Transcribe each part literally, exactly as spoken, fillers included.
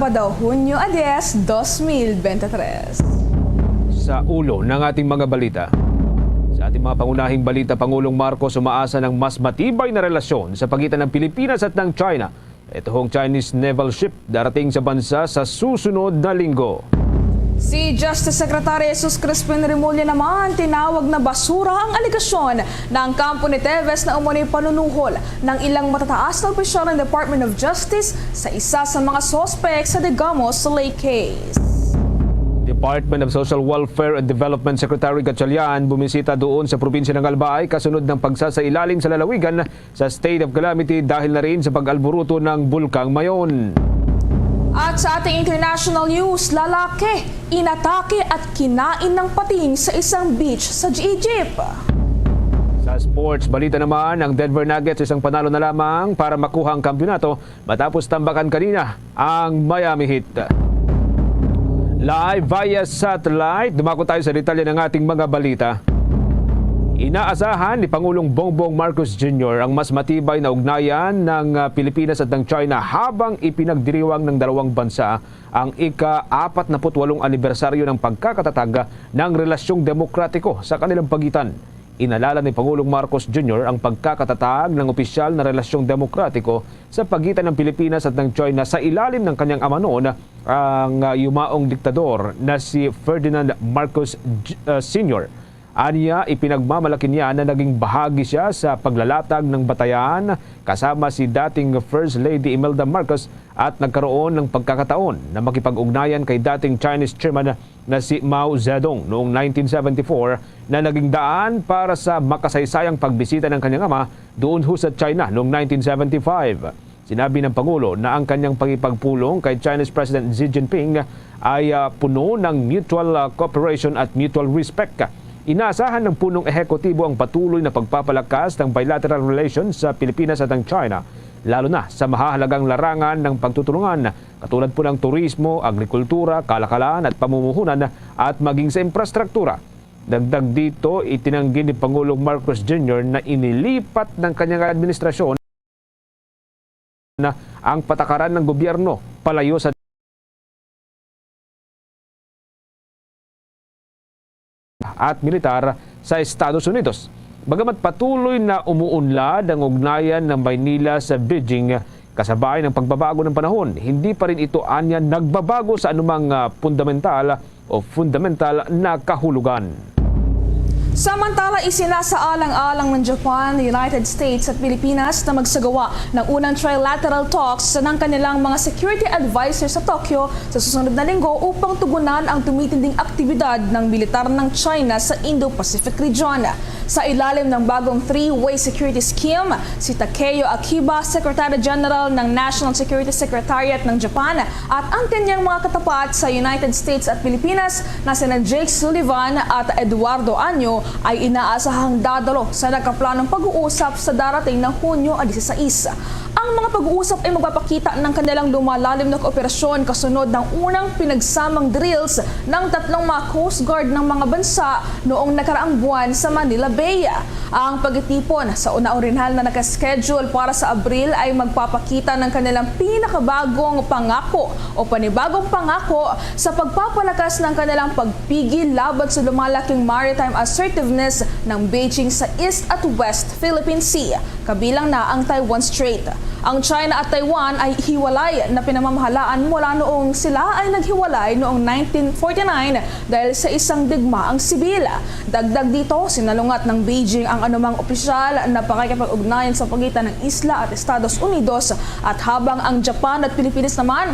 Sabado, Hunyo a dies, dos mil bente tres. Sa ulo ng ating mga balita. Sa ating mga pangunahing balita, Pangulong Marcos umaasa ng mas matibay na relasyon sa pagitan ng Pilipinas at ng China. Ito hong Chinese naval ship darating sa bansa sa susunod na linggo. Si Justice Secretary Jesus Crispin Remulla naman tinawag na basura ang alegasyon na ang kampo ni Teves na umano'y panunuhol ng ilang matataas na opisyal ng Department of Justice sa isa sa mga suspek sa Digamos Lake case. Department of Social Welfare and Development Secretary Gatchalian bumisita doon sa probinsya ng Albay kasunod ng pagsasailalim sa lalawigan sa state of calamity dahil na rin sa pag-alburuto ng Bulkang Mayon. At sa ating international news, lalaki, inatake at kinain ng pating sa isang beach sa Egypt. Sa sports balita naman, ang Denver Nuggets isang panalo na lamang para makuha ang kampiyonato matapos tambakan kanina ang Miami Heat. Live via satellite, dumako tayo sa detalye ng ating mga balita. Inaasahan ni Pangulong Bongbong Marcos Junior ang mas matibay na ugnayan ng, ah, Pilipinas at ng China habang ipinagdiriwang ng dalawang bansa ang ika-apat na put walong anibersaryo ng pagkakatatag ng relasyong demokratiko sa kanilang pagitan. Inalala ni Pangulong Marcos Junior ang pagkakatatag ng opisyal na relasyong demokratiko sa pagitan ng Pilipinas at ng China sa ilalim ng kanyang amanon, ang, ah, yumaong diktador na si Ferdinand Marcos J-, ah, Senior. Anya, ipinagmamalaki niya na naging bahagi siya sa paglalatag ng batayan kasama si dating First Lady Imelda Marcos at nagkaroon ng pagkakataon na makipag-ugnayan kay dating Chinese chairman na si Mao Zedong noong nineteen seventy-four, na naging daan para sa makasaysayang pagbisita ng kanyang ama doon ho sa China noong nineteen seventy-five. Sinabi ng Pangulo na ang kanyang pakikipagpulong kay Chinese President Xi Jinping ay, ah, puno ng mutual, ah, cooperation at mutual respect. Inaasahan ng punong ehekutibo ang patuloy na pagpapalakas ng bilateral relations sa Pilipinas at ang China, lalo na sa mahahalagang larangan ng pagtutulungan, katulad po ng turismo, agrikultura, kalakalan at pamumuhunan, at maging sa infrastruktura. Dagdag dito, itinanggi ni Pangulong Marcos Junior na inilipat ng kanyang administrasyon ang patakaran ng gobyerno palayo sa at militar sa Estados Unidos. Bagamat patuloy na umuunlad ang ugnayan ng Maynila sa Beijing kasabay ng pagbabago ng panahon, hindi pa rin ito anya nagbabago sa anumang, ah, fundamental o fundamental na kahulugan. Samantala, isinasaalang-alang ng Japan, United States at Pilipinas na magsagawa ng unang trilateral talks ng kanilang mga security advisor sa Tokyo sa susunod na linggo upang tugunan ang tumitinding aktibidad ng militar ng China sa Indo-Pacific region. Sa ilalim ng bagong three-way security scheme, si Takeo Akiba, Secretary General ng National Security Secretariat ng Japan, at ang kanyang mga katapat sa United States at Pilipinas na sina Jake Sullivan at Eduardo Año ay inaasahang dadalo sa nakaplanong pag-uusap sa darating na Hunyo a dieciséis. Ang mga pag-uusap ay magpapakita ng kanilang lumalalim na kooperasyon kasunod ng unang pinagsamang drills ng tatlong mga Coast Guard ng mga bansa noong nakaraang buwan sa Manila Bay. Ang pagtitipon sa una orihinal na nakaschedule para sa Abril ay magpapakita ng kanilang pinakabagong pangako o panibagong pangako sa pagpapalakas ng kanilang pagpigil laban sa lumalaking maritime assertiveness ng Beijing sa East at West Philippine Sea, kabilang na ang Taiwan Strait. Ang China at Taiwan ay hiwalay na pinamamahalaan mula noong sila ay naghiwalay noong nineteen forty-nine dahil sa isang digmaang sibil. Dagdag dito, sinalungat ng Beijing ang anumang opisyal na pakikipag-ugnayan sa pagitan ng isla at Estados Unidos, at habang ang Japan at Pilipinas naman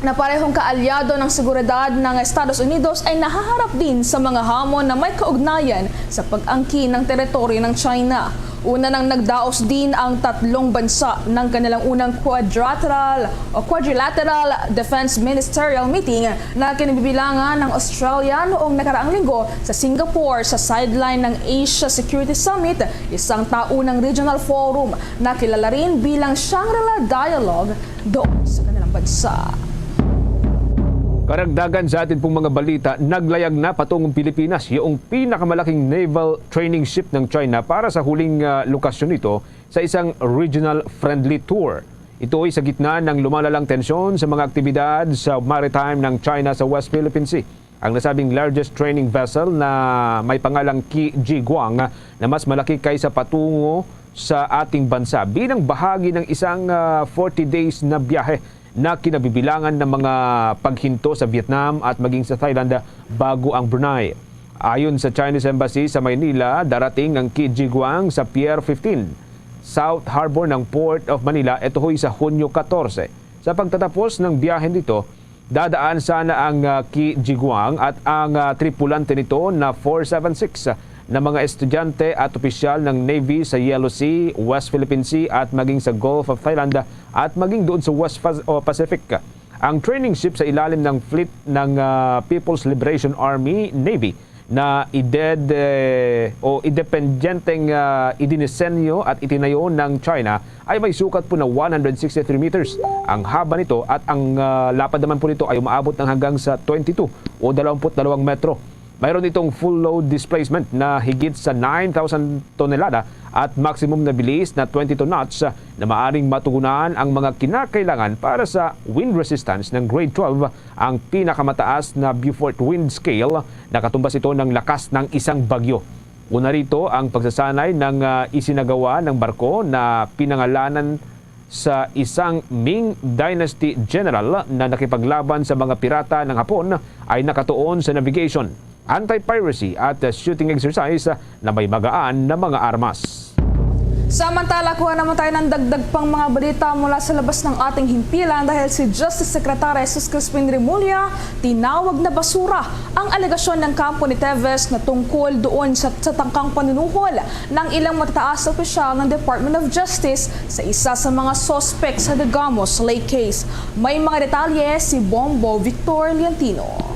na parehong kaalyado ng seguridad ng Estados Unidos ay nahaharap din sa mga hamon na may kaugnayan sa pag-angkin ng teritoryo ng China. Una nang nagdaos din ang tatlong bansa ng kanilang unang quadrilateral o quadrilateral defense ministerial meeting na kinabibilangan ng Australia noong nakaraang linggo sa Singapore sa sideline ng Asia Security Summit, isang taunang regional forum na kilala rin bilang Shangri-La Dialogue doon sa kanilang bansa. Karagdagan sa atin pong mga balita, naglayag na patungong Pilipinas yung pinakamalaking naval training ship ng China para sa huling, ah, lokasyon nito sa isang regional friendly tour. Ito ay sa gitna ng lumalalang tensyon sa mga aktibidad sa maritime ng China sa West Philippine Sea. Ang nasabing largest training vessel na may pangalang Qi Jiguang na mas malaki kaysa patungo sa ating bansa bilang bahagi ng isang, ah, forty days na biyahe na kinabibilangan ng mga paghinto sa Vietnam at maging sa Thailand bago ang Brunei. Ayon sa Chinese Embassy sa Maynila, darating ang Qi Jiguang sa Pier fifteen, South Harbor ng Port of Manila, ito hoy sa Hunyo katorse. Sa pagtatapos ng biyahe nito, dadaan sana ang, ah, Qi Jiguang at ang, ah, tripulante nito na four seven six na mga estudyante at opisyal ng Navy sa Yellow Sea, West Philippine Sea at maging sa Gulf of Thailand at maging doon sa West Pas-, o Pacific. Ang training ship sa ilalim ng fleet ng, ah, People's Liberation Army, Navy, na ided-, eh, o independenteng, ah, idinisenyo at itinayo ng China ay may sukat po na one hundred sixty-three meters ang haba nito at ang, ah, lapad naman po nito ay umaabot ng hanggang sa twenty-two o dalawampu't dalawang metro. Mayroon itong full load displacement na higit sa nine thousand tonelada at maximum na bilis na twenty-two knots na maaring matugunan ang mga kinakailangan para sa wind resistance ng grade twelve, ang pinakamataas na Beaufort wind scale. Nakatumbas ito ng lakas ng isang bagyo. Una rito ang pagsasanay ng, ah, isinagawa ng barko na pinangalanan sa isang Ming Dynasty general na nakipaglaban sa mga pirata ng Hapon ay nakatuon sa navigation, anti-piracy at shooting exercise na may magaan na mga armas. Samantala, kuha naman tayo ng dagdag pang mga balita mula sa labas ng ating himpilan dahil si Justice Secretary Jesus Crispin Remulla tinawag na basura ang alegasyon ng kampo ni Teves na tungkol doon sa, sa tangkang panunuhol ng ilang matataas na opisyal ng Department of Justice sa isa sa mga suspect sa Digamos Lake case. May mga detalye si Bombo Victor Liantino.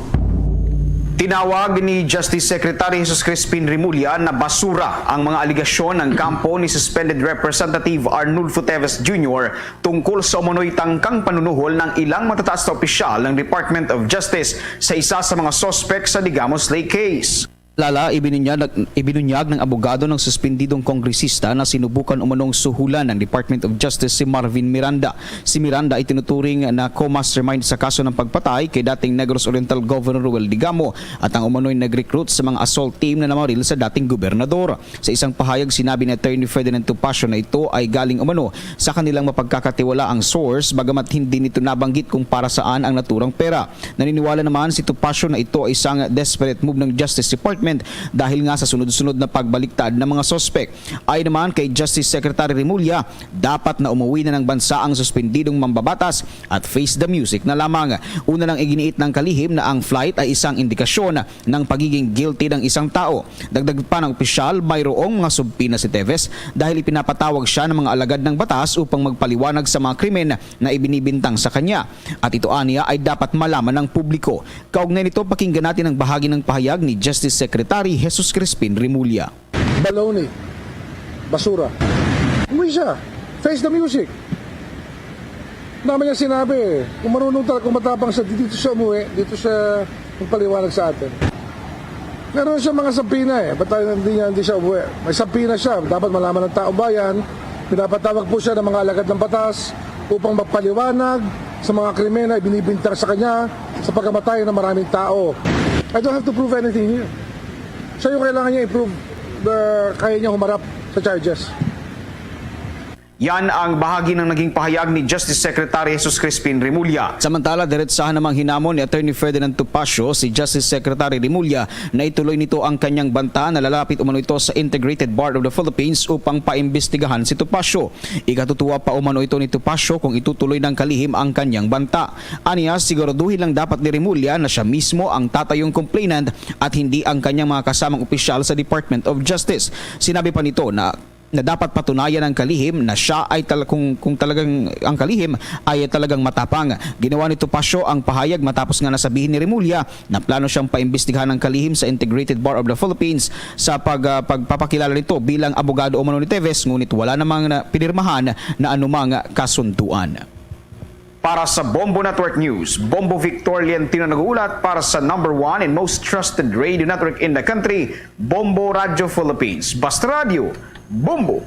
Tinawag ni Justice Secretary Jesus Crispin Remulla na basura ang mga alegasyon ng kampo ni Suspended Representative Arnulfo Teves Junior tungkol sa umano'y tangkang panunuhol ng ilang matataas na opisyal ng Department of Justice sa isa sa mga suspek sa Digamos Lake case. Lala, ibinunyag, ibinunyag ng abogado ng suspendidong kongresista na sinubukan umanong suhulan ng Department of Justice si Marvin Miranda. Si Miranda ay tinuturing na co-mastermind sa kaso ng pagpatay kay dating Negros Oriental Governor Roel Digamo at ang umano'y nag-recruit sa mga assault team na namaril sa dating gobernador. Sa isang pahayag, sinabi ni Attorney Ferdinand Topacio na ito ay galing umano sa kanilang mapagkakatiwalaang source, bagamat hindi nito nabanggit kung para saan ang naturang pera. Naniniwala naman si Topacio na ito ay isang desperate move ng Justice Department dahil nga sa sunod-sunod na pagbaliktad ng mga suspek. Ayon naman kay Justice Secretary Remulla, dapat na umuwi na ng bansa ang suspendidong mambabatas at face the music na lamang. Una lang iginiit ng kalihim na ang flight ay isang indikasyon ng pagiging guilty ng isang tao. Dagdag pa ng opisyal, mayroong mga subpoena si Teves dahil ipinapatawag siya ng mga alagad ng batas upang magpaliwanag sa mga krimen na ibinibintang sa kanya. At ito aniya ay dapat malaman ng publiko. Kaugnay nito, pakinggan natin ang bahagi ng pahayag ni Justice Secretary Jesus Crispin Remulla. Baloney. Basura. Umuwi siya. Face the music. Dami niya sinabi eh. Kung marunong talaga, kung matapang siya, dito siya umuwi, dito siya magpaliwanag sa atin. Meron siya mga subpoena eh. Ba't tayo hindi niya, hindi siya umuwi? May subpoena siya. Dapat malaman ng taong bayan. Pinapatawag po siya ng mga alagad ng batas upang magpaliwanag sa mga krimen na ibinibintang sa kanya sa pagkamatay ng maraming tao. I don't have to prove anything here. Siya yung kailangan niya i-prove na kaya niya humarap sa charges. Yan ang bahagi ng naging pahayag ni Justice Secretary Jesus Crispin Remulla. Samantala, diretsahan namang hinamon ni Attorney Ferdinand Topacio si Justice Secretary Remulla na ituloy nito ang kanyang banta na lalapit umano ito sa Integrated Bar of the Philippines upang paimbestigahan si Topacio. Ikatutuwa pa umano ito ni Topacio kung itutuloy ng kalihim ang kanyang banta. Aniya, siguraduhin lang dapat ni Remulla na siya mismo ang tatayong complainant at hindi ang kanyang mga kasamang opisyal sa Department of Justice. Sinabi pa nito na na dapat patunayan ng kalihim na siya ay tal-, kung, kung talagang ang kalihim ay talagang matapang. Ginawa ni Topacio ang pahayag matapos nga nasabihin ni Remulla na plano siyang paimbestigahan ng kalihim sa Integrated Bar of the Philippines sa pag-, ah, pagpapakilala nito bilang abogado umano ni Teves, ngunit wala namang na-, pinirmahan na anumang kasunduan. Para sa Bombo Network News, Bombo Victor Lientino nag-uulat para sa number one and most trusted radio network in the country, Bombo Radio Philippines. Basta Radio, Bombo!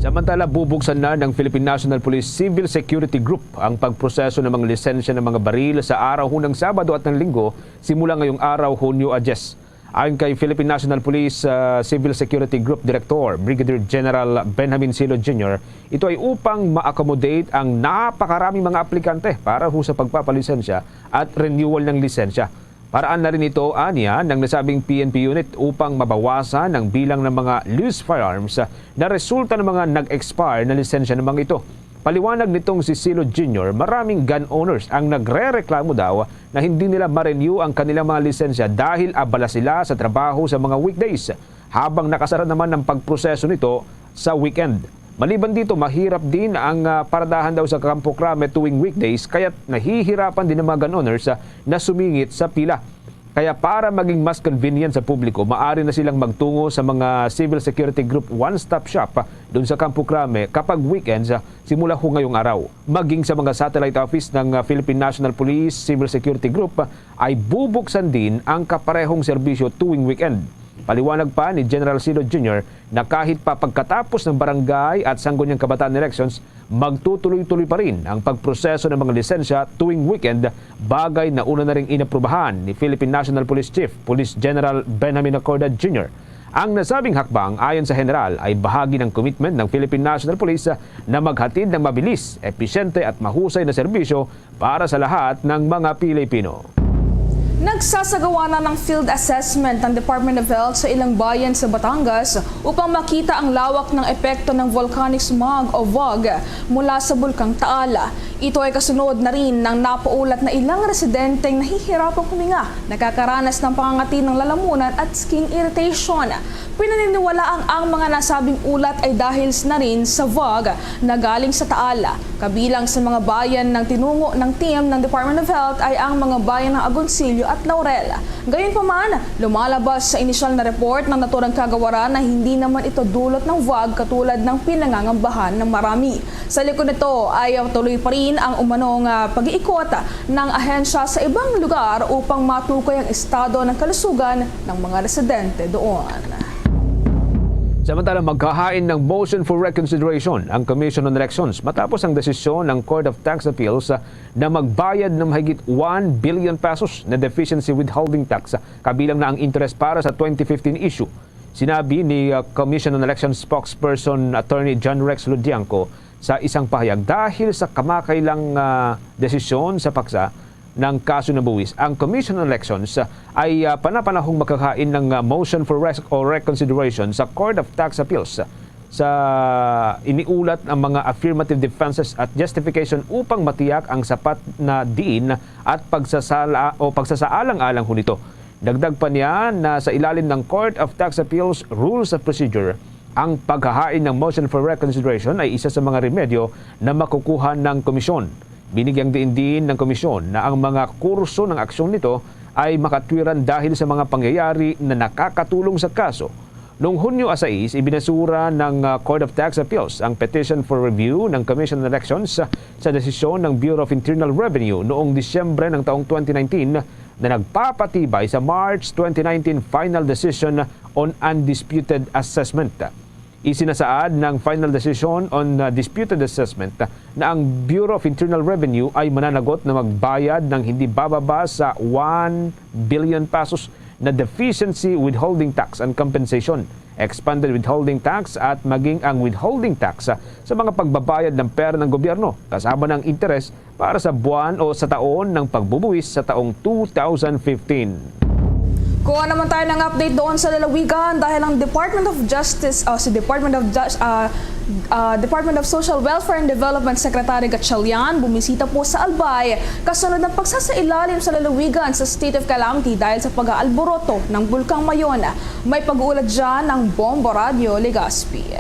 Samantala, bubuksan na ng Philippine National Police Civil Security Group ang pagproseso ng mga lisensya ng mga baril sa araw ng Sabado at ng Linggo, simula ngayong araw, Hunyo a diyes. Ayon kay Philippine National Police, ah, Civil Security Group Director Brigadier General Benjamin Silo Junior, ito ay upang ma-accommodate ang napakaraming mga aplikante para ho sa pagpapalisensya at renewal ng lisensya. Paraan na rin ito, anya, ng nasabing P N P unit upang mabawasan ang bilang ng mga loose firearms na resulta ng mga nag-expire na lisensya ng mga ito. Paliwanag nitong si Silo Junior, maraming gun owners ang nagrereklamo daw na hindi nila ma-renew ang kanilang mga lisensya dahil abala sila sa trabaho sa mga weekdays, habang nakasara naman ang pagproseso nito sa weekend. Maliban dito, mahirap din ang, ah, paradahan daw sa Campo Crame tuwing weekdays, kaya't nahihirapan din ang mga gun owners, ah, na sumingit sa pila. Kaya para maging mas convenient sa publiko, maaari na silang magtungo sa mga Civil Security Group one-stop shop, ah, doon sa Campo Crame kapag weekends, ah, simula ho ngayong araw. Maging sa mga satellite office ng, ah, Philippine National Police Civil Security Group, ah, ay bubuksan din ang kaparehong serbisyo tuwing weekend. Paliwanag pa ni General Silo Junior na kahit pa pagkatapos ng barangay at sangguniang kabataan elections, magtutuloy-tuloy pa rin ang pagproseso ng mga lisensya tuwing weekend, bagay na una na ring inaprubahan ni Philippine National Police Chief Police General Benjamin Acordad Junior. Ang nasabing hakbang, ayon sa General, ay bahagi ng commitment ng Philippine National Police na maghatid ng mabilis, episyente at mahusay na serbisyo para sa lahat ng mga Pilipino. Nagsasagawa na ng field assessment ang Department of Health sa ilang bayan sa Batangas upang makita ang lawak ng epekto ng volcanic smog o fog mula sa Bulkang Taal. Ito ay kasunod na rin ng napaulat na ilang residenteng nahihirapang huminga, nakakaranas ng pangangati ng lalamunan at skin irritation. Pinaniniwalaang ang mga nasabing ulat ay dahil na rin sa fog na galing sa Taal. Kabilang sa mga bayan ng tinungo ng team ng Department of Health ay ang mga bayan ng Agoncillo at Laurel. Gayunpaman, lumalabas sa inisyal na report ng naturang kagawaran na hindi naman ito dulot ng fog katulad ng pinangangambahan ng marami. Sa likod nito ay tuloy pa rin ang umanong, ah, pag-iikot ng ahensya sa ibang lugar upang matukoy ang estado ng kalusugan ng mga residente doon. Samantala, maghahain ng motion for reconsideration ang Commission on Elections matapos ang desisyon ng Court of Tax Appeals, ah, na magbayad ng mahigit one billion pesos na deficiency withholding tax, ah, kabilang na ang interest para sa twenty fifteen issue. Sinabi ni, ah, Commission on Elections spokesperson Attorney John Rex Ludiangco sa isang pahayag, dahil sa kamakailang, ah, desisyon sa paksa ng kaso na buwis, ang Commission on Elections, ah, ay, ah, panapanahong maghahain ng, ah, motion for res-, or reconsideration sa Court of Tax Appeals sa iniulat ang mga affirmative defenses at justification upang matiyak ang sapat na diin at pagsasala o pagsasaalang-alang ho nito. Dagdag pa niya na sa ilalim ng Court of Tax Appeals Rules of Procedure, ang paghahain ng motion for reconsideration ay isa sa mga remedyo na makukuha ng komisyon. Binigyang diin din ng komisyon na ang mga kurso ng aksyon nito ay makatwiran dahil sa mga pangyayari na nakakatulong sa kaso. Noong Hunyo a sais, ibinasura ng, ah, Court of Tax Appeals ang petition for review ng Commission on Elections sa desisyon ng Bureau of Internal Revenue noong Disyembre ng taong twenty nineteen na nagpapatibay sa March twenty nineteen final decision on undisputed assessment. Isinasaad ng final decision on, uh, disputed assessment na ang Bureau of Internal Revenue ay mananagot na magbayad ng hindi bababa sa one billion pesos na deficiency withholding tax and compensation, expanded withholding tax at maging ang withholding tax sa mga pagbabayad ng pera ng gobyerno, kasama ng interes para sa buwan o sa taon ng pagbubuwis sa taong two thousand fifteen. Kuha naman tayo ng update doon sa lalawigan dahil ang Department of Justice, o si Department of Jus-, ah, ah, Department of Social Welfare and Development Secretary Gatchalian bumisita po sa Albay kasunod ng pagsasailalim sa lalawigan sa state of calamity dahil sa pag-aalboroto ng Bulkang Mayon. May pag-uulat dyan ng Bombo Radyo Legazpi.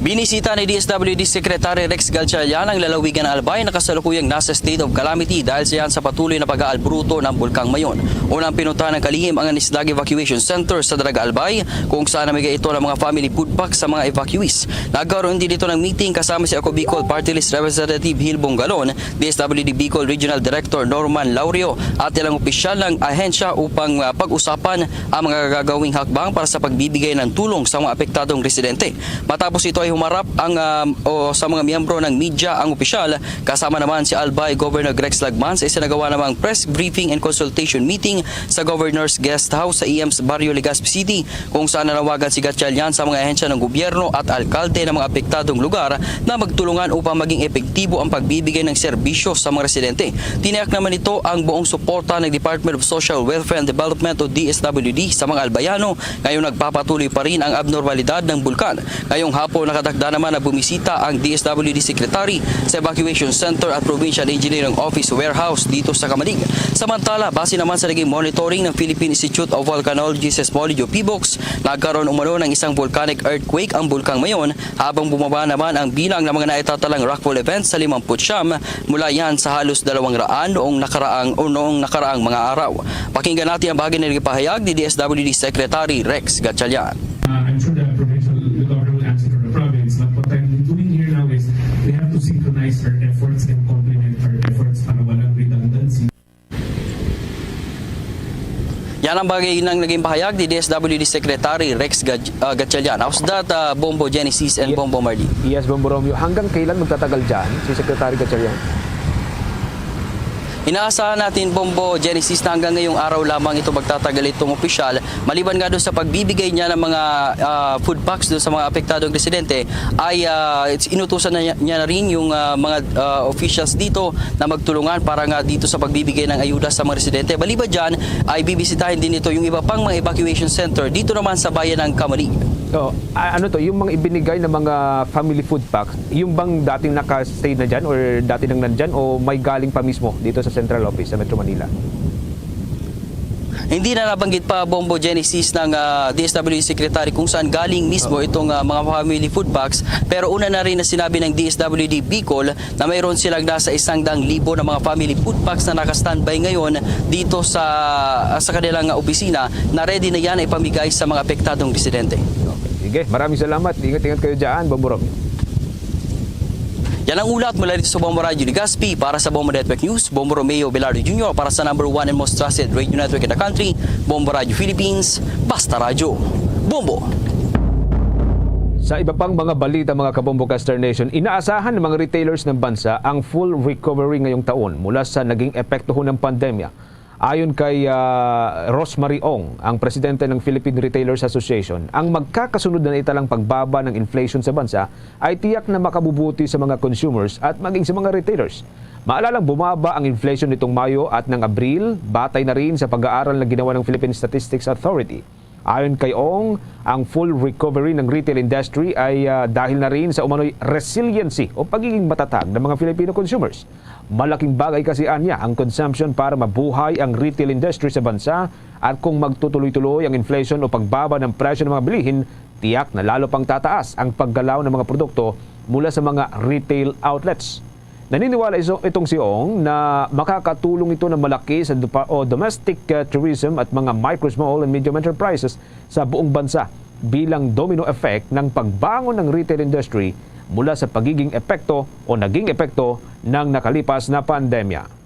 Binisita ni D S W D Secretary Rex Gatchalian ang lalawigan ng Albay na kasalukuyang nasa state of calamity dahil sa yan sa patuloy na pag-aalburuto ng Bulkang Mayon. Unang pinuntahan ng kalihim ang Nisdag Evacuation Center sa Dalaga Albay, kung saan namigay ito ng mga family food packs sa mga evacuees. Nagkaroon din ito ng meeting kasama si Ako Bicol Party List Representative Hil Bongalon, D S W D Bicol Regional Director Norman Laurio at ilang opisyal ng ahensya upang, ah, pag-usapan ang mga gagawing hakbang para sa pagbibigay ng tulong sa mga apektadong residente. Matapos ito ay humarap ang, ah, o sa mga miyembro ng media ang opisyal, kasama naman si Albay Governor Greg Lagman sa isinagawa namang press briefing and consultation meeting sa Governor's Guest House sa E M's Barrio Legazpi City, kung saan nanawagan si Gatchalian sa mga ahensya ng gobyerno at alkalde ng mga apektadong lugar na magtulungan upang maging epektibo ang pagbibigay ng serbisyo sa mga residente. Tiniyak naman nito ang buong suporta ng Department of Social Welfare and Development o D S W D sa mga Albayano ngayong nagpapatuloy pa rin ang abnormalidad ng bulkan. Ngayong hapon, nakatakda naman na bumisita ang D S W D Secretary sa Evacuation Center at Provincial Engineering Office Warehouse dito sa Camalig. Samantala, base naman sa naging monitoring ng Philippine Institute of Volcanology Seismology o PHIVOLCS, nagkaroon umano ng isang volcanic earthquake ang Bulkang Mayon, habang bumaba naman ang bilang ng mga naitatalang rockfall events sa limampu't siyam mula yan sa halos dalawang raan noong nakaraang o noong nakaraang mga araw. Pakinggan natin ang bahagi ng pahayag ni D S W D Secretary Rex Gatchalian. Uh, I'm sure the provincial, the governor will answer for the province, but what I'm doing here now is we have to synchronize our efforts and complement our efforts para walang redundancy. Yan ang bahagi ng naging pahayag ni D S W D Secretary Rex Gaj- uh, Gatchalian. How's that, uh, Bombo Genesis and Ye- Bombo Marley? Yes, Bombo Romeo. Hanggang kailan magtatagal dyan si Secretary Gatchalian? Inaasahan natin, Bombo Genesis, na hanggang ngayong araw lamang ito magtatagal itong opisyal. Maliban nga doon sa pagbibigay niya ng mga, ah, food packs doon sa mga apektadong residente, ay, ah, it's, inutusan na niya, niya na rin yung, ah, mga, ah, officials dito na magtulungan para nga dito sa pagbibigay ng ayuda sa mga residente. Maliban dyan, ay bibisitahin din ito yung iba pang mga evacuation center dito naman sa bayan ng Camalig. So, a- ano to, yung mga ibinigay na mga family food packs, yung bang dating naka-stay na dyan or dati nang nandyan o may galing pa mismo dito sa central office sa Metro Manila? Hindi na nabanggit pa, Bombo Genesis, ng, ah, D S W D Secretary kung saan galing mismo itong, ah, mga family food packs. Pero una na rin na sinabi ng D S W D Bicol na mayroon silang nasa isang daang libo na mga family food packs na naka-standby ngayon dito sa, ah, sa kanilang, ah, opisina na ready na yan ay pamigay sa mga apektadong residente. Okay. Sige, maraming salamat. Ingat-ingat kayo dyan, Bombo Romeo. Yan ang ulat mula dito sa Bombo Radyo Legazpi. Para sa Bombo Network News, Bombo Romeo Velarde Junior para sa number one and most trusted radio network in the country, Bombo Radyo Philippines, Basta Radyo. Bombo! Sa iba pang mga balita, mga Kabombo Caster Nation, inaasahan ng mga retailers ng bansa ang full recovery ngayong taon mula sa naging epekto ho ng pandemya. Ayon kay, ah, Rosemary Ong, ang presidente ng Philippine Retailers Association, ang magkakasunod na naitalang pagbaba ng inflation sa bansa ay tiyak na makabubuti sa mga consumers at maging sa mga retailers. Maalalang bumaba ang inflation nitong Mayo at ng Abril, batay na rin sa pag-aaral na ginawa ng Philippine Statistics Authority. Ayon kay Ong, ang full recovery ng retail industry ay, ah, dahil na rin sa umano'y resiliency o pagiging matatag ng mga Filipino consumers. Malaking bagay kasi, anya, ang consumption para mabuhay ang retail industry sa bansa, at kung magtutuloy-tuloy ang inflation o pagbaba ng presyo ng mga bilihin, tiyak na lalo pang tataas ang paggalaw ng mga produkto mula sa mga retail outlets. Naniniwala iso-, itong si Ong na makakatulong ito ng malaki sa dupa-, o domestic, uh, tourism at mga micro, small, and medium enterprises sa buong bansa bilang domino effect ng pagbangon ng retail industry mula sa pagiging epekto o naging epekto ng nakalipas na pandemya.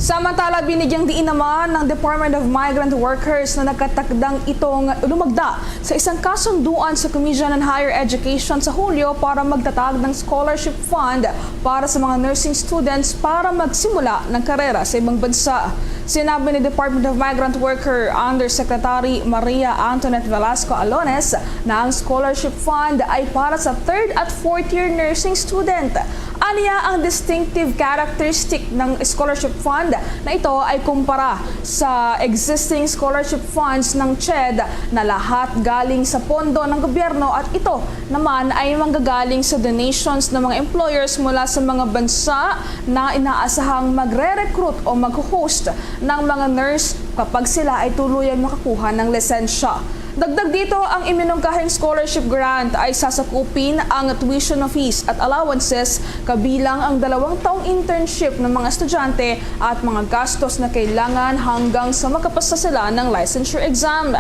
Samantala, binigyang diin naman ng Department of Migrant Workers na nakatakdang itong lumagda sa isang kasunduan sa Commission on Higher Education sa Hulyo para magtatag ng scholarship fund para sa mga nursing students para magsimula ng karera sa ibang bansa. Sinabi ni Department of Migrant Worker Undersecretary Maria Antoinette Velasco Alones na ang scholarship fund ay para sa third at fourth year nursing student. Aniya, ang distinctive characteristic ng scholarship fund na ito ay kumpara sa existing scholarship funds ng ched na lahat galing sa pondo ng gobyerno, at ito naman ay manggagaling sa donations ng mga employers mula sa mga bansa na inaasahang magre-recruit o mag-host ng mga nurse kapag sila ay tuluyang makakuha ng lisensya. Dagdag dito, ang iminungkahing scholarship grant ay sasakupin ang tuition fees at allowances, kabilang ang dalawang taong internship ng mga estudyante at mga gastos na kailangan hanggang sa makapasa sila ng licensure exam.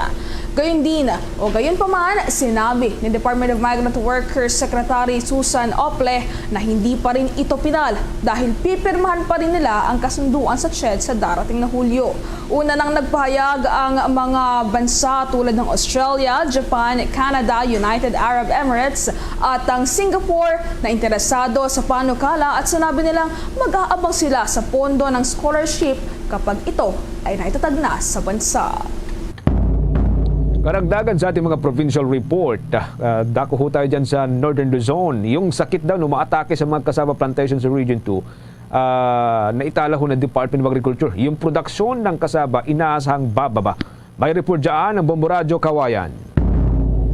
Gayon din, o gayon pa man, sinabi ni Department of Migrant Workers Secretary Susan Ople na hindi pa rin ito pinal dahil pipirmahan pa rin nila ang kasunduan sa CHED sa darating na Hulyo. Una nang nagpahayag ang mga bansa tulad ng Australia, Japan, Canada, United Arab Emirates at ang Singapore na interesado sa panukala at sinabi nilang mag-aabang sila sa pondo ng scholarship kapag ito ay naitatag na sa bansa. Karagdagan sa ating mga provincial report, ah, dako ho tayo dyan sa Northern Luzon. Yung sakit daw na umaatake sa mga cassava plantation sa Region two, ah, naitala ho ng Department of Agriculture. Yung produksyon ng cassava inaasahang bababa. May report dyan ang Bombo Radyo Kawayan.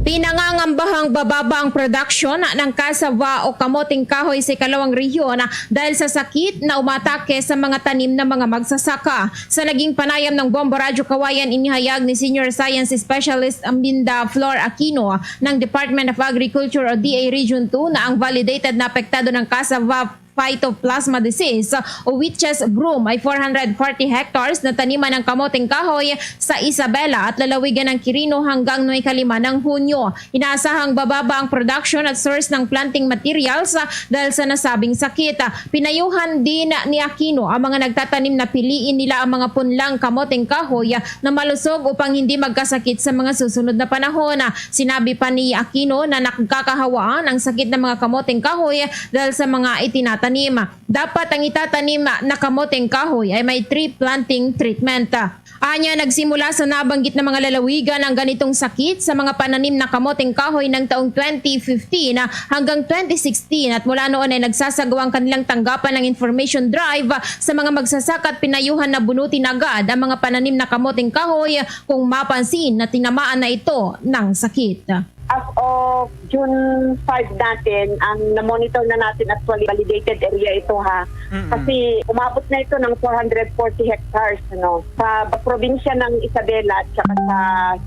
Pinangangambahang bababa ang production ng cassava o kamoteng kahoy sa ikalawang rehiyon dahil sa sakit na umatake sa mga tanim ng mga magsasaka. Sa naging panayam ng Bombo Radyo Kawayan, inihayag ni Senior Science Specialist Aminda Flor Aquino ng Department of Agriculture o D A Region two na ang validated na apektado ng cassava phytoplasma disease o witch's broom ay four hundred forty hectares na taniman ng kamoteng kahoy sa Isabela at lalawigan ng Quirino hanggang nuwebe kalima ng Hunyo. Inaasahang bababa ang production at source ng planting materials, ah, dahil sa nasabing sakit. Ah, pinayuhan din ni Aquino ang mga nagtatanim na piliin nila ang mga punlang kamoteng kahoy, ah, na malusog upang hindi magkasakit sa mga susunod na panahon. Ah, sinabi pa ni Aquino na nakakahawaan ang sakit ng mga kamoteng kahoy dahil sa mga itinatanim. Dapat ang itatanim na kamoteng kahoy ay may tree planting treatment. Anya, nagsimula sa nabanggit na mga lalawigan ang ganitong sakit sa mga pananim na kamoteng kahoy ng taong twenty fifteen hanggang twenty sixteen, at mula noon ay nagsasagawa ang kanilang tanggapan ng information drive sa mga magsasaka at pinayuhan na bunutin agad ang mga pananim na kamoteng kahoy kung mapansin na tinamaan na ito ng sakit. As of June five natin, ang na-monitor na natin, actually validated area ito, ha. Kasi umabot na ito ng four hundred forty hectares, no, sa probinsya ng Isabela at saka sa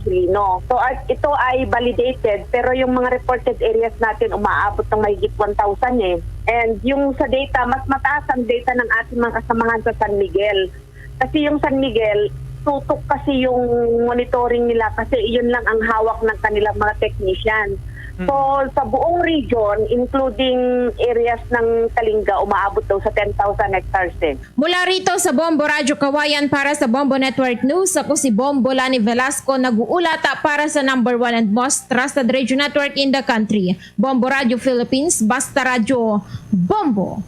Quirino. So, at ito ay validated, pero yung mga reported areas natin umaabot ng mahigit one thousand eh. And yung sa data, mas mataas ang data ng ating mga kasamahan sa San Miguel. Kasi yung San Miguel, tutok kasi yung monitoring nila kasi iyon lang ang hawak ng kanilang mga technician. So, sa buong region, including areas ng Kalinga, umaabot daw sa ten thousand hectares eh. Mula rito sa Bombo Radyo Kawayan para sa Bombo Network News, ako si Bombo Lani Velasco, nag-uulata para sa number one and most trusted radio network in the country, Bombo Radyo Philippines, Basta Radyo, Bombo.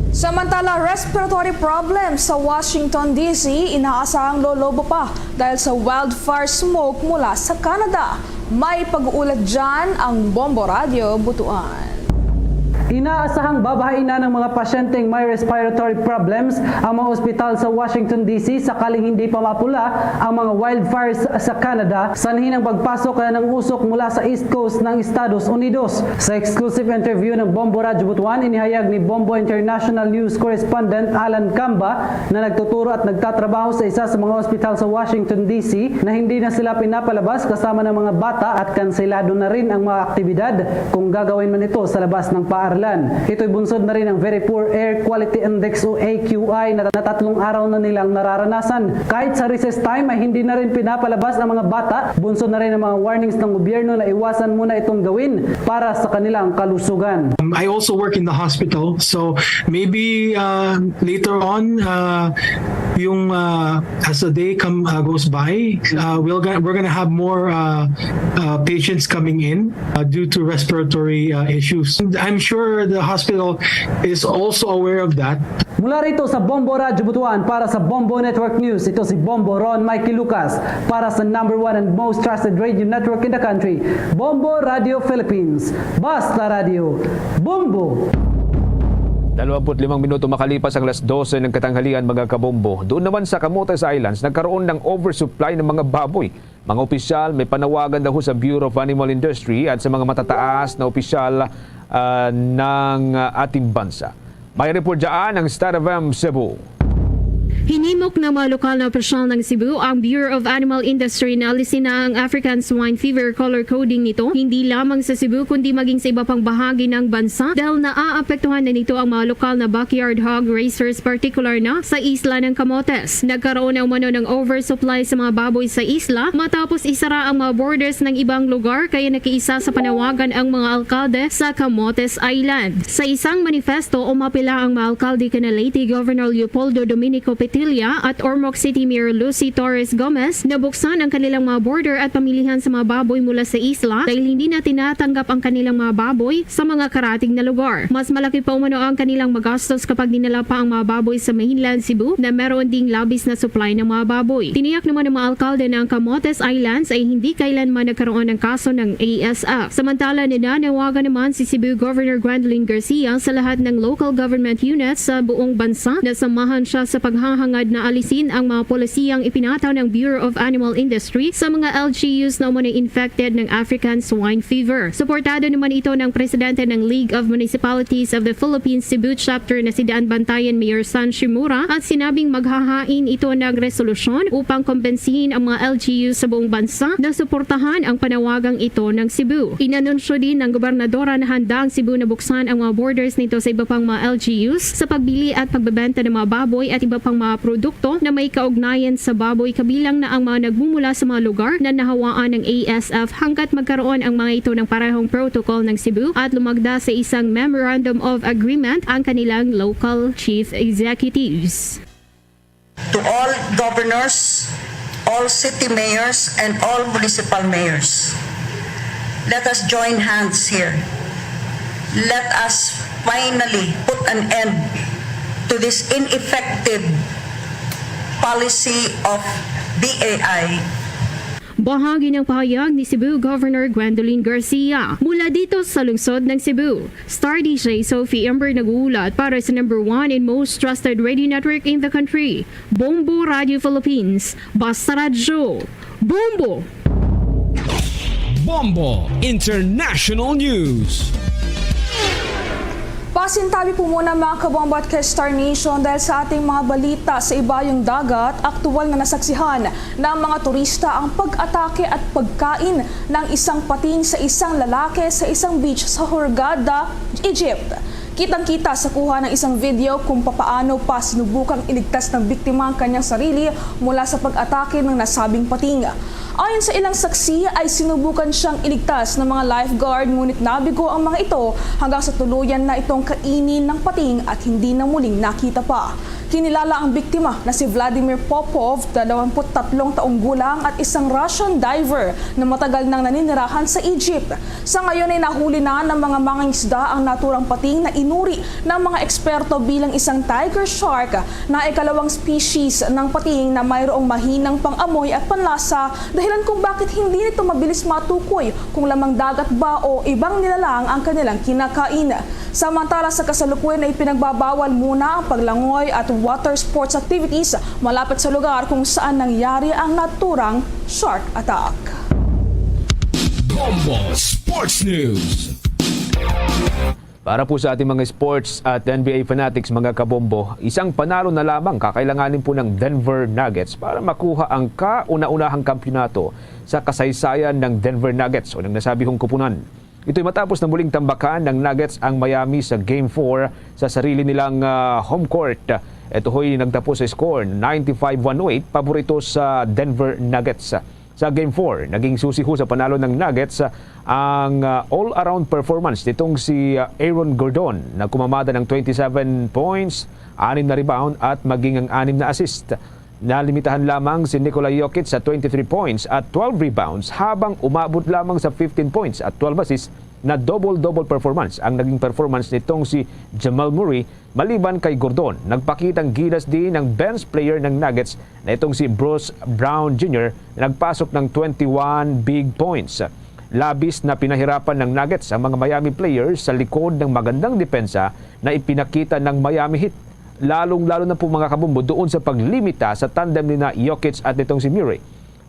Samantala, respiratory problems sa Washington D C inaasahang lolobo pa dahil sa wildfire smoke mula sa Canada. May pag-uulat dyan ang Bombo Radyo Butuan. Inaasahang babahain na ng mga pasyenteng may respiratory problems ang mga ospital sa Washington D C sakaling hindi pa mapula ang mga wildfires sa Canada sanhi ng pagpasok ng usok mula sa East Coast ng Estados Unidos. Sa exclusive interview ng Bombo Radyo Butuan, inihayag ni Bombo International News Correspondent Alan Camba na nagtuturo at nagtatrabaho sa isa sa mga ospital sa Washington D C na hindi na sila pinapalabas kasama ng mga bata at kanselado na rin ang mga aktibidad kung gagawin man ito sa labas ng paaralan. Ito'y bunsod na rin ang Very Poor Air Quality Index o A Q I na, na tatlong araw na nilang nararanasan. Kahit sa recess time ay hindi na rin pinapalabas ang mga bata, bunsod na rin ang mga warnings ng gobyerno na iwasan muna itong gawin para sa kanilang kalusugan. Um, I also work in the hospital, so maybe uh, later on, uh, yung uh, as the day come uh, goes by, uh, we're gonna we're gonna have more uh, uh, patients coming in uh, due to respiratory uh, issues. I'm sure the hospital is also aware of that. Mula rito sa Bombo Radyo Butuan para sa Bombo Network News, ito si Bombo Ron Mikey Lucas para sa number one and most trusted radio network in the country, Bombo Radio Philippines. Basta Radio, Bombo! Dalawampu't limang minuto makalipas ang alas dose ng katanghalian, mga kabombo. Doon naman sa Camotes Islands, nagkaroon ng oversupply ng mga baboy. Mga opisyal, may panawagan daw sa Bureau of Animal Industry at sa mga matataas na opisyal ah, ng ah, ating bansa. May report dyan ang Star F M Cebu. Hinimok ng mga lokal na opisyal ng Cebu ang Bureau of Animal Industry na alisin na ang African Swine Fever color coding nito, hindi lamang sa Cebu kundi maging sa iba pang bahagi ng bansa dahil naaapektuhan na nito ang mga lokal na backyard hog raisers, partikular na sa isla ng Camotes. Nagkaroon na umano ng oversupply sa mga baboy sa isla matapos isara ang mga borders ng ibang lugar, kaya nakiisa sa panawagan ang mga alkalde sa Camotes Island. Sa isang manifesto, umapila ang mga alkalde kina Leyte Governor Leopoldo Dominico Petilla at Ormoc City Mayor Lucy Torres Gomez na buksan ang kanilang mga border at pamilihan sa mga baboy mula sa isla dahil hindi na tinatanggap ang kanilang mga baboy sa mga karatig na lugar. Mas malaki pa umano ang kanilang magastos kapag dinala pa ang mga baboy sa mainland Cebu na meron ding labis na supply ng mga baboy. Tiniyak naman ng mga alkalde na ang Camotes Islands ay hindi kailanman nagkaroon ng kaso ng A S F. Samantala, nananawagan naman si Cebu Governor Gwendolyn Garcia sa lahat ng local government units sa buong bansa na samahan siya sa paghahangad na alisin ang mga polisiyang ipinataw ng Bureau of Animal Industry sa mga L G Us na umano'y infected ng African Swine Fever. Suportado naman ito ng presidente ng League of Municipalities of the Philippines Cebu Chapter na si Daanbantayan Mayor San Shimura at sinabing maghahain ito ng resolusyon upang kumbensihin ang mga L G Us sa buong bansa na suportahan ang panawagang ito ng Cebu. Inanunsyo din ng gobernadora na handa ang Cebu na buksan ang mga borders nito sa iba pang mga L G Us sa pagbili at pagbebenta ng mga baboy at iba pang mga produkto na may kaugnayan sa baboy, kabilang na ang mga nagmumula sa mga lugar na nahawaan ng A S F, hanggat magkaroon ang mga ito ng parehong protocol ng Cebu at lumagda sa isang Memorandum of Agreement ang kanilang local chief executives. To all governors, all city mayors, and all municipal mayors, let us join hands here. Let us finally put an end to this ineffective policy of B A I. Bahagi ng pahayag ni Cebu Governor Gwendolyn Garcia mula dito sa lungsod ng Cebu. Star D J Sophie Ember nag-uulat para sa number one and most trusted radio network in the country, Bombo Radio Philippines. Basta Radyo, Bombo! Bombo International News. Pasintabi po muna, mga kabombo at ka-Star Nation, dahil sa ating mga balita sa ibayong dagat, aktual na nasaksihan ng mga turista ang pag-atake at pagkain ng isang pating sa isang lalaki sa isang beach sa Hurghada, Egypt. Kitang-kita sa kuha ng isang video kung papaano pa sinubukang iligtas ng biktima ang kanyang sarili mula sa pag-atake ng nasabing pating. Ayon sa ilang saksi, ay sinubukan siyang iligtas ng mga lifeguard, ngunit nabigo ang mga ito hanggang sa tuluyan na itong kainin ng pating at hindi na muling nakita pa. Kinilala ang biktima na si Vladimir Popov, dalawampu't tatlong taong gulang at isang Russian diver na matagal nang naninirahan sa Egypt. Sa ngayon ay nahuli na ng mga mangingisda ang naturang pating na inuri ng mga eksperto bilang isang tiger shark na ikalawang species ng pating na mayroong mahinang pang-amoy at panlasa, dahilan kung bakit hindi nito mabilis matukoy kung lamang dagat ba o ibang nilalang ang kanilang kinakain. Samantala, sa kasalukuyan ay pinagbabawal muna ang paglangoy at water sports activities malapit sa lugar kung saan nangyari ang naturang shark attack. Bombo Sports News. Para po sa ating mga sports at N B A fanatics, mga kabombo, isang panalo na lamang kakailanganin po ng Denver Nuggets para makuha ang kauna-unahang kampiyonato sa kasaysayan ng Denver Nuggets o ng nasabihong kupunan. Ito'y matapos na muling tambakan ng Nuggets ang Miami sa Game four sa sarili nilang, ah, home court. Ito ho'y nagtapos sa score ninety-five one oh eight pabor ito sa Denver Nuggets. Sa Game four, naging susi ho sa panalo ng Nuggets ang, ah, all-around performance nitong si, ah, Aaron Gordon na kumamada ng twenty-seven points, anim na rebound at maging ang anim na assist. Nalimitahan lamang si Nikola Jokic sa twenty-three points at twelve rebounds habang umabot lamang sa fifteen points at twelve assists na double-double performance ang naging performance nitong si Jamal Murray. Maliban kay Gordon, nagpakitang gilas din ang bench player ng Nuggets na itong si Bruce Brown Junior na nagpasok ng twenty-one big points. Labis na pinahirapan ng Nuggets ang mga Miami players sa likod ng magandang depensa na ipinakita ng Miami Heat, lalong-lalo na po, mga kabombo, doon sa paglimita sa tandem ni na Jokic at nitong si Murray.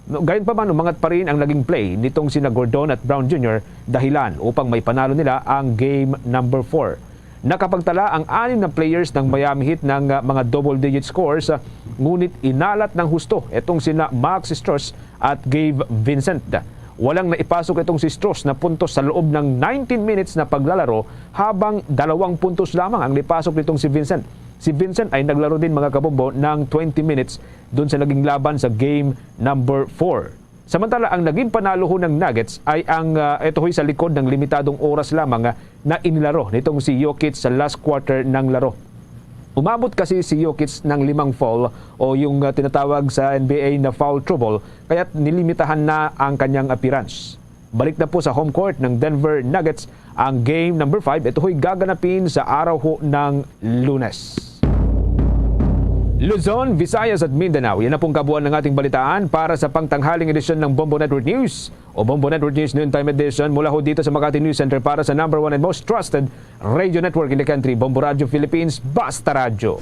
No, gayunpaman, umangat pa rin ang naging play nitong sina Gordon at Brown Junior, dahilan upang maipanalo nila ang game number four. Nakapagtala ang anim na players ng Miami Heat ng, ah, mga double-digit scores, ah, ngunit inalat ng husto itong sina Max Strus at Gabe Vincent. Walang naipasok itong si Strus na puntos sa loob ng nineteen minutes na paglalaro, habang dalawang puntos lamang ang naipasok nitong si Vincent. Si Vincent ay naglaro din, mga kabombo, ng twenty minutes dun sa naging laban sa game number four. Samantala, ang naging panalo ho ng Nuggets ay ang, ah, ito ho'y sa likod ng limitadong oras lamang, ah, na inilaro nitong si Jokic sa last quarter ng laro. Umabot kasi si Jokic ng limang foul o yung, ah, tinatawag sa N B A na foul trouble, kaya't nilimitahan na ang kanyang appearance. Balik na po sa home court ng Denver Nuggets ang game number five. Ito ho'y gaganapin sa araw ho ng Lunes. Luzon, Visayas at Mindanao, yan na pong kabuuan ng ating balitaan para sa pangtanghaling edisyon ng Bombo Network News o Bombo Network News Noontime Edition mula ho dito sa Makati News Center para sa number one and most trusted radio network in the country, Bombo Radio Philippines, Basta Radyo.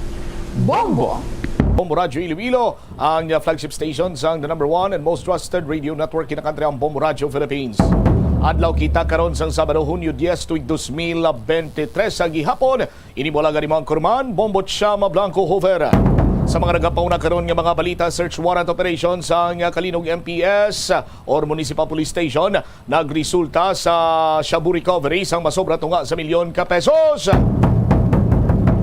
Bombo! Bombo Radyo Iloilo, ang, uh, flagship station sang the number one and most trusted radio network in the country, ang Bombo Radyo Philippines. Adlaw kita karon sang Sabado, Hunyo dies, tuig dos mil bente tres, sa gihapon. Ini mo lang ang imong kurman, Bombo Chama Blanco Hoover. Sa mga nagapauna karon nga mga balita, search warrant operation sang Calinog M P S or Municipal Police Station nagresulta sa shabu recovery sang masobra tunga sa milyon ka pesos.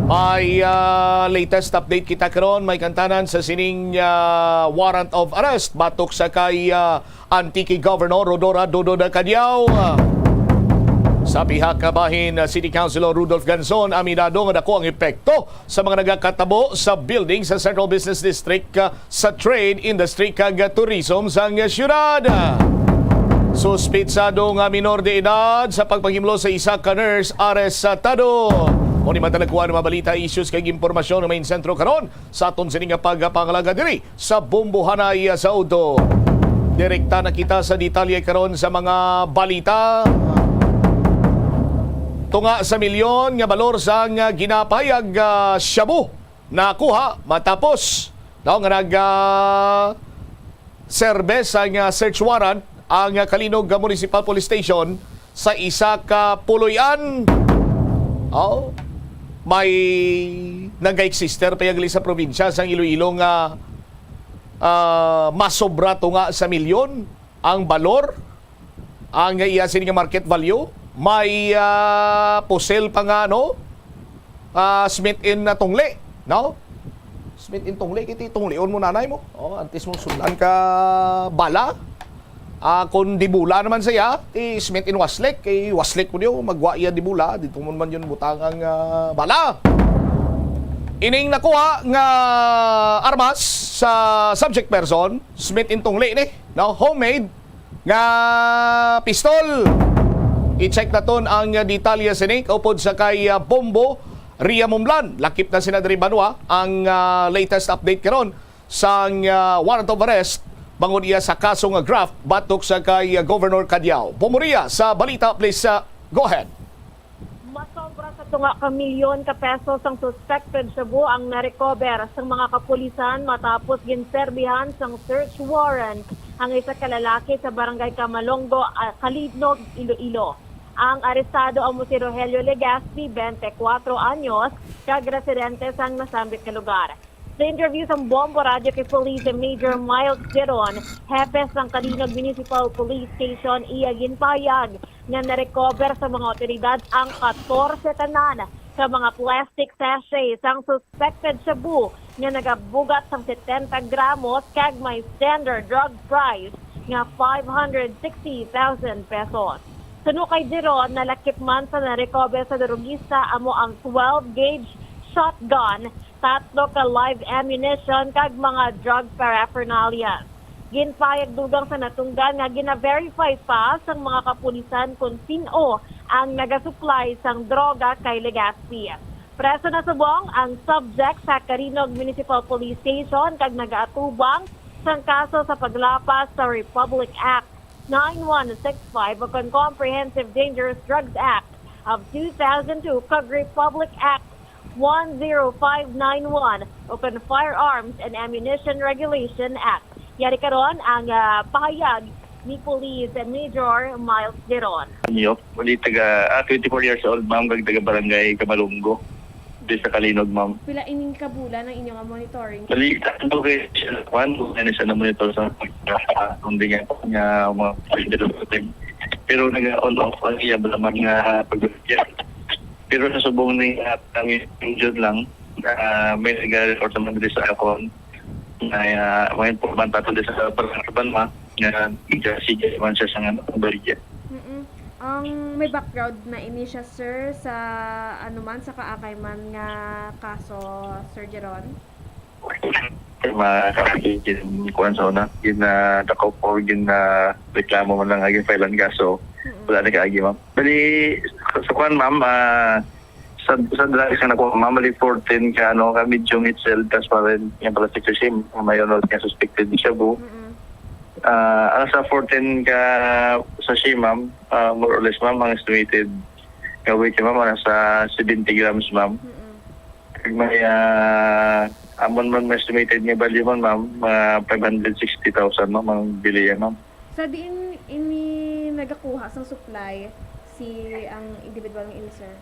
May, ah, latest update kita karon, may kantanan sa sining, ah, warrant of arrest batok sa kay, ah, Antique Governor Rhodora Dodod Cadiao. Sa pihak ka bahin, City Councilor Rudolph Ganzon aminado nga dako ang epekto sa mga nagakatabo sa building sa Central Business District, ah, sa trade industry kag tourism sang siyudad. Suspitsado nga minor de edad sa pagpanghimlo sa isa ka nurse arestado. Mo ni matalagkuan ang mga balita, issues kag impormasyon nga may sentro karon sa aton sini nga pagpangalaga diri sa Bombohanay sa Udo. Direkta na kita sa detalye karon sa mga balita. Tunga sa milyon nga balor sang ginapayag, ah, shabu nakuha matapos, no, nga nag, ah, serbe sang search warrant ang Calinog Municipal Police Station sa isa ka puloy-an. Oh, may nag-existe pa yagli sa probinsya sang Iloilo nga, ah, masobra tunga sa milyon ang balor ang iya sini nga market value. May, ah, pusil pa nga, no? Ah, Smith and, ah, Tungli, no? Smith and Tungli, kiti tunglion mo nanay mo. Oh, antes mo sundan ka bala. Ah, kung di bula naman siya, ti Smith and Westlake, kay Westlake mo diyo, magwa iya di bula, dito mo naman yun butang ang, ah, bala. Ining nakuha nga armas sa subject person, Smith and Tungli ni, no? Homemade nga pistol. I-check naton ang detalye sini kaupod sa kay, ah, Bombo Ria Mumlan. Lakip na sina diri banwa ang, ah, latest update karon sang, ah, warrant of arrest bangod iya sa kaso nga graft batok sa kay, ah, Governor Cadiao. Bombo Ria sa balita, please, ah, go ahead. Masobra sa tunga ka milyon ka pesos ang suspected shabu ang narecover sang mga kapulisan matapos ginserbihan sang search warrant ang isa ka lalaki sa Barangay Camalongo, ah, Calinog, Iloilo. Ang arestado amo si Rogelio Legaspi, twenty-four anyos, kag residente sang nasambit nga lugar. Sa interview sang Bombo Radyo kay Police Major Miles Giron, hepe sang Calinog Municipal Police Station, iya ginpahayag nga na-recover sa mga awtoridad ang katorse tanan ka mga plastic sachet sang suspected shabu nga nagabugat sang setenta gramos kag may standard drug price nga five hundred sixty thousand pesos. Suno kay Giron, nalakip man sa na-recover sa drogista amo ang twelve gauge shotgun, tatlo ka live ammunition kag mga drug paraphernalia. Ginpahayag dugang sa natungdan nga gina-verify pa sang mga kapulisan kon sin-o ang nagasupply sang droga kay Legazpi. Preso na subong ang subject sa Calinog Municipal Police Station kag nagaatubang sang kaso sa paglapas sa Republic Act nine one six five o kon Comprehensive Dangerous Drugs Act of two thousand two kag Republic Act one zero five nine one o kon Firearms and Ammunition Regulation Act. Yari karon ang, ah, pahayag ni Police Major Miles Geron. Anyo, muli taga, ah, twenty-four years old, ma'am, kag taga Barangay Camalongo, di sa Calinog, ma'am. Pila ining kabulan ang inyong monitoring? Mali, ano kay siya, kwan, kung ano siya na-monitor sa pag-, ah, kung di nga, nga mga, pero nag-on off ang iya, bala man nga pag-, pero sa subong ni, ah, kami, injured lang, ah, may nag-report naman diri sa akon, na, ah, may informant ato diri sa Barangay Banwa, nga sige man siya sa nga baligya. Mm-mm. Ang may background na ini siya, sir, sa ano man, sa kaakay man nga kaso, Sir Jeron? Mga kaagi, gin-, kuwan sa una, gin-, ah, dakop o gin-, ah, reklamo man lang, ah, gin-filean kaso, Mm-mm. wala na kaagi, ma'am. Bali, sa, sa kuwan, ma'am, ah, sa, sa drugs nga nakuha, ma'am, bali fourteen ka, ano, ka medium itself, tas pa rin yung plastic regime, may ano nga suspected shabu. Mm-mm. Ah, ang sa fourteen ka sachet, ma'am, ah, more or less, ma'am, ang estimated nga weight, ma'am, nasa seventy grams, ma'am. Mm-mm. Kag may, ah, amon man estimated nga value man, ma'am, mga five hundred sixty thousand, ma'am, ang biliya, ma'am. Sa diin ini nagakuha sang supply si ang individual nga ini, sir?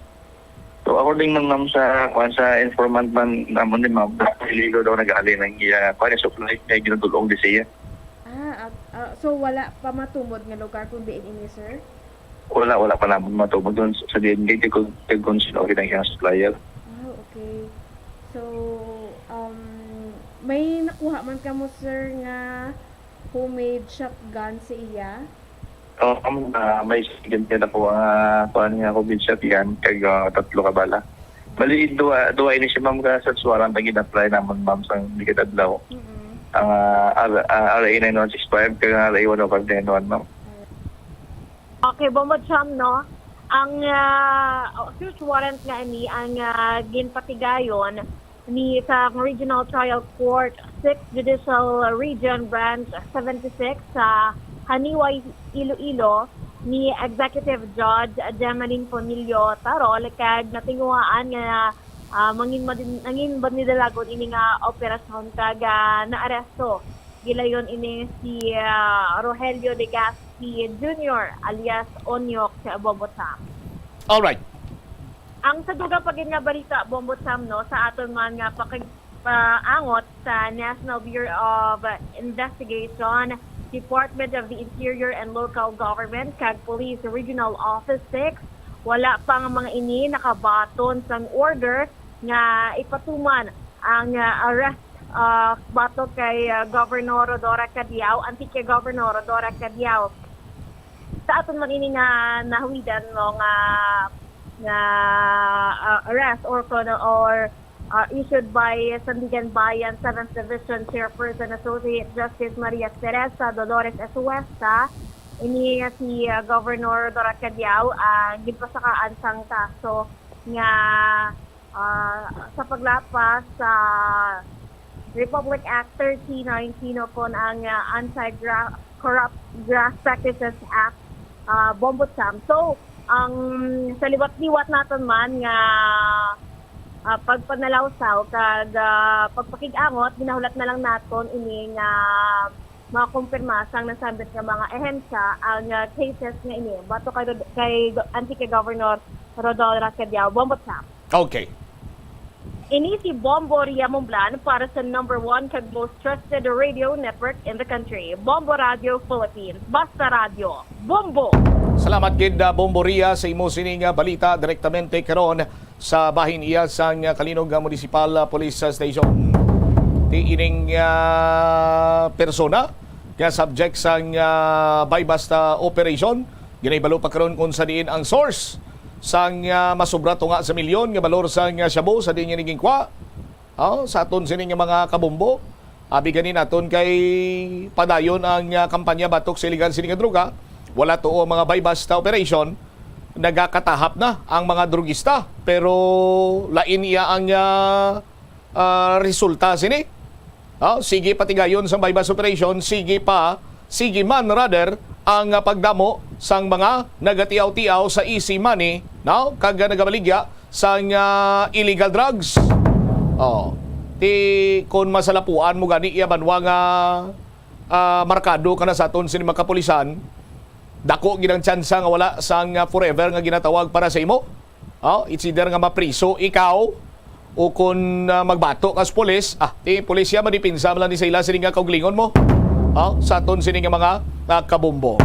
So, according man, ma'am, sa, kuwan, sa informant man namon ni ma'am, sa Iloilo daw nag-aali ng iya, kuwan, yung supply nga ginadulong di siya. Ah, ah, ah, so wala pa matumod nga lugar kung diin ini, sir? Wala, wala pa namon matumod dun sa D N K kay kung, kay kung sino ang iyang supplier. Ah, okay. So, um, may nakuha man kamo, sir, nga homemade shotgun sa iya? Oo, ma'am, ah, may second hand ako, ah, kuwan nga homemade shotgun, kag, ah, tatlo ka bala. Bali, duwa, duwa ini siya, ma'am, ka search warrant ang gin-apply namon, ma'am, sang dikit adlaw. Mm-mm. Ang, ah, R-, ah, R A nine one six five kag ang R A one oh five nine one, ma'am. Okay, Bombo Cham, no? Ang, ah, search warrant nga ini ang, ah, ginpatigayon ni sa Regional Trial Court, Sixth Judicial Region, Branch seventy-six sa Janiuay, Iloilo, ni Executive Judge Jemeline Ponillo Tarol, kag natinguhaan nga, ah, mangin-, nangin-, nangin-, banidalagon ini nga operasyon kag, ah, naaresto. Gilayon ini si, ah, Rogelio Legaspi Junior alias Onyok, Bombo Cham. Alright. Ang sa dugang pa gid nga balita, Bombo Cham, no, sa aton man nga pakig-, paangot sa National Bureau of Investigation, Department of the Interior and Local Government, kag Police Regional Office six, wala pa nga mga ini nakabaton sang order nga ipatuman ang, ah, arrest, ah, batok kay, ah, Governor Rhodora Cadiao, anti kay Governor Rhodora Cadiao. Sa aton man ini nga nahuwidan, no, nga, nga, ah, arrest or kono-, or, ah, issued by Sandiganbayan Seventh Division Chairperson Associate Justice Maria Teresa Dolores Esuesta, ini nga si, ah, Governor Rhodora Cadiao, ah, ginpasakaan sang kaso nga, ah, sa paglapas sa Republic Act thirty nineteen o kon ang, ah, Anti-Gra-, Corrupt Graft Practices Act, ah, Bombo Cham. So, ang sa liwat-liwat naton man nga, ah, pagpanalawsaw kag, ah, pagpakig-angot, ginahulat na lang naton ini nga makumpirma sang nasambit nga mga ehensya ang, ah, cases nga ini batok kay Rod-, kay Go-, anti kay Governor Rhodora Cadiao. Bombo Cham. Okay. Ini si Bombo Ria Mumblan para sa number one kag most trusted radio network in the country, Bombo Radio Philippines. Basta radyo, Bombo! Salamat gid, ah, Bombo Ria, sa imo sining, ah, balita direktamente karon sa bahin iya sang, ah, Calinog nga Municipal, ah, Police, ah, Station. Ti ining, ah, persona nga subject sang, ah, buy-bust, ah, operation, ginahibalo pa karon kung sa diin ang source sang, ah, masobra tunga sa milyon nga balor sang, ah, shabu sa diin niya naging kwa. Oh, sa aton sini nga mga kabombo, abi gani naton kay padayon ang, ah, kampanya batok sa iligal sini nga droga. Wala tuo ang mga buy-bust operation, nagakatahap na ang mga drugista, pero lain iya ang, ah, ah, resulta sini. Ah, sige patigayon sang buy-bust operation, sige pa, sige man rather ang, ah, pagdamo sang mga nagatiaw-tiaw sa easy money, no? Kag, ah, nagabaligya sang, ah, illegal drugs. Oh, ti kon masalapuan mo gani iya banwa nga ah, markado ka na sa aton sini mga kapulisan, dako gid ang tsansa nga wala sang, ah, forever nga ginatawag para sa imo. Oh, it's either nga mapriso ikaw o kung, ah, magbato ka sa pulis, ah, ti pulisya, madipinsa man lang ni sa ila sini nga kaugalingon mo. Oh, sa aton sini nga mga, ah, kabombo.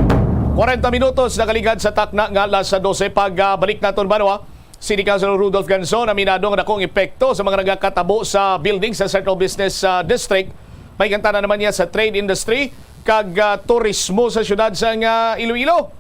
Kwarenta minutos nakaligad sa takna nga alas dose. Pag, ah, balik naton, banwa, City Councilor Rudolph Ganzon aminado nga dakong epekto sa mga nagakatabo sa building sa Central Business, ah, District. May kanta na naman niya sa trade industry kag, ah, turismo sa siyudad sang, ah, Iloilo.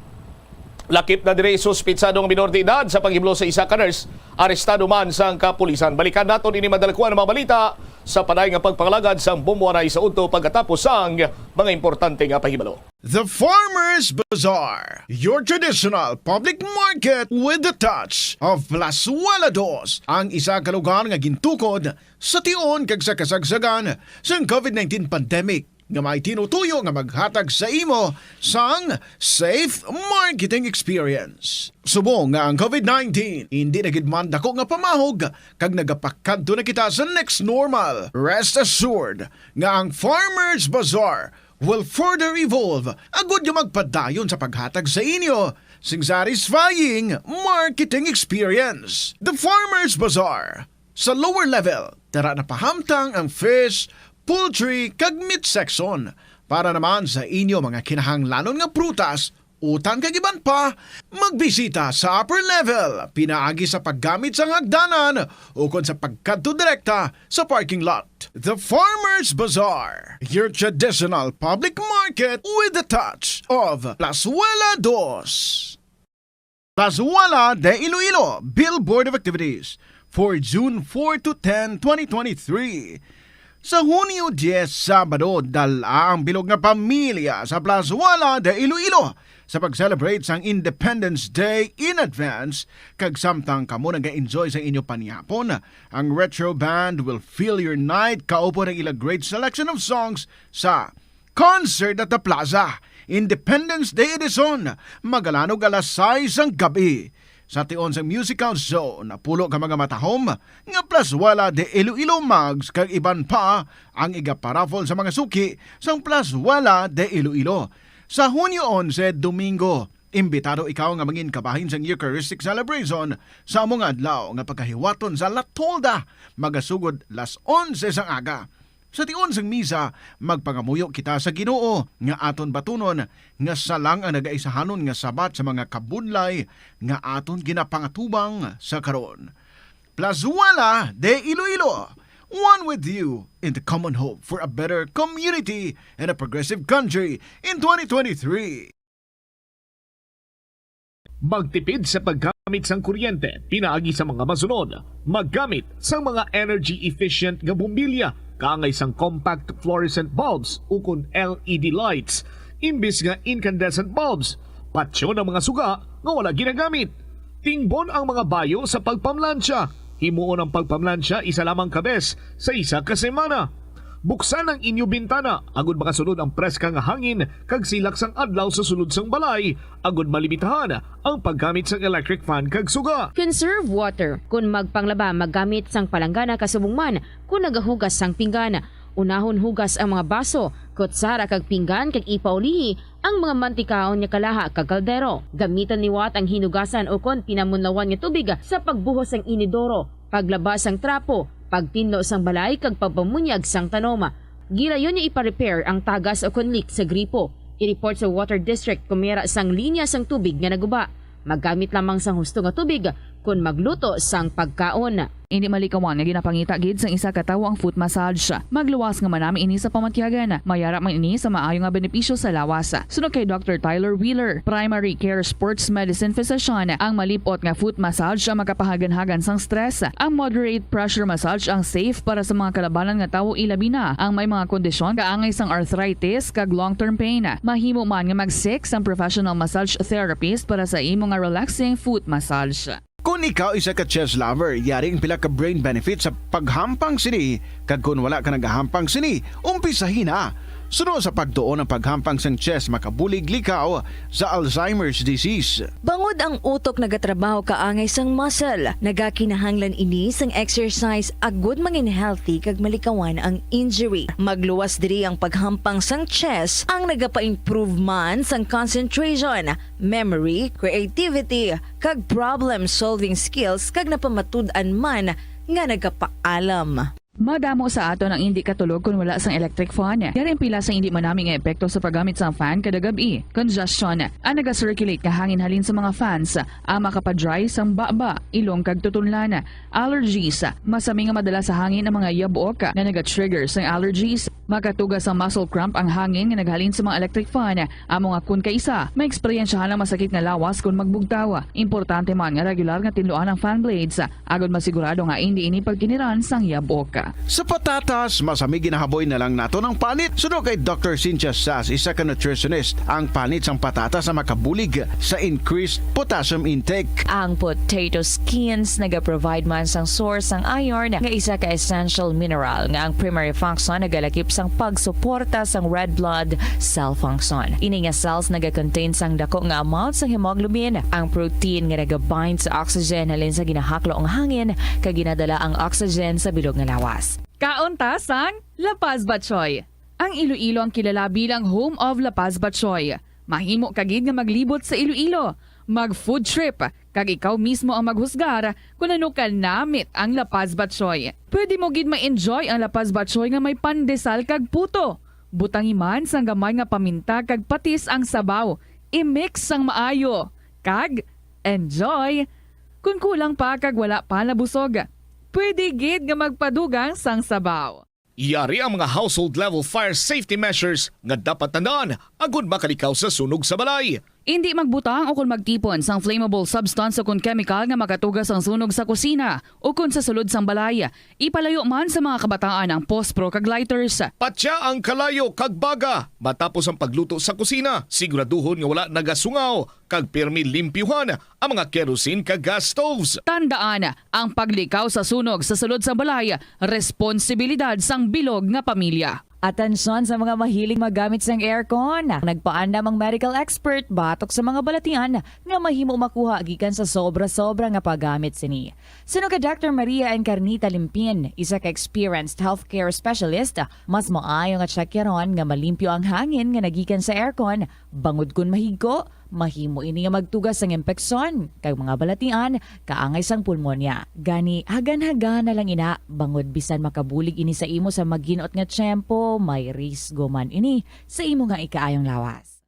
Lakip na diri suspitsado nga minor de edad sa paghiblo sa isa ka nurse, arestado man sang kapulisan. Balikan naton ini madalagkuan nga mga balita sa padayon nga pagpangalagad sang Bombo Anay sa udto pagkatapos sang mga importante nga pahibalo. The Farmers Bazaar, your traditional public market with the touch of Plazuela Dos, ang isa ka lugar nga gintukod sa tion kag sa kasagsagan sang COVID nineteen pandemic, nga may tinutuyo nga maghatag sa imo sang safe marketing experience. Subong nga ang COVID nineteen indi na gid man dako nga pamahog kag nagapakadto na kita sa next normal, rest assured nga ang Farmers Bazaar will further evolve agud nga magpadayon sa paghatag sa inyo sing satisfying marketing experience. The Farmers Bazaar, sa lower level, tara na pahamtang ang fish, poultry, kag meat section. Para naman sa inyo mga kinahanglanon nga prutas, utan kag iban pa, magbisita sa upper level pinaagi sa paggamit sang hagdanan ukon sa pagkadto direkta sa parking lot. The Farmers Bazaar, your traditional public market with the touch of Plazuela Dos. Plazuela de Iloilo Billboard of Activities for June four to ten, twenty twenty-three. Sa Hunyo diyes, Sabado, dala ang bilog nga pamilya sa Plazuela de Iloilo sa pag-celebrate sang Independence Day in advance, kag samtang kamo naga-enjoy sa inyo panihapon, ang Retro Band will fill your night kaupo ng ila great selection of songs sa Concert at the Plaza, Independence Day Edition, magalanog alas sais sang gab-i. Sa tion sang musical show, napulo ka mga matahom nga Plazuela de Iloilo mugs kag iban pa ang igaparaffle sa mga suki sang Plazuela de Iloilo. Sa Hunyo onse, Domingo, imbitado ikaw nga mangin kabahin sang Eucharistic celebration sa amo nga adlaw nga pagkahiwaton sa La Tolda, magasugod las onse sang aga. Sa tion sang misa, magpangamuyo kita sa Ginoo nga aton batunon nga sia lang ang nagaisahanon nga sabat sa mga kabudlay nga aton ginapangatubang sa karon. Plazuela de Iloilo, one with you in the common hope for a better community and a progressive country in twenty twenty-three. Magtipid sa paggamit sang kuryente pinaagi sa mga masunod. Maggamit sang mga energy efficient nga bombilya, kaangay sang compact fluorescent bulbs ukon L E D lights, imbis nga incandescent bulbs. Patyon ang mga suga nga wala ginagamit. Tingbon ang mga bayo sa pagpamlansya. Himuon ang pagpamlansya isa lamang ka bes sa isa ka semana. Buksan ang inyo bintana agud makasulod ang preska nga hangin kag silak sang adlaw sa sulod sang balay, agud malimitahan ang paggamit sang electric fan kag suga. Conserve water. Kon magpanglaba, maggamit sang palanggana kasubong man kon nagahugas sang pinggan. Unahon hugas ang mga baso, kutsara kag pinggan kag ipaulihi ang mga mantikaon nga kalaha kag kaldero. Gamitan liwat ang hinugasan ukon pinamunlawan nga tubig sa pagbuhos sang inidoro, paglaba sang trapo, pagtinlo sang balay kag pagpamunyag sang tanom. Gilayon nga ipa-repair ang tagas ukon leak sa gripo. I-report sa Water District kon may ara sang linya sang tubig nga naguba. Maggamit lamang sang husto nga tubig kon magluto sang pagkaon. Indi malikawan nga ginapangita gid sang isa ka tawo ang foot massage. Magluwas nga manami ini sa pamatyagan. May ara man ini sa maayo nga benepisyo sa lawas. Suno kay Doctor Tyler Wheeler, primary care sports medicine physician, ang malip-ot nga foot massage ang makapahaganhagan sang stress. Ang moderate pressure massage ang safe para sa mga kalabanan nga tawo, ilabi na ang may mga kondisyon kaangay sang arthritis kag long-term pain. Mahimo man nga mag-seek sang professional massage therapist para sa imo nga relaxing foot massage. Kon ikaw isa ka chess lover, yari ang pila ka brain benefits sa paghampang sini, kag kon wala ka nagahampang sini, umpisahi na. Suno sa pagtuon, ang paghampang sang chest makabulig likaw sa Alzheimer's disease. Bangod ang utok nagatrabaho kaangay sang muscle, nagakinahanglan ini sang exercise agud mangin healthy kag malikawan ang injury. Magluwas diri ang paghampang sang chest, ang nagapa-improve man sang concentration, memory, creativity, kag problem-solving skills, kag napamatud-an man nga nagapaalam. Madamo sa aton ang indi katulog kon wala sang electric fan. Yari ang pila sang indi manami nga epekto sa paggamit sang fan kada gab-i. Congestion, ang naga-circulate nga hangin halin sa mga fans, ang makapa-dry sang baba, ilong kag tutunlan. Allergies, masami nga madala sa hangin ang mga yabok nga naga-trigger sang allergies. Makatuga sang muscle cramp ang hangin nga naghalin sa mga electric fan. Amo nga kon kaisa, maeksperiensyahan ang masakit nga lawas kon magbugtaw. Importante man nga regular nga tinluan ang fan blades agod masigurado nga indi ini pagkiniran sang yabok. Sa patatas, masami ginahaboy na lang naton ang panit. Suno kay Doctor Cynthia Sass, isa ka nutritionist, ang panit sang patatas ang makabulig sa increased potassium intake. Ang potato skins nagaprovide man sang source sang iron, nga isa ka essential mineral nga ang primary function nagalakip sang pagsuporta sang red blood cell function. Ini nga cells nagakontain sang dako nga amount sang hemoglobin, ang protein nga nagabind sa oxygen halin sa ginahaklo nga hangin kag ginadala ang oxygen sa bilog nga lawas. Kaon ta sang La Paz Batchoy. Ang Iloilo ang kilala bilang home of La Paz Batchoy. Mahimo ka gid nga maglibot sa Iloilo, mag-food trip, kag ikaw mismo ang maghusgar kon ano ka namit ang La Paz Batchoy. Pwede mo gid ma-enjoy ang La Paz Batchoy nga may pandesal kag puto. Butangi man sang gamay nga paminta kag patis ang sabaw. I-mix sang maayo. Kag enjoy! Kon kulang pa kag wala pa nabusog, pwede gid nga magpadugang sang sabaw. Yari ang mga household level fire safety measures nga dapat tandaan agud makalikaw sa sunog sa balay. Indi magbutang o kon magtipon sang flammable substance o kon chemical nga makatuga sang sunog sa kusina o kon sa sulod sang balay. Ipalayo man sa mga kabataan ang pospro kag lighters. Patya ang kalayo kag baga matapos ang pagluto sa kusina. Siguraduhon nga wala nagasungaw kag pirmi limpyuhan ang mga kerosene kag gas stoves. Tandaan, ang paglikaw sa sunog sa sulod sang balay, responsibilidad sang bilog nga pamilya. Atensyon sa mga mahilig maggamit sang aircon. Nagpaandam ang medical expert batok sa mga balatian nga mahimo makuha gikan sa sobra-sobra nga paggamit sini. Suno kay Doctor Maria Encarnita Limpin, isa ka experienced healthcare specialist, mas maayo nga tsakyaron nga malimpyo ang hangin nga nagikan sa aircon, bangod kon mahigko, mahimo ini nga magtuga sang impeksyon kag mga balatian kaangay sang pulmonya. Gani, hagan-hagana lang ina, bangod bisan makabulig ini sa imo sa maginot nga tiyempo, may risgo man ini sa imo nga ikaayong lawas.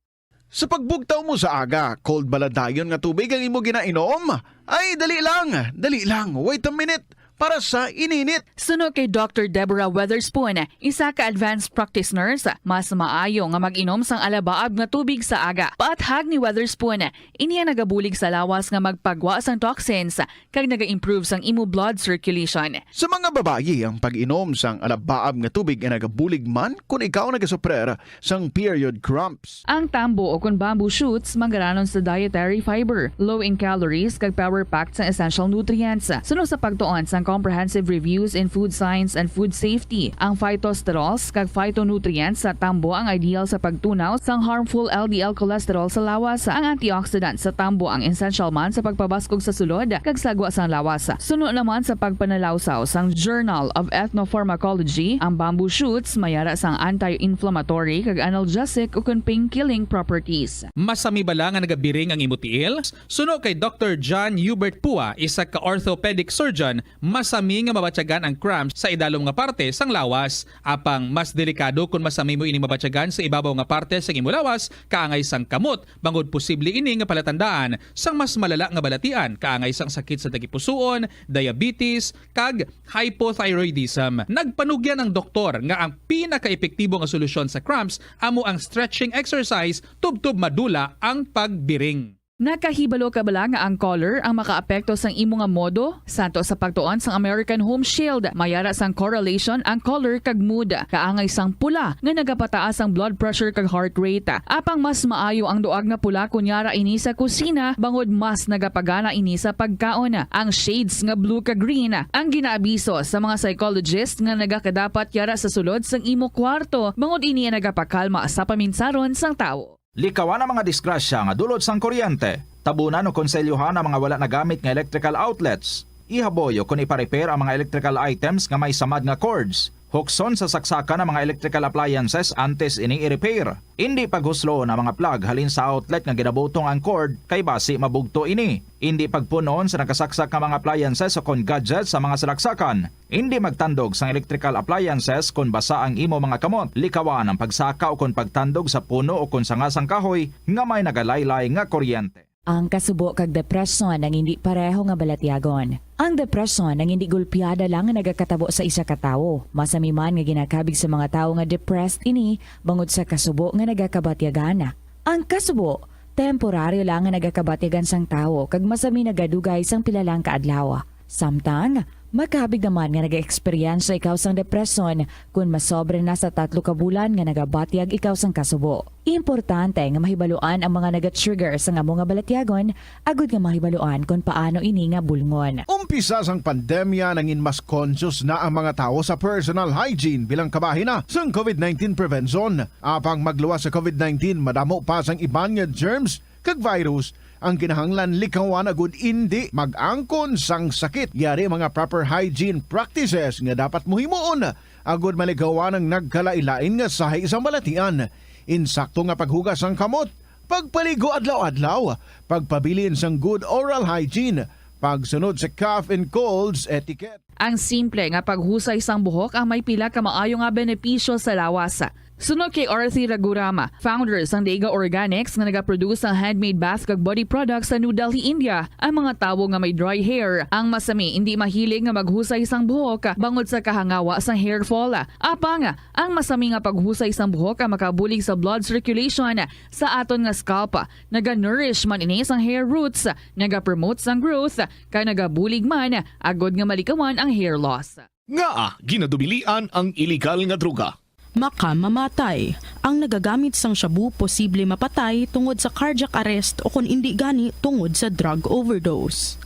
Sa pagbugtaw mo sa aga, cold bala dayon nga tubig ang imo ginainom? Ay, dali lang, dali lang, wait a minute, para sa ininit. Suno kay Doctor Deborah Weatherspoon, isa ka advanced practice nurse, mas maayo nga mag-inom sang alabaab nga tubig sa aga. Paathag ni Weatherspoon, ini ang nagabulig sa lawas nga magpagwa sang toxins kag naga-improve sang imo blood circulation. Sa mga babayi, ang pag-inom sang alabaab nga tubig ay nagabulig man kon ikaw nagasuprer sang period cramps. Ang tambo o kon bamboo shoots manggaranon sa dietary fiber, low in calories kag power-packed sang essential nutrients. Suno sa pagtuon sang Comprehensive Reviews in Food Science and Food Safety, ang phytosterols kag phytonutrients sa tambo ang ideal sa pagtunaw sang harmful L D L cholesterol sa lawas. Ang antioxidant sa tambo ang essential man sa pagpabaskog sa sulod kag sagwa sang lawas. Suno naman sa pagpanalawsaw sang Journal of Ethnopharmacology, ang bamboo shoots may ara sang anti-inflammatory kag analgesic ukon pain-killing properties. Masami bala nga nagabiring ang imo tiil? Suno kay Doctor John Hubert Pua, isa ka orthopedic surgeon, masami nga mabatyagan ang cramps sa idalom nga parte sang lawas. Apang mas delikado kon masami mo ini mabatyagan sa ibabaw nga parte sang imo lawas, kaangay sang kamot, bangod posible ini nga palatandaan sang mas malala nga balatian, kaangay sang sakit sa tagipusoon, diabetes, kag hypothyroidism. Nagpanugyan ang doktor nga ang pinakaepektibo nga solusyon sa cramps amo ang stretching exercise tubtob madula ang pagbiring. Nakahibalo ka bala nga ang color ang makaapekto sang imo nga modo? Santo sa pagtuon sang American Home Shield, may ara sang correlation ang color kag mood. Kaangay sang pula nga nagapataas ang blood pressure kag heart rate. Apang mas maayo ang duag nga pula kon yara ini sa kusina, bangod mas nagapagana ini sa pagkaon. Ang shades nga blue kag green ang ginaabiso sa mga psychologist nga nagakadapat yara sa sulod sang imo kwarto, bangod ini ang nagapakalma sa paminsaron sang tawo. Likawan ang mga disgrasya nga dulot sang kuryente. Tabunan o konselyuhan ang mga wala nagamit nga electrical outlets. Ihaboy o kon ipa-repair ang mga electrical items nga may samad nga cords. Hukson sa saksakan ang mga electrical appliances antes ini i-repair. Indi paghusloon ang mga plug halin sa outlet nga ginabutong ang cord, kay basi mabugto ini. Indi pagpun-on sa nakasaksak nga mga appliances o kon gadgets sa mga salaksakan. Indi magtandog sang electrical appliances kon basa ang imo mga kamot. Likawan ang pagsaka o kon pagtandog sa puno o kon sanga sang kahoy nga may nagalaylay nga kuryente. Ang kasubo kag depresyon ang indi pareho nga balatyagon. Ang depresyon ang indi gulpiada lang nga nagakatabo sa isa ka tawo. Masami man nga ginakabig sa mga tawo nga depressed ini bangod sa kasubo nga nagakabatyagan. Ang kasubo, temporaryo lang nga nagakabatyagan sang tawo kag masami nagadugay sang pila lang ka adlaw. Samtang, makabig naman nga nag-eksperyensya ikaw sang depresyon kon masobra na sa tatlo ka bulan nga nagabatyag ikaw sang kasubo. Importante nga mahibaluan ang mga naga-trigger sang amo nga balatyagon agud nga mahibaluan kon paano ini nga bulngon. Umpisa sang pandemya, nangin mas conscious na ang mga tawo sa personal hygiene bilang kabahin na sang covid nineteen prevention. Apang magluwas sa covid nineteen, madamo pa sang iban nga germs kag virus ang kinahanglan likawan agud indi mag-angkon sang sakit. Yari mga proper hygiene practices nga dapat mo himuon agud malikawan ang nagkalain-lain nga sahi sang balatian. Insakto nga paghugas sang kamot, pagpaligo adlaw-adlaw, pagpabilin sang good oral hygiene, pagsunod sa cough and colds etiquette. Ang simple nga paghusay sang buhok ang may pila ka maayo nga benepisyo sa lawas. Suno kay Arthi Raghuram, founder sang Dega Organics nga nagaproduce sang handmade bath kag body products sa New Delhi, India, ang mga tawo nga may dry hair ang masami indi mahilig nga maghusay sang buhok bangod sa kahangawa sang hair fall. Apang, ang masami nga paghusay sang buhok ang makabulig sa blood circulation sa aton nga scalp. Naga-nourish man ini sang hair roots, nagapromote sang growth, kag nagabulig man agud nga malikawan ang hair loss. Ngaa ginadubilian ang iligal nga droga? Makamamatay. Ang nagagamit sang shabu posible mapatay tungod sa cardiac arrest o kon indi gani tungod sa drug overdose.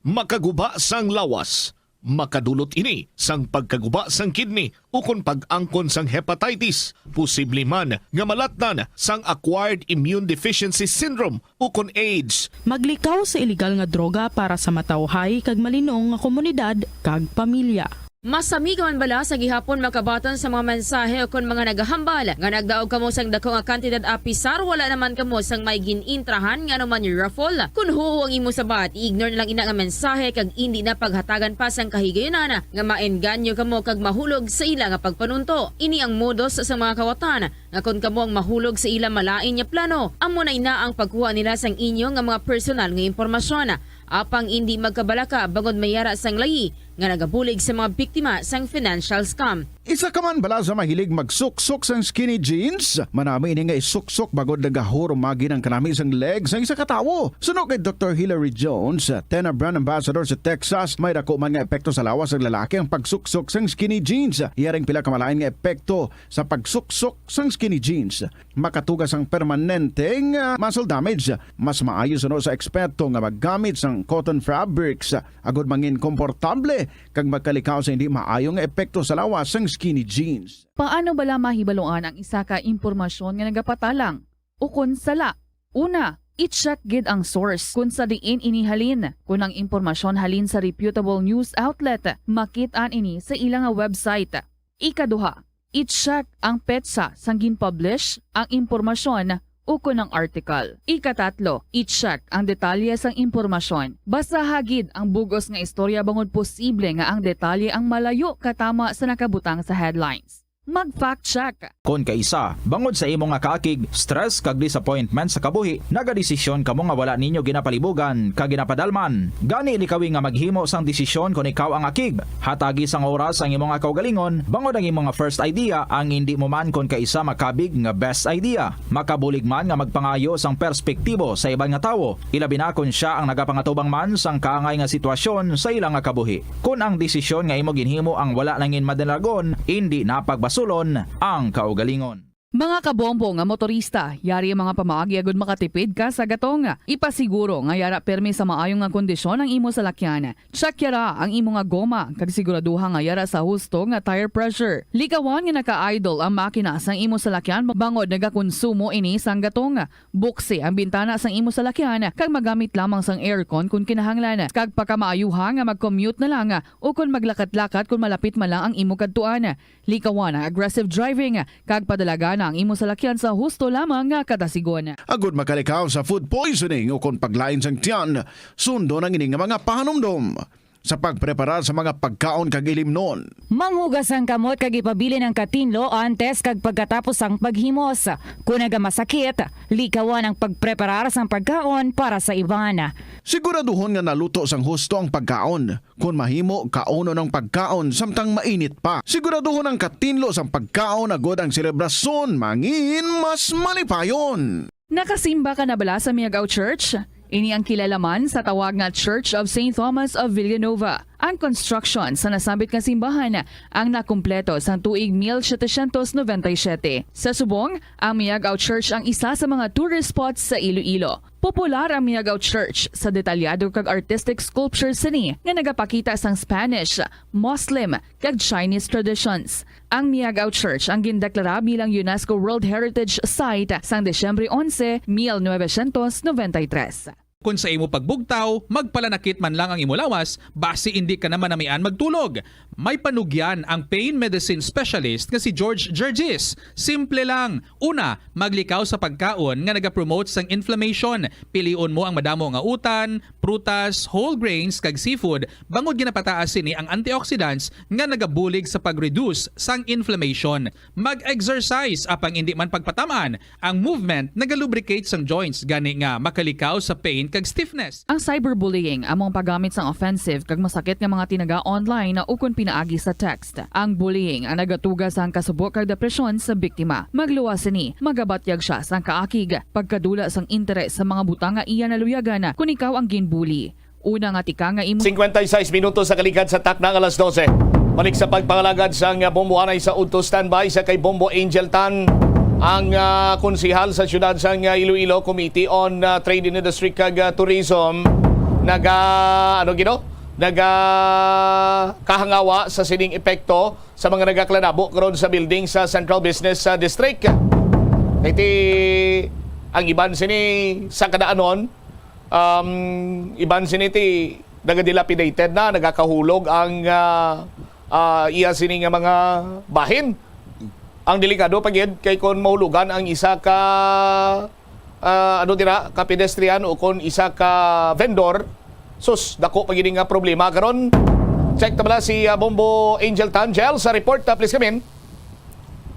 Makaguba sang lawas. Makadulot ini sang pagkaguba sang kidney ukon pag-angkon sang hepatitis, posible man nga malatnan sang acquired immune deficiency syndrome ukon AIDS. Maglikaw sa iligal nga droga para sa matawhay kag malinong nga komunidad kag pamilya. Masami ka man bala sa gihapon makabaton sa mga mensahe ukon mga nagahambal nga nagdaog kamo sang dako nga kantidad apisar wala naman kamo sang may gin-intrahan nga anuman raffle? Kon huo ang imo sabat, i-ignore na lang ina nga mensahe kag indi na paghatagan pa sang kahigayunan nga maengganyo kamo kag mahulog sa ila nga pagpanunto. Ini ang modus sa mga kawatan nga kon kamo ang mahulog sa ila malain nga plano, amo na ina ang pagkuha nila sang inyo nga mga personal nga impormasyon. Apang indi magkabalaka bangod may ara sang layi nga nagabulig sa mga biktima sang financial scam. Isa ka man bala sa mahilig magsuksok sang skinny jeans? Manami ini nga isuksok bangod nagahurumagi ang kanami sang leg sang isa ka tawo. Suno kay Doktor Hilary Jones, Tena brand ambassador sa Texas, may dako man nga epekto sa lawas sang lalaki ang pagsuksok sang skinny jeans. Yari ang pila ka malain nga epekto sa pagsuksok sang skinny jeans. Makatuga sang permanente nga muscle damage. Mas maayo suno sa eksperto nga maggamit sang cotton fabrics agud mangin komportable kag magkalikaw sa hindi maayo nga epekto sa lawas sang skinny jeans. Paano bala mahibaluan ang isa ka impormasyon nga nagapatalang ukon sala? Una, i-check gid ang source kon sa diin ini halin. Kon ang impormasyon halin sa reputable news outlet, makit-an ini sa ila nga website. Ikaduha, i-check ang petsa sang gin-publish ang impormasyon ukon ang article. Ikatatlo, i-check ang detalye sang impormasyon. Basaha gid ang bug-os nga istorya bangod posible nga ang detalye ang malayo katama sa nakabutang sa headlines. Mag-fact check. Kon kaisa, bangod sa imo nga kaakig, stress kag disappointment sa kabuhi, nagadesisyon kamo nga wala ninyo ginapalibugan kag ginapadalman. Gani likawi nga maghimo sang desisyon kon ikaw ang akig. Hatagi sang oras ang imo nga kaugalingon, bangod ang imo nga first idea ang indi mo man kon kaisa makabig nga best idea. Makabulig man nga magpangayo sang perspektibo sa iban nga tawo, ilabi na kon sia ang nagapangatubang man sang kaangay nga sitwasyon sa ila nga kabuhi. Kon ang desisyon nga imo ginhimo ang wala nangin madalagon, indi na pagbasulon ang kaugalingon. Mga kabombo nga motorista, yari ang mga pamaagi agud makatipid ka sa gatong. Ipasiguro nga yara permi sa maayo nga kondisyon ang imo salakyan. Check yara ang imo nga goma kag siguraduha nga yara sa husto nga tire pressure. Likawan nga naka-idle ang makina sang imo salakyan bangod nagakonsumo ini sang gatong. Buksi ang bintana sang imo salakyan kag magamit lamang sang aircon kon kinahanglan, kag pakamaayuha nga mag-commute na lang o kon maglakat-lakat kon malapit man lang ang imo kadtuan. Likawan ang aggressive driving kag padalagana ang imo salakyan sa husto lamang nga kadasigon. Agud makalikaw sa food poisoning ukon paglain sang tiyan, sundon ang ini nga mga pahanumdom sa pagpreparar sa mga pagkaon kag ilimnon. Manghugas ang kamot kag ipabilin ang katinlo antes kag pagkatapos sang paghimos. Kon nagamasakit, likawan ang pagpreparar sang pagkaon para sa iban. Siguraduhon nga naluto sang husto ang pagkaon. Kon mahimo, kaunon ang pagkaon samtang mainit pa. Siguraduhon ang katinlo sang pagkaon agod ang selebrasyon mangin mas malipayon. Nakasimba ka na bala sa Miagao Church? Ini ang kilala man sa tawag nga Church of Saint Thomas of Villanova. Ang construction sa nasambit nga simbahan ang nakumpleto sang tuig mil setecientos noventa y siete. Sa subong, ang Miagao Church ang isa sa mga tourist spots sa Iloilo. Popular ang Miagao Church sa detalyado kag artistic sculpture sini nga nagapakita sang Spanish, Muslim, kag Chinese traditions. Ang Miagao Church ang gindeklara bilang UNESCO World Heritage Site sang Disyembre onse, mil novecientos noventa y tres. Kon sa imo pagbugtaw, magpalanakit man lang ang imo lawas, basi indi ka na manamian magtulog. May panugyan ang pain medicine specialist nga si George Gergis. Simple lang. Una, maglikaw sa pagkaon nga nagapromote sang inflammation. Pilion mo ang madamo nga utan, prutas, whole grains, kag seafood, bangod ginapataas sini ang antioxidants nga nagabulig sa pag-reduce sang inflammation. Mag-exercise, apang indi man pagpatam-an, ang movement nagalubricate sang joints, gani nga makalikaw sa pain kag stiffness. Ang cyberbullying amo ang paggamit sang offensive kag masakit nga mga tinaga online ukon pinaagi sa text. Ang bullying ang nagatuga sang kasubo kag depresyon sa biktima. Magluwas sini, magabatyag sia sang kaakig, pagkadula sang interes sa mga butang nga iya naluyagan kon ikaw ang ginbully. Una nga tika nga imo. Cincuenta y seis minutos sa kaligad sa takna nga alas dose. Balik sa pagpangalagad sang bombo anay sa udto, standby sa kay Bombo Angel Tan, ang ah, konsehal sa siyudad sang ah, Iloilo, Committee on ah, Trade, Industry kag ah, Tourism, naga ano gino naga kahangawa sa sining epekto sa mga nagaklanabo karon sa building sa Central Business ah, District. Kay ti ang iban sini sa kadaanon, um, iban sini ti nagadilapidated na, nagakahulog ang ah, ah, iya sini nga mga bahin. Ang delikado pa gid kay kon mahulugan ang isa ka ah, ano dira, ka pedestrian o kon isa ka vendor, sus, dako pa gid nga problema karon. Check ta bala si ah, Bombo Angel Tangel sa report, ah, please come in.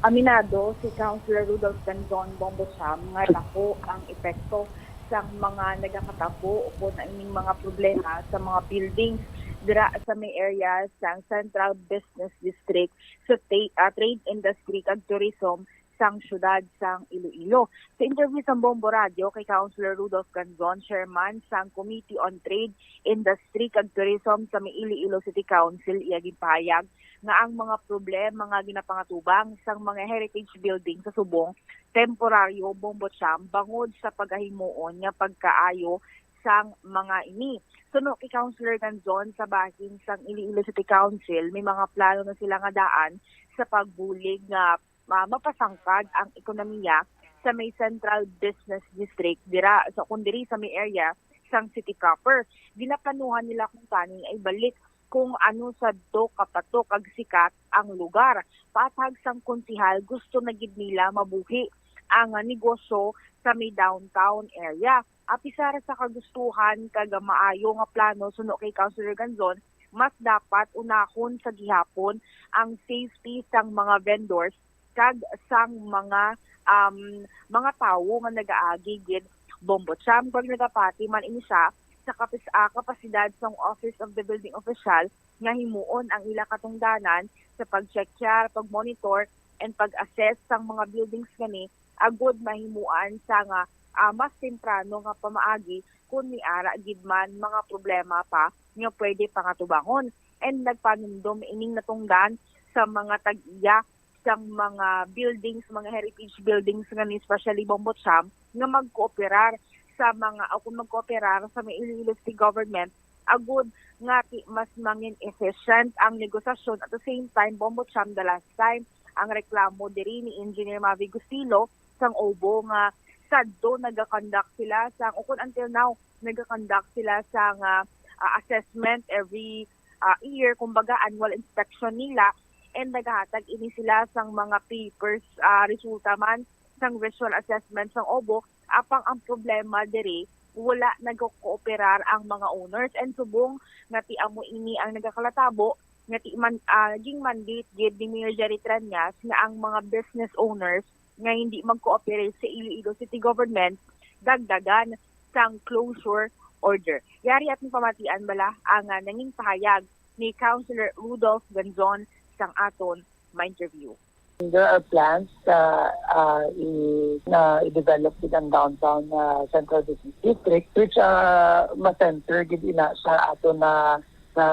Aminado si Councilor Rudolph Ganzon Bombo Cham nga dako ang epekto sang mga nagakatabo o kon ang ining mga problema sa mga buildings dira sa may area sang Central Business District sa ta- ah, Trade Industry kag Tourism sang siyudad sang Iloilo. Sa interview sa Bombo Radio kay Councilor Rudolph Ganzon, chairman sang Committee on Trade, Industry kag Tourism sa may Iloilo City Council, iya ginpahayag nga ang mga problema nga ginapangatubang sang mga heritage building sa subong temporaryo, Bombo Cham, bangod sa pagahimuon nga pagkaayo sang mga ini. Suno kay Councilor Ganzon, sa bahin sang Iloilo City Council, may mga plano na sila nga daan sa pagbulig nga ah, mapasangkad ang ekonomiya sa may Central Business District dira sa, kun diri sa may area sang city proper. Ginaplanuhan nila kung tani ay balik kung ano sadto kapatok kag sikat ang lugar. Patag sang konsehal, gusto na gid nila mabuhi ang negosyo sa may downtown area. Apisar sa kagustuhan kag maayo nga plano, suno kay Councilor Ganzon, mas dapat unahon sa gihapon ang safety sang mga vendors kag sang mga, um, mga tawo nga nagaagi gid, Bombo Cham, kag nagapati man ini siya sa kapis-, ah, kapasidad sang Office of the Building Official nga himuon ang ila katungdanan sa pag-check-check, pag-monitor, and pag-assess sang mga buildings gani, agud mahimuan sa nga, ah, mas temprano nga pamaagi kon may ara gid man mga problema pa nga pwede pangatubangon. And nagpanumdom ining natungdan sa mga tag-iya sang mga buildings, mga heritage buildings nga ni, especially Bombo Cham, nga magkooperar sa mga, o kung magkooperar sa may Iloilo City Government, agud nga ti-, mas mangin efficient ang negosasyon. At the same time, Bombo Cham, the last time, ang reklamo diri ni Engineer Mavi Gustilo sang OBO nga sadto nagakonduct sila sang, o kung until now, nagakonduct sila sang, ah, ah, assessment every, ah, year, kumbaga annual inspection nila, and nagahatag ini sila sang mga papers, ah, resulta man sang visual assessment sang OBO. Apang ang problema diri, wala nagakooperar ang mga owners, and subong nga ti amo ini ang nagakalatabo nga ti man, ah, ginmandate gid ni Mayor Jerry Treñas nga ang mga business owners nga hindi mag-cooperate sa Iloilo City Government dagdagan sang closure order. Yari atong pamatian bala ang, ah, nanging pahayag ni Councilor Rudolph Ganzon sang aton ma-interview. There are plans na, ah, i-, na i-develop din ang downtown, ah, Central Business District, which, ah, ma-center gid ina sa aton na, na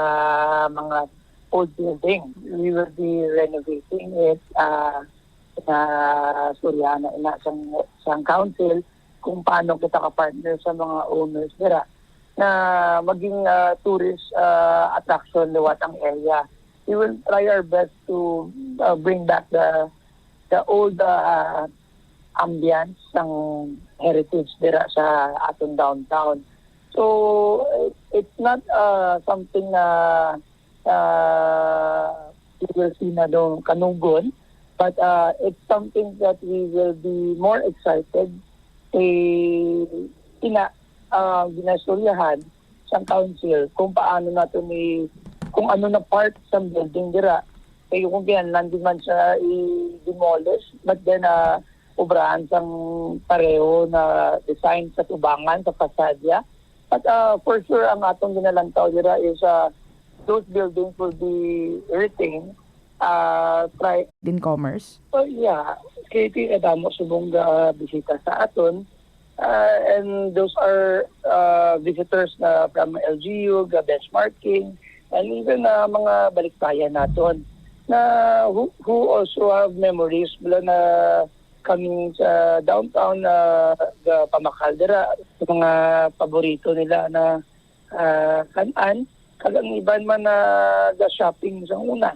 mga old building. We will be renovating it, ah, na suryahan na ina sang, sang council kung paano kita ka-partner sa mga owners dira na maging, ah, tourist, ah, attraction liwat ang area. We will try our best to, ah, bring back the, the old, ah, ambience sang heritage dira sa aton downtown. So, it's not, ah, something na, ah, we will see na daw kanugon, but, ah, it's something that we will be more excited, eh, ina, ah, ginaistoryahan sang council kung paano nato ni, kung ano na part sang building dira. Kay kung kinahanglan din man siya i-demolish, but then, ah, obrahan sang pareho na design sa tubangan, sa fasadya. But, ah, for sure, ang atong ginalantaw dira is, ah, those buildings will be retained. Ah, try Din commerce? Oh, yeah. Kay ti kadamo subong ga bisita sa aton. Ah, and those are, ah, visitors na from L G U, ga benchmarking, and even, ah, mga balikbayan naton na who, who also have memories bala na coming sa downtown na ga pamakal dira, mga paborito nila na, ah, kan-an, kag ang iban man na ga shopping sa una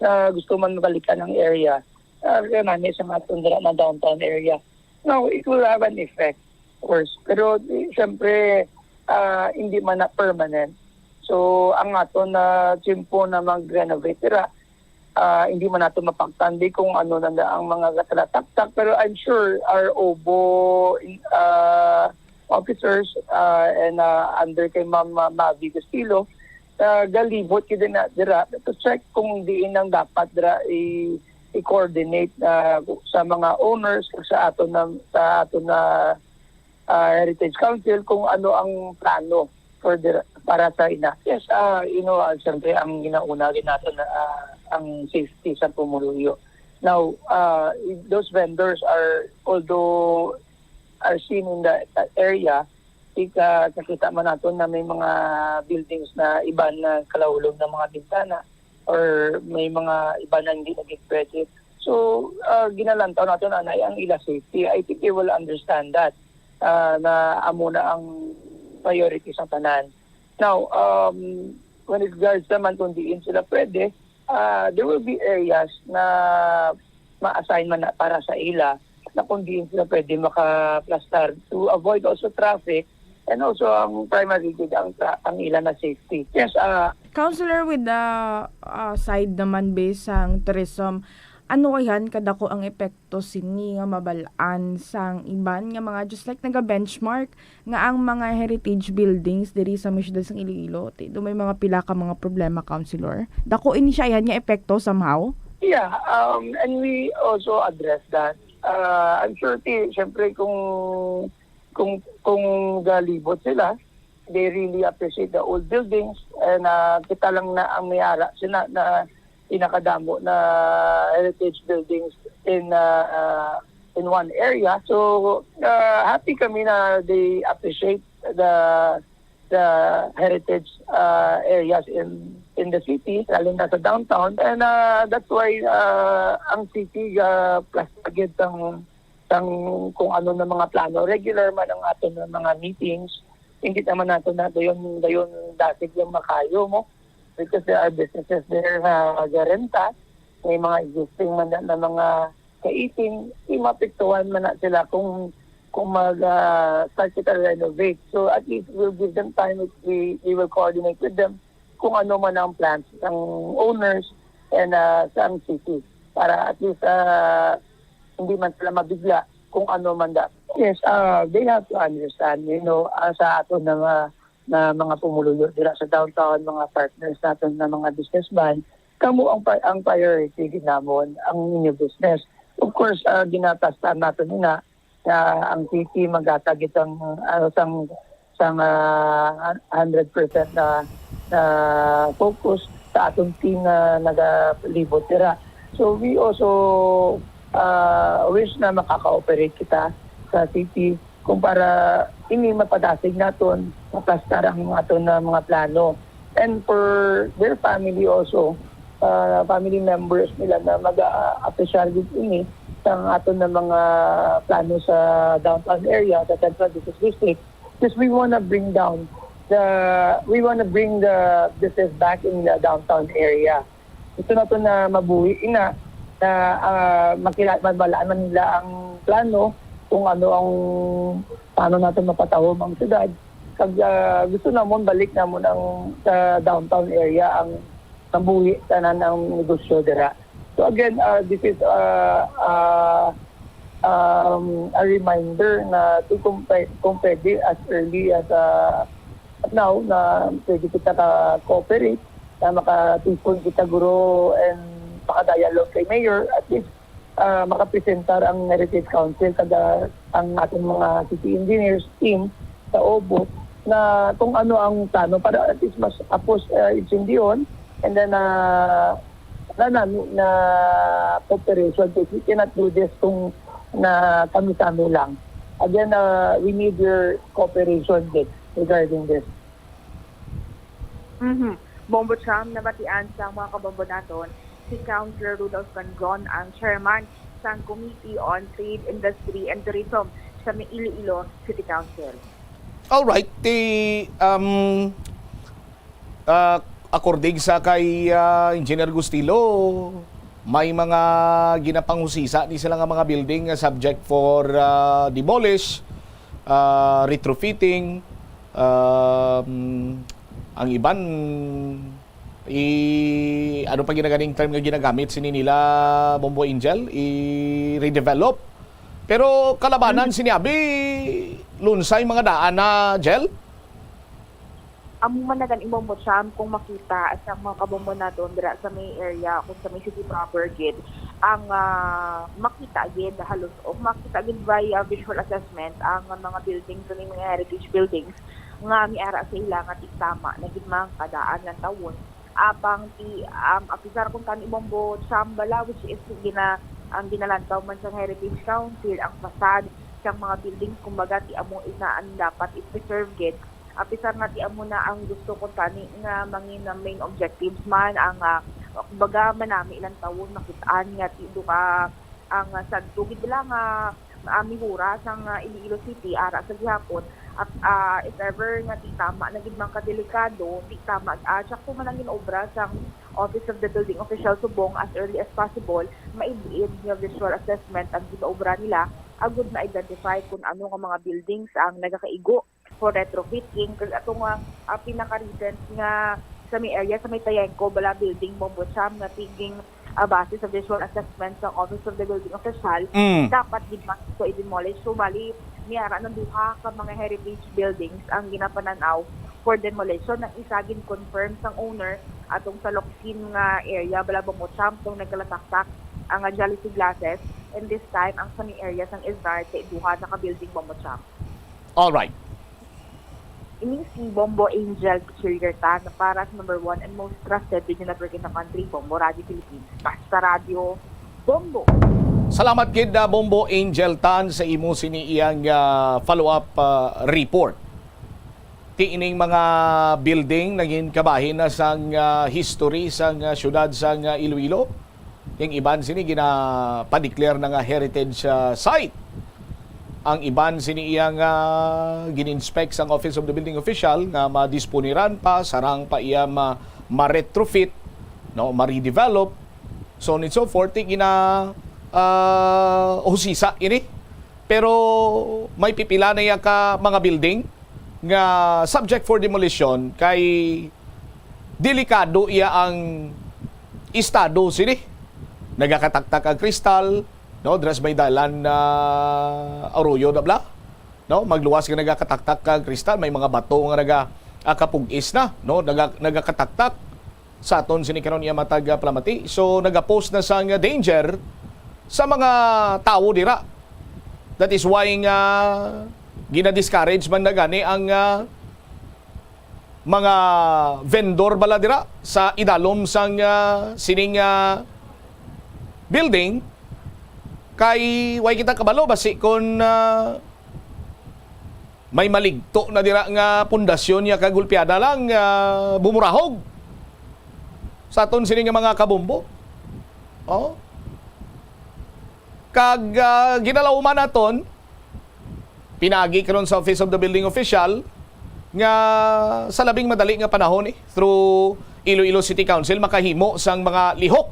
na gusto man mabalikan ang area. Ah, kaya nami sa aton dira na downtown area. Now, it will have an effect, of course. Pero, di, syempre, ah, hindi man na permanent. So, ang aton na tiyempo na mag-renovate dira, ah, hindi man nato mapagtandi kung ano na, na ang mga gatalataktak. Pero I'm sure our OBO, ah, officers, ah, and, ah, under kay Ma'am, ah, Mavi Castillo, ah, galibot gid na dira to check kung diin ang dapat dira i-, i-coordinate, ah, sa mga owners, sa aton na, sa aton na, ah, Heritage Council kung ano ang plano for the, para sa ina. Yes, ah, you know, ah, siyempre ang ginauna gid naton na, ah, ang safety sa pumuluyo. Now, ah, those vendors are, although are seen in the, that area, ika-, nakita man naton na may mga buildings na iban na kalahulog ng mga bintana or may mga iba na hindi naging pwede. So, ah, ginalantaw naton, anay, ang ila safety. I think they will understand that, ah, na amo na ang priority sa tanan. Now, um, when it regards naman kung diin sila pwede, ah, there will be areas na ma-assign man na para sa ila na kung diin sila pwede makaplastar to avoid also traffic and also ang primary gid ang tra-, ang ila na safety. Yes, ah, Councilor, with the, ah, side naman based sang tourism, Ano ayan kadako ang epekto sini nga mabal-an sang iban nga mga, just like, naga-benchmark nga ang mga heritage buildings diri sa may siyudad sang Iloilo, ti, do may mga pila ka mga problema, Councilor? Dako ini siya ayan nga epekto somehow? Yeah, um, and we also address that. Uh, I'm sure, ti, syempre, kung kung kung galibot sila, they really appreciate the old buildings, and uh, kita lang na ang may ara sila na pinakadamo na heritage buildings in uh, uh, in one area. So uh, happy kami na they appreciate the the heritage uh, areas in in the city, lalo na sa downtown. And uh, that's why uh, ang city uh, plus agad ang sang kung ano na mga plano. Regular man ang aton nga mga meetings, hindi naman nato na dayon dayon dasig lang makayo mo, because there are businesses there nga garenta, may mga existing man na, na mga kaiting, di mapiktuhan man na sila kung kung mag ah, start kita renovate. So at least we'll give them time, we, we will coordinate with them kung ano man ang plans ng owners and uh, sa city, para at least uh, hindi man sila mabigla kung ano man da. Yes, uh, they have to understand, you know, uh, sa aton na nga na mga pumuluyo dira sa downtown, mga partners naton na mga businessman, kamo ang pa- ang priority gid namon ang inyo business. Of course, uh, ginatasta naton ina na ang city maghatag itang uh, sang sang uh, hundred percent na na focus sa atong team na nagalibot dira. So we also uh, wish na makaka-operate kita sa city kung para ini mapadasig naton, maplastar ang aton na mga plano. And for their family also, uh, family members nila na mag-apisyal gid ini sa aton na mga plano sa downtown area, sa Central Business District, because we wanna bring down the we wanna bring the business back in the downtown area. Gusto nato na mabuhi ina na uh, makila mabalaan man nila ang plano kung ano ang paano natin mapatahom ang syudad. Kag uh, gusto namon balik namon ang sa downtown area ang mabuhi tanan ang negosyo dira. So again, uh, this is uh, uh, um, a reminder na to kung, pe- kung pwede as early as uh, now na pwede kita ka-cooperate na makatipon kita guro and makadialogue kay Mayor, at least uh, makapresentar ang Heritage Council kada ang ating mga city engineers team sa Obo na kung ano ang plano para at least mas apos uh, intindihon and then uh, na nami na cooperation because we cannot do this kung na kami-kami lang. Again, uh, we need your cooperation din regarding this. Mhm. Bombo Cham, nabatian sang mga kabombo naton, si Councilor Rudolph Cangron ang chairman sang Committee on Trade, Industry, and Tourism sa may Iloilo City Council. Alright, ti um, uh, according sa kay uh, Engineer Gustilo, may mga ginapanghusisa ni sila nga mga building nga subject for uh, demolish, uh, retrofitting, um, ang iban i ano pa ginaganing term nga ginagamit sini nila Bombo Angel, i redevelop. Pero kalabanan sini abi lunsay mga daan na, Jel? Amo man na gani, Bombo Cham, kung makita sa mga kabombo naton dira sa may area, kung sa may city proper gid, ang ah, makita gid halos o makita gid by ah, visual assessment ang mga buildings, sa mga heritage buildings nga miara sa ila nga ti tama na gid man kadaan lang tawon. Apang ti um, apisar kung tani, Bombo Cham bala, which is gina ang ginalantaw man sang Heritage Council ang facade sang mga buildings, kumbaga ti amo ina ang dapat i-preserve gid. Apisar nga ti amo na ang gusto ko tani nga mangin na main objectives man ang ah, kumbaga manami ilang tawon makit-an nga ti do ka ang ah, sadto gid bala nga ah, mihura sang ah, Iloilo City ara sa gihapon. At ah, if ever nga ti tama na gid man kadelikado, ti tama ah, sakto man ang ginaobra sang Office of the Building Official subong as early as possible, maid-id nga visual assessment ang ginaobra nila agud ma-identify kung ano nga mga buildings ang nagakaigo for retrofitting. Kag ato nga ah, pinaka-recent nga sa may area sa may Tayengco bala building, Bombo Cham, nga tiging Ah, base sa visual assessment sang Office of the Building Official, Mm. dapat gid man ito i-demolish. So, bali, may ara ng duha ka mga heritage buildings ang ginapananaw for demolition. Ang isa gin-confirm sang owner atong sa Locsin nga area, bala, Bamboo Champ, tong nagkalataktak ang, ah, Jollibee glasses. And this time, ang sa may area sang Isnarte, duha na ka building, Bamboo Champ. All right. Ini si Bombo Angel Peculiar Tan para sa number one and most trusted radio network in the country, Bombo Radio Philippines. Basta Radio, Bombo. Salamat gid, ah, Bombo Angel Tan, sa imo sini iyang, ah, follow-up, ah, report. Ti ining mga building naging kabahin na sang, ah, history sang, ah, syudad sang, ah, Iloilo. Yung iban sini ginapadeclare na nga heritage, ah, site. Ang iban sini iya nga gin-inspect sang Office of the Building Official nga madisponiran pa, sarang pa iya ma-, ma-retrofit, no, ma-redevelop, so on and so forth, ti gina, ah, husisa ini. Pero may pipila na iya ka mga building nga subject for demolition kay delikado iya ang estado sini. Nagakataktak ang kristal, no, dras may dalan na Arroyo da bla, no, magluwas nga nagakataktak ang kristal, may mga bato nga naga, ah, kapugis na, no, naga, nagakataktak sa aton sini karon iya matag, ah, palamati. So, nagapost na sang danger sa mga tawo dira. That is why nga gina-discourage man na gani ang, ah, mga vendor bala dira sa idalom sang, ah, sining, ah, building, kay way kita kabalo basi kun, ah, may maligto na dira nga pundasyon niya kag gulpiada lang, ah, bumurahog sa aton sini nga mga kabombo. Oh. Kag, ah, ginalauman naton, pinaagi karon sa Office of the Building Official nga sa labing madali nga panahon, eh, through Iloilo City Council, makahimo sang mga lihok,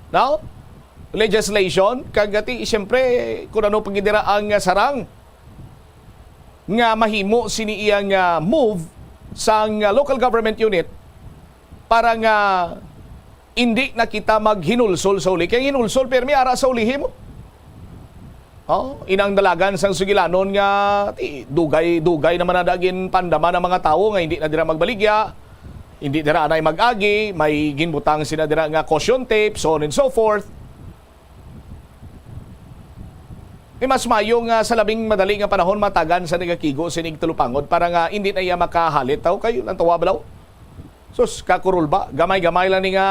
no, legislation, kag ati, siyempre, kung ano pa gid dira ang, ah, sarang nga mahimo sini iya nga move sang, ah, local government unit para nga indi na kita maghinulsol sa uli. Kay hinulsol, pirmi ara sa ulihi mo. Oh, inang dalagan sang sugilanon nga ti, dugay-dugay naman na gin pandaman ang mga tawo nga hindi na dira magbaligya, hindi dira anay mag-agi, may ginbutang sila dira nga caution tape, so on and so forth. Di mas mayo nga sa labing madali nga panahon matagan sa nagakigo sining tulupangod para nga hindi na iya makahalit. Taw kayo lang tawa balaw. Sus, kakurol ba? Gamay-gamay lang ni nga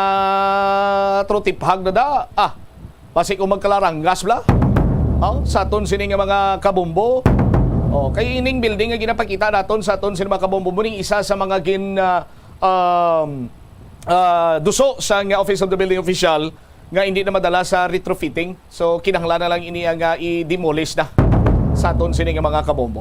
trotiphag na da. Ah, basi kung magkalaranggas bla. Oh, sa aton sini nga mga kabombo. Oh, kay ining building nga ginapakita naton sa aton sini mga kabombo, muni isa sa mga gin, ah, um, ah, duso sa nga Office of the Building Official nga hindi na madala sa retrofitting. So, kinahanglan na lang ini ang, ah, i-demolish na sa aton sini nga mga kabombo.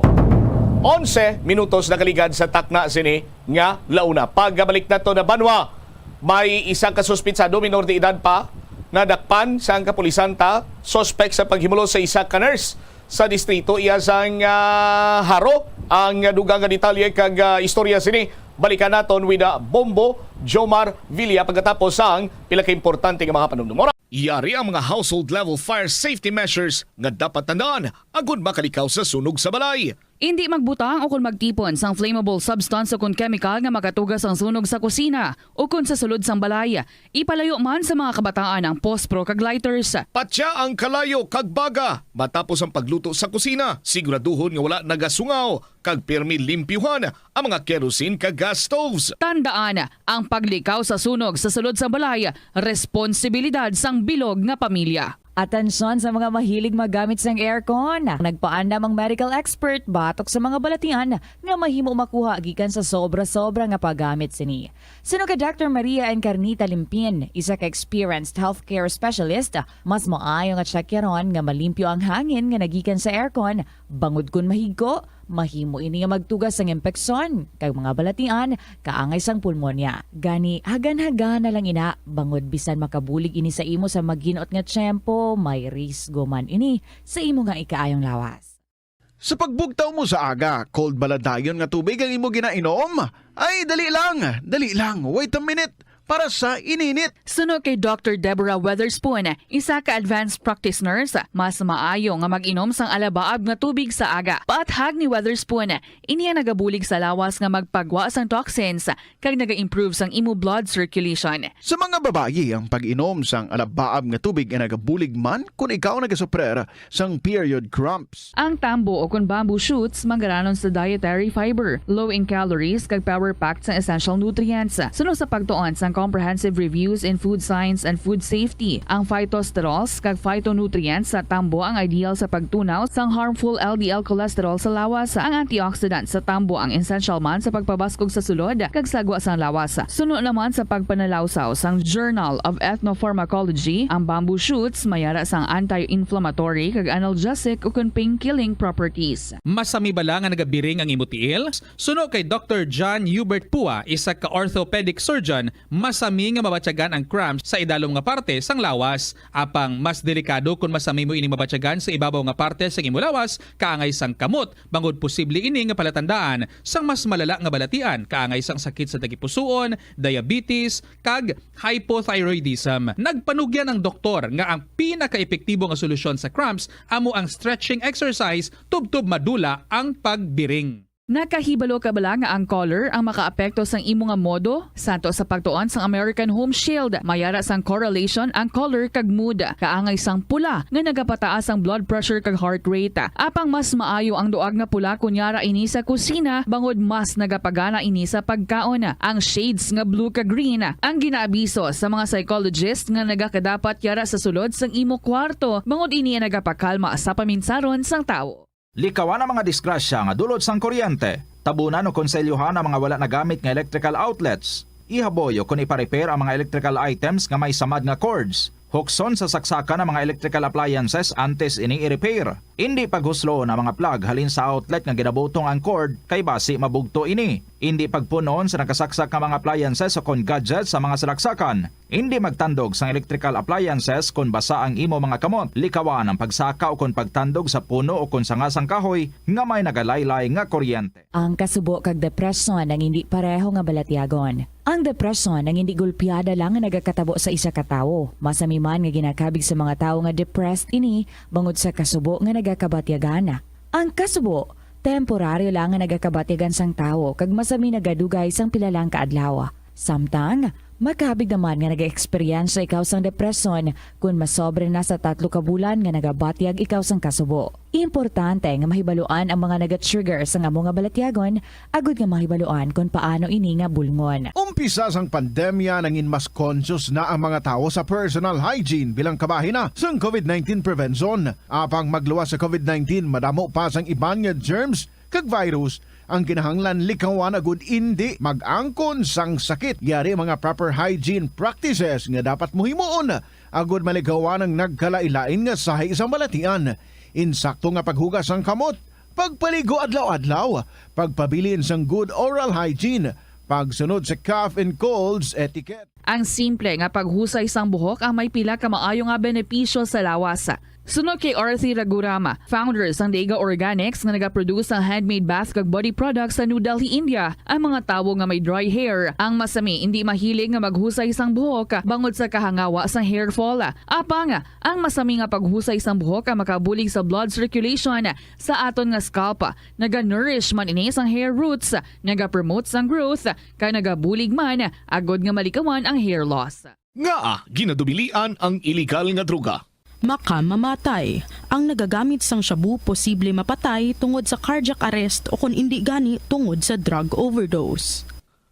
Onse minutos nakaligad sa takna sini nga launa. Pagkabalik nato na banwa, may isa ka suspitsado, minor de edad pa, nadakpan sang kapulisan ta, suspek sa paghimulos sa isa ka nurse sa distrito iya sang, ah, Jaro. Ang dugang nga detalye kag, ah, istorya sini, balikan naton with, ah, Bombo Jomar Villa pagkatapos sang pila ka importante nga mga panumdum. Yari ang mga household level fire safety measures nga dapat tandaan agud makalikaw sa sunog sa balay. Indi magbutang o kon magtipon sang flammable substance o kon chemical nga makatuga sang sunog sa kusina o kon sa sulod sang balay. Ipalayo man sa mga kabataan ang pospro kag lighters. Patya ang kalayo kag baga matapos ang pagluto sa kusina. Siguraduhon nga wala nagasungaw kag pirmi limpyuhan ang mga kerosene kag gas stoves. Tandaan, ang paglikaw sa sunog sa sulod sang balay, responsibilidad sang bilog nga pamilya. Atensyon sa mga mahilig maggamit sang aircon. Nagpaandam ang medical expert batok sa mga balatian nga mahimo makuha gikan sa sobra-sobra nga paggamit sini. Suno kay Doctor Maria Encarnita Limpin, isa ka experienced healthcare specialist, mas maayo nga tsakyaron nga malimpyo ang hangin nga nagikan sa aircon, bangod kon mahigko, mahimo ini nga magtuga sang impeksyon kag mga balatian kaangay sang pulmonya. Gani, hagan-hagan na lang ina, bangod bisan makabulig ini sa imo sa maginot nga tiyempo, may risgo man ini sa imo nga ikaayong lawas. Sa pagbugtaw mo sa aga, cold bala dayon nga tubig ang imo ginainom? Ay, dali lang, dali lang, wait a minute. para sa ininit. Suno kay Doctor Deborah Weatherspoon, isa ka advanced practice nurse, mas maayo nga mag-inom sang alabaab nga tubig sa aga. Paathag ni Weatherspoon, ini ang nagabulig sa lawas nga magpagwa sang toxins kag naga-improve sang imo blood circulation. Sa mga babayi, ang pag-inom sang alabaab nga tubig ay nagabulig man kon ikaw nagasuprer sang period cramps. Ang tambo o kon bamboo shoots manggaranon sa dietary fiber, low in calories, kag power-packed sang essential nutrients. Suno sa pagtuon sang Comprehensive Reviews in Food Science and Food Safety, ang phytosterols kag phytonutrients sa tambo ang ideal sa pagtunaw sang harmful L D L cholesterol sa lawas. Ang antioxidant sa tambo ang essential man sa pagpabaskog sa sulod kag sagwa sang lawas. Suno naman sa pagpanalawsaw sang Journal of Ethnopharmacology, ang bamboo shoots mayara sang anti-inflammatory kag analgesic ukon pain-killing properties. Masami bala nga nagabiring ang imo tiil? Suno kay Doctor John Hubert Pua, isa ka orthopedic surgeon, masami nga mabatyagan ang cramps sa idalom nga parte sang lawas. Apang mas delikado kon masami mo ini mabatyagan sa ibabaw nga parte sang imo lawas, kaangay sang kamot, bangod posible ini nga palatandaan sang mas malala nga balatian, kaangay sang sakit sa tagipusoon, diabetes, kag hypothyroidism. Nagpanugyan ang doktor nga ang pinakaepektibo nga solusyon sa cramps amo ang stretching exercise tubtob madula ang pagbiring. Nakahibalo ka bala nga ang color ang makaapekto sang imo nga modo? Santo sa pagtuon sang American Home Shield, mayara sang correlation ang color kag mood. Kaangay sang pula nga nagapataas ang blood pressure kag heart rate. Apang mas maayo ang duag nga pula kon yara ini sa kusina, bangod mas nagapagana ini sa pagkaon. Ang shades nga blue kag green ang ginaabiso sa mga psychologist nga nagakadapat yara sa sulod sang imo kwarto, bangod ini ang nagapakalma sa paminsaron sang tawo. Likawan ang mga disgrasya nga dulot sang kuryente. Tabunan o konselyuhan ang mga wala nagamit nga electrical outlets. Ihaboy o kon ipa-repair ang mga electrical items nga may samad nga cords. Hukson sa saksakan ang mga electrical appliances antes ini i-repair. Indi paghusloon ang mga plug halin sa outlet nga ginabutong ang cord, kay basi mabugto ini. Indi pagpun-on sa nakasaksak nga mga appliances o kon gadgets sa mga salaksakan. Indi magtandog sang electrical appliances kon basa ang imo mga kamot. Likawan ang pagsaka o kon pagtandog sa puno o kon sanga sang kahoy nga may nagalaylay nga kuryente. Ang kasubo kag depresyon ang indi pareho nga balatyagon. Ang depresyon ang indi golpeada lang nga nagakatabo sa isa ka tawo. Masami man nga ginakabig sa mga tawo nga depressed ini bangod sa kasubo nga nagakabatyagan. Ang kasubo, temporaryo lang nga nagakabatyagan sang tawo kag masami nagadugay sang pila lang ka adlaw. Samtang, makabig naman nga nag-eksperyensya ikaw sang depresyon kon masobra na sa tatlo ka bulan nga nagabatyag ikaw sang kasubo. Importante nga mahibaluan ang mga naga-trigger sang amo nga balatyagon agud nga mahibaluan kon paano ini nga bulngon. Umpisa sang pandemya, nangin mas conscious na ang mga tawo sa personal hygiene bilang kabahin na sang covid nineteen prevention. Apang magluwas sa covid nineteen, madamo pa sang iban nga germs kag virus ang kinahanglan likawan agud indi mag-angkon sang sakit. Yari mga proper hygiene practices nga dapat mo himuon agud malikawan ang nagkalain-lain nga sahi sang balatian. Insakto nga paghugas sang kamot, pagpaligo adlaw-adlaw, pagpabilin sang good oral hygiene, pagsunod sa cough and colds etiquette. Ang simple nga paghusay sang buhok ang may pila ka maayo nga benepisyo sa lawas. Suno kay Arthi Ragurama, founder sang Dega Organics nga nagaproduce sang handmade bath kag body products sa New Delhi, India, ang mga tawo nga may dry hair ang masami indi mahilig nga maghusay sang buhok bangod sa kahangawa sang hair fall. Apang, ang masami nga paghusay sang buhok ang makabulig sa blood circulation sa aton nga scalp. Naga-nourish man ini sang hair roots, naga-promote sang growth, kag nagabulig man agud nga malikawan ang hair loss. Ngaa ginadubilian ang iligal nga droga? Makamamatay. Ang nagagamit sang shabu posible mapatay tungod sa cardiac arrest o kon indi gani tungod sa drug overdose.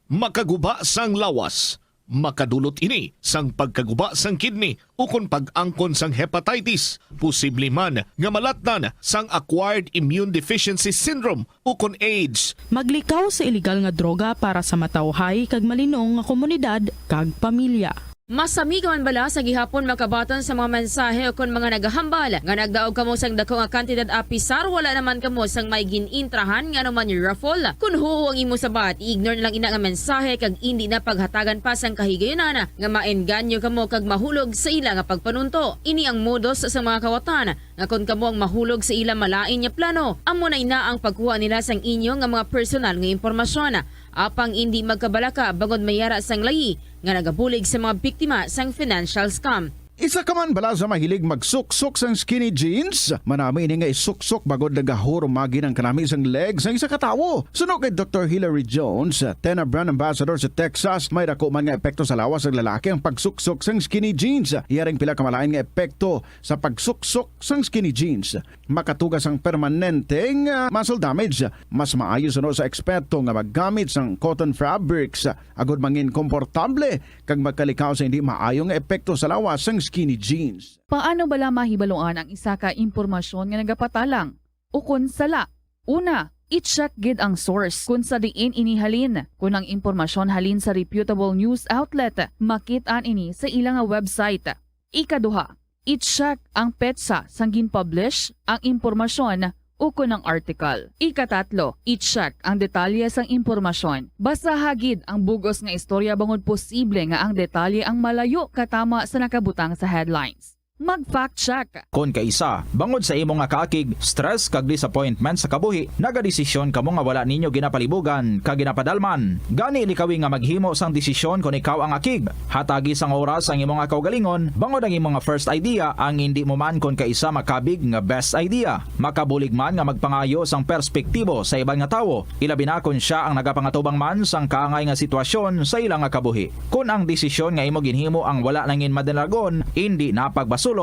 Makaguba sang lawas. Makadulot ini sang pagkaguba sang kidney ukon pag-angkon sang hepatitis. Posible man nga malatnan sang acquired immune deficiency syndrome ukon AIDS. Maglikaw sa iligal nga droga para sa matawhay kag malinong nga komunidad kag pamilya. Masami ka man bala sa gihapon makabaton sa mga mensahe ukon mga nagahambal nga nagdaog kamo sang dako nga kantidad apisar wala naman kamo sang may gin-intrahan nga anuman nga raffle? Kon huo ang imo sabat, i-ignore na lang ina nga mensahe kag indi na paghatagan pa sang kahigayunan nga maengganyo kamo kag mahulog sa ila nga pagpanunto. Ini ang modus sa mga kawatan nga kon kamo ang mahulog sa ila malain nga plano, amo na ina ang pagkuha nila sang inyo nga mga personal nga impormasyon. Apang indi magkabalaka bangod may ara sang layi nga nagabulig sa mga biktima sang financial scam. Isa ka man bala sa mahilig magsuksok sang skinny jeans? Manami ini nga isuksok bangod nagahurumagi ang kanami sang leg sang isa ka tawo. Suno kay Doktor Hilary Jones, Tena brand ambassador sa Texas, may dako man nga epekto sa lawas sang lalaki ang pagsuksok sang skinny jeans. Iya ring pila ka malain nga epekto sa pagsuksok sang skinny jeans. Makatuga sang permanenteng, ah, muscle damage. Mas maayo suno sa eksperto nga maggamit sang cotton fabrics, ah, agod mangin komportable kag magkalikaw sa hindi maayo nga epekto sa lawas sang skinny jeans. Paano bala mahibaluan ang isa ka impormasyon nga nagapatalang ukon sala? Una, i-check gid ang source kon sa diin ini halin. Kon ang impormasyon halin sa reputable news outlet, makit-an ini sa ila nga website. Ikaduha, i-check ang petsa sang gin-publish ang impormasyon ukon ang article. Ikatatlo, i-check ang detalye sang impormasyon. Basaha gid ang bug-os nga istorya bangod posible nga ang detalye ang malayo katama sa nakabutang sa headlines. Mag-fact check. Kon kaisa, bangod sa imo nga kaakig, stress kag disappointment sa kabuhi, nagadesisyon kamo nga wala ninyo ginapalibugan kag ginapadalman. Gani, likawi nga maghimo sang desisyon kon ikaw ang akig. Hatagi sang oras ang imo nga kaugalingon, bangod ang imo nga first idea ang indi mo man kon kaisa makabig nga best idea. Makabulig man nga magpangayo sang perspektibo sa iban nga tawo, ilabi na kon sia ang nagapangatubang man sang kaangay nga sitwasyon sa ila nga kabuhi. Kon ang desisyon nga imo ginhimo ang wala nangin madalagon, indi na pagbasulon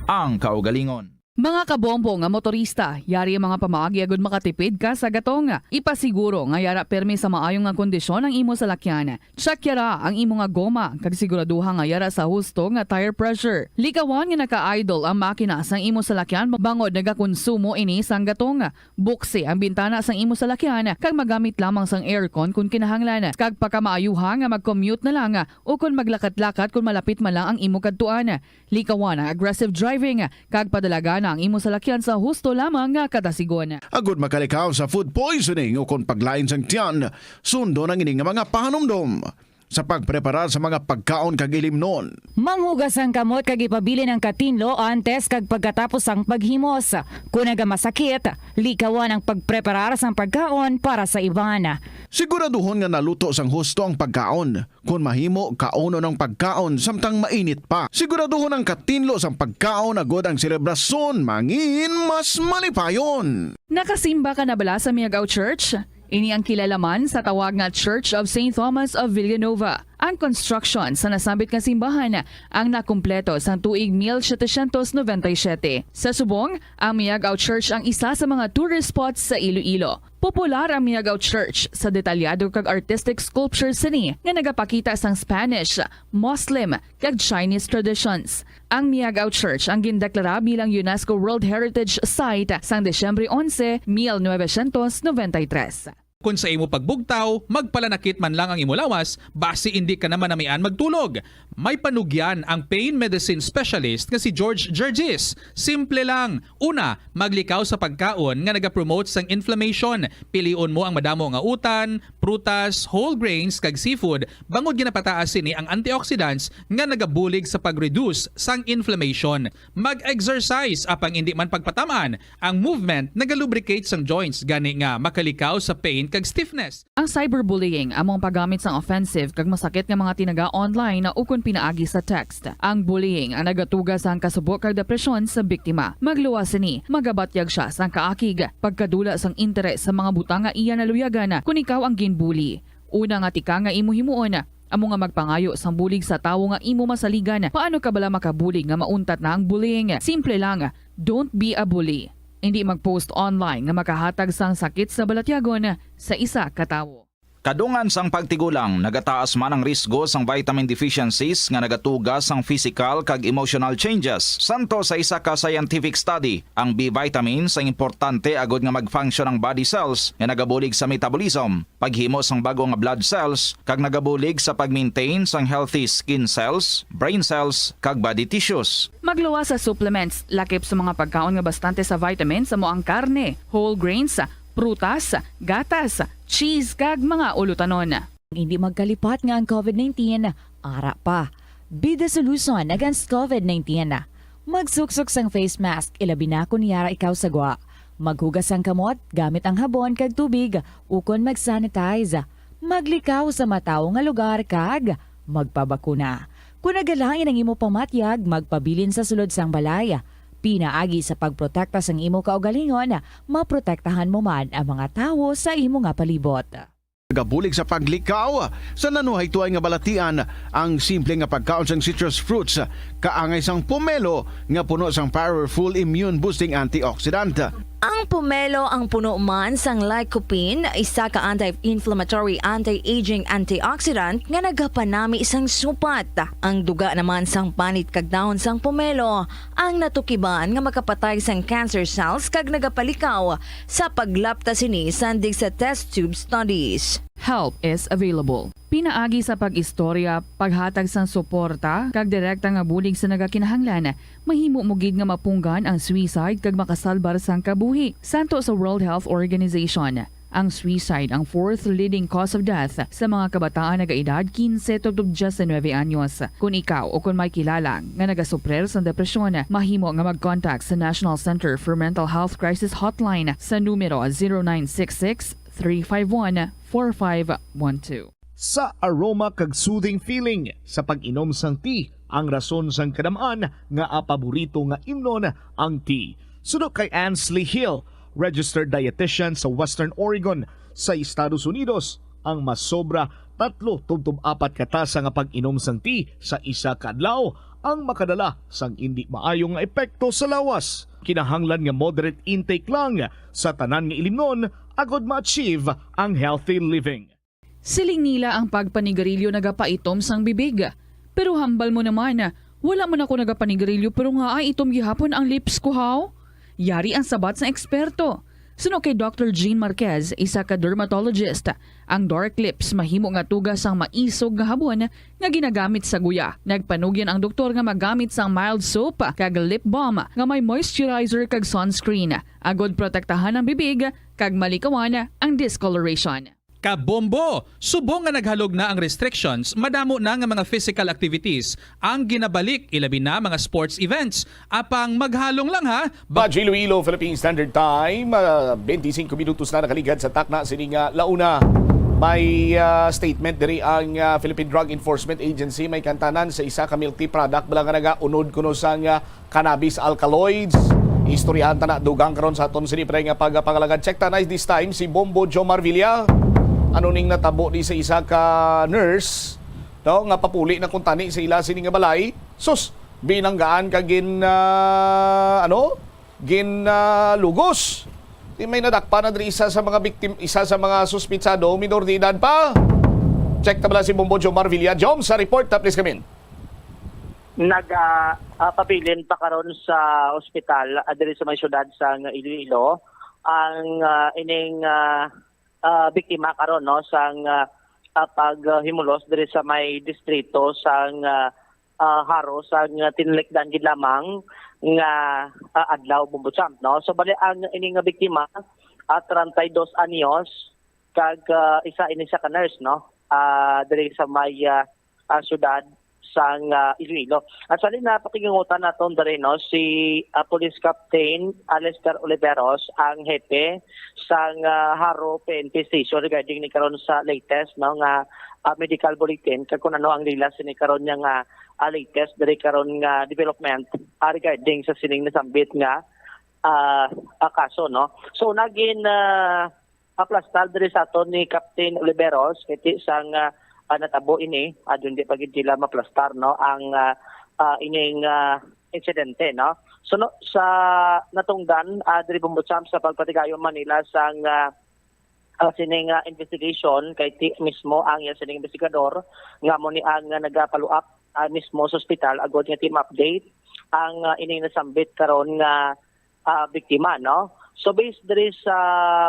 ang kaugalingon. Mga kabombo nga motorista, yari ang mga pamaagi agud makatipid ka sa gatong. Ipasiguro nga yara pirmi sa maayo nga kondisyon ang imo salakyan. Check yara ang imo nga goma, kag siguraduha nga yara sa husto nga tire pressure. Likawan nga naka-idle ang makina sang imo salakyan bangod nagakonsumo ini sang gatong. Buksi ang bintana sang imo salakyan, kag magamit lamang sang aircon kon kinahanglan. Kag pakamaayuha nga mag-commute na lang, o kon maglakat-lakat kon malapit man lang ang imo kadtuan. Likawan ang aggressive driving, kag padalagan ang imo salakyan sa husto lamang nga kadasigon. Agud makalikaw sa food poisoning o kon paglain sang tiyan, sundon ang ini nga mga pahanumdom sa pagpreparar sa mga pagkaon kag ilimnon. Manghugas ang kamot kag ipabilin ang katinlo antes kag pagkatapos sang paghimos. Kon nagamasakit, likawan ang pagpreparar sang pagkaon para sa iban. Siguraduhon nga naluto sang husto ang pagkaon. Kon mahimo, kaunon ang pagkaon samtang mainit pa. Siguraduhon ang katinlo sang pagkaon agud ang selebrasyon mangin mas malipayon. Nakasimba ka na bala sa Miagao Church? Ini ang kilala man sa tawag nga Church of Saint Thomas of Villanova. Ang construction sa nasambit nga simbahan ang nakumpleto sang tuig mil setecientos noventa y siete. Sa subong, ang Miagao Church ang isa sa mga tourist spots sa Iloilo. Popular ang Miagao Church sa detalyado kag artistic sculpture sini nga nagapakita sang Spanish, Muslim, kag Chinese traditions. Ang Miagao Church ang gindeklara bilang UNESCO World Heritage Site sang Disyembre onse, mil novecientos noventa y tres. Kon sa imo pagbugtaw, magpalanakit man lang ang imo lawas, basi indi ka na manamian magtulog. May panugyan ang pain medicine specialist nga si George Gergis. Simple lang. Una, maglikaw sa pagkaon nga nagapromote sang inflammation. Pilion mo ang madamo nga utan, prutas, whole grains, kag seafood, bangod ginapataas sini ang antioxidants nga nagabulig sa pag-reduce sang inflammation. Mag-exercise, apang indi man pagpatam-an, ang movement nagalubricate sang joints, gani nga makalikaw sa pain kag stiffness. Ang cyberbullying amo ang paggamit sang offensive kag masakit nga mga tinaga online ukon pinaagi sa text. Ang bullying ang nagatuga sang kasubo kag depresyon sa biktima. Magluwas sini, magabatyag sia sang kaakig, pagkadula sang interes sa mga butang nga iya naluyagan kon ikaw ang ginbully. Una nga tikang nga imo himuon amo nga magpangayo sang bulig sa tawo nga imo masaligan. Paano ka bala makabulig nga mauntat na ang bullying? Simple lang, don't be a bully. Indi mag-post online nga makahatag sang sakit sa balatyagon sa isa ka tawo. Kadungan sang pagtigulang, nagataas man ang risgo sang vitamin deficiencies nga nagatuga sang physical kag emotional changes. Santo sa isa ka scientific study, ang B vitamins ang importante agud nga mag-function ang body cells nga nagabulig sa metabolism, paghimo sang bag-o nga blood cells, kag nagabulig sa pag-maintain sang healthy skin cells, brain cells, kag body tissues. Magluwas sa supplements, lakip sa mga pagkaon nga bastante sa vitamins amo ang karne, whole grains, prutas, gatas, cheese, kag mga ulutanon. Hindi magkalipat nga ang covid nineteen ara pa. Be the solution against covid nineteen. Magsuksok sang face mask, ilabi na kon yara ikaw sa gwa. Maghugas sang kamot gamit ang habon kag tubig, ukon mag-sanitize. Maglikaw sa matawo nga lugar kag magpabakuna. Kon nagalain ang imo pamatyag, magpabilin sa sulod sang balay. Pinaagi sa pagprotekta sang imo kaugalingon, maprotektahan mo man ang mga tawo sa imo nga palibot. Nagabulig sa paglikaw sa nanuhaytoy nga balatian ang simple nga pagkaon sang citrus fruits, kaangay sang pomelo nga puno sang powerful immune boosting antioxidant. Ang pomelo ang puno man sang lycopene, isa ka anti-inflammatory, anti-aging antioxidant nga nagapanami sang supat. Ang duga naman sang panit kag dahon sang pomelo ang natukiban nga makapatay sang cancer cells kag nagapalikaw sa paglapta sini sandig sa test tube studies. Help is available. Pinaagi sa pag-istorya, paghatag sang suporta, kag direkta nga bulig sa nagakinahanglan, mahimo mo gid nga mapunggan ang suicide kag makasalbar sang kabuhi. Santo sa World Health Organization, ang suicide ang fourth leading cause of death sa mga kabataan nagaedad kinse tubtob diyes nuebe anyos. Kon ikaw o kon may kilala nga nagasuprer sang depresyon, mahimo nga mag-contact sa National Center for Mental Health Crisis Hotline sa numero zero nine six six, three five one, four five one two. Sa aroma kag soothing feeling sa pag-inom sang tea, ang rason sang kadam-an nga paborito nga imnon ang tea. Suno kay Ansley Hill, registered dietitian sa Western Oregon sa Estados Unidos, ang masobra tatlo tubtob apat ka tasa nga pag-inom sang tea sa isa ka adlaw ang makadala sang indi maayo nga epekto sa lawas. Kinahanglan nga moderate intake lang sa tanan nga ilimnon agod ma-achieve ang healthy living. Siling nila ang pagpanigarilyo nagapaitom sang bibig. Pero hambal mo naman, wala man ako nagapanigarilyo pero nga ay itom gihapon ang lips ko, haw? Yari ang sabat sang eksperto. Suno kay Doctor Jean Marquez, isa ka dermatologist, ang dark lips mahimo nga tuga sang maisog nga habon nga ginagamit sa guya. Nagpanugyan ang doktor nga magamit sang mild soap kag lip balm nga may moisturizer kag sunscreen, agod protektahan ang bibig kag malikawan ang discoloration. Kabombo! Subong nga naghalog na ang restrictions, madamo na nga mga physical activities ang ginabalik, ilabi na mga sports events. Apang maghalong lang, ha! Badge Iloilo, Philippine Standard Time, ah, twenty-five minutos na nakaligad sa takna sini nga launa. May, ah, statement diri ang, ah, Philippine Drug Enforcement Agency, may kantanan sa isa ka milk tea product bala nga nagaunod kuno sang, ah, cannabis alkaloids. Istoryahan ta na dugang karon sa aton sini, pre, nga pagpangalagad. Check ta na this time si Bombo Jomar Villa. Ano ning natabo ni sa isa ka nurse, no, nga papuli na kuntani sa ila sini nga balay? Sus, binanggaan ka gin, ah, ano? Gin, ah, lugos. Di may nadakpan na diri isa sa mga biktim-, isa sa mga suspitsado, minor de edad pa. Check ta bala si Bombo Jomar Villa. Jom, sa report, ta, please come in. Naga, ah, pabilin pa karon sa ospital, ah, diri sa may siyudad sang Iloilo ang, ah, ining, ah, ah, biktima karon, no, sang, ah, ah, paghimulos diri sa may distrito sang, ah, ah, Jaro sang, ah, tinalikadan gid lamang nga, ah, adlaw, Bombo Champ, no. So bali ang ining nga biktima, ah, treinta y dos anyos, kag, ah, isa ini siya ka nurse, no, ah, diri sa may, ah, ah, siyudad sang, ah, Iloilo. At sa halin na pakigingutan naton diri, no, si, ah, Police Captain Alistair Oliveros, ang hepe sang, ah, Jaro P N P Station, regarding ni karon sa latest, no, nga, ah, medical bulletin kag kung ano ang latest ni karon niya nga, ah, latest diri karon nga development, ah, regarding sa sining nasambit nga, ah, ah, kaso, no. So nagin, ah, aplastar diri sa aton ni Captain Oliveros, kay ti sang, ah, ah, natabo ini, ah, hindi pa gid sila maplastar, no, ang, ah, ah, ining, ah, insidente, no. So, no, sa natungdan, ah, diri, Bombo Champ, sa pagpatigayon man nila sang, ah, ah, sining, ah, investigation, kay ti mismo ang iya sining investigador nga mo ni ang, ah, nagapalo-up, ah, mismo sa ospital agod nga ti ma-update ang, ah, ining nasambit karon nga, ah, biktima, no? So, based diri sa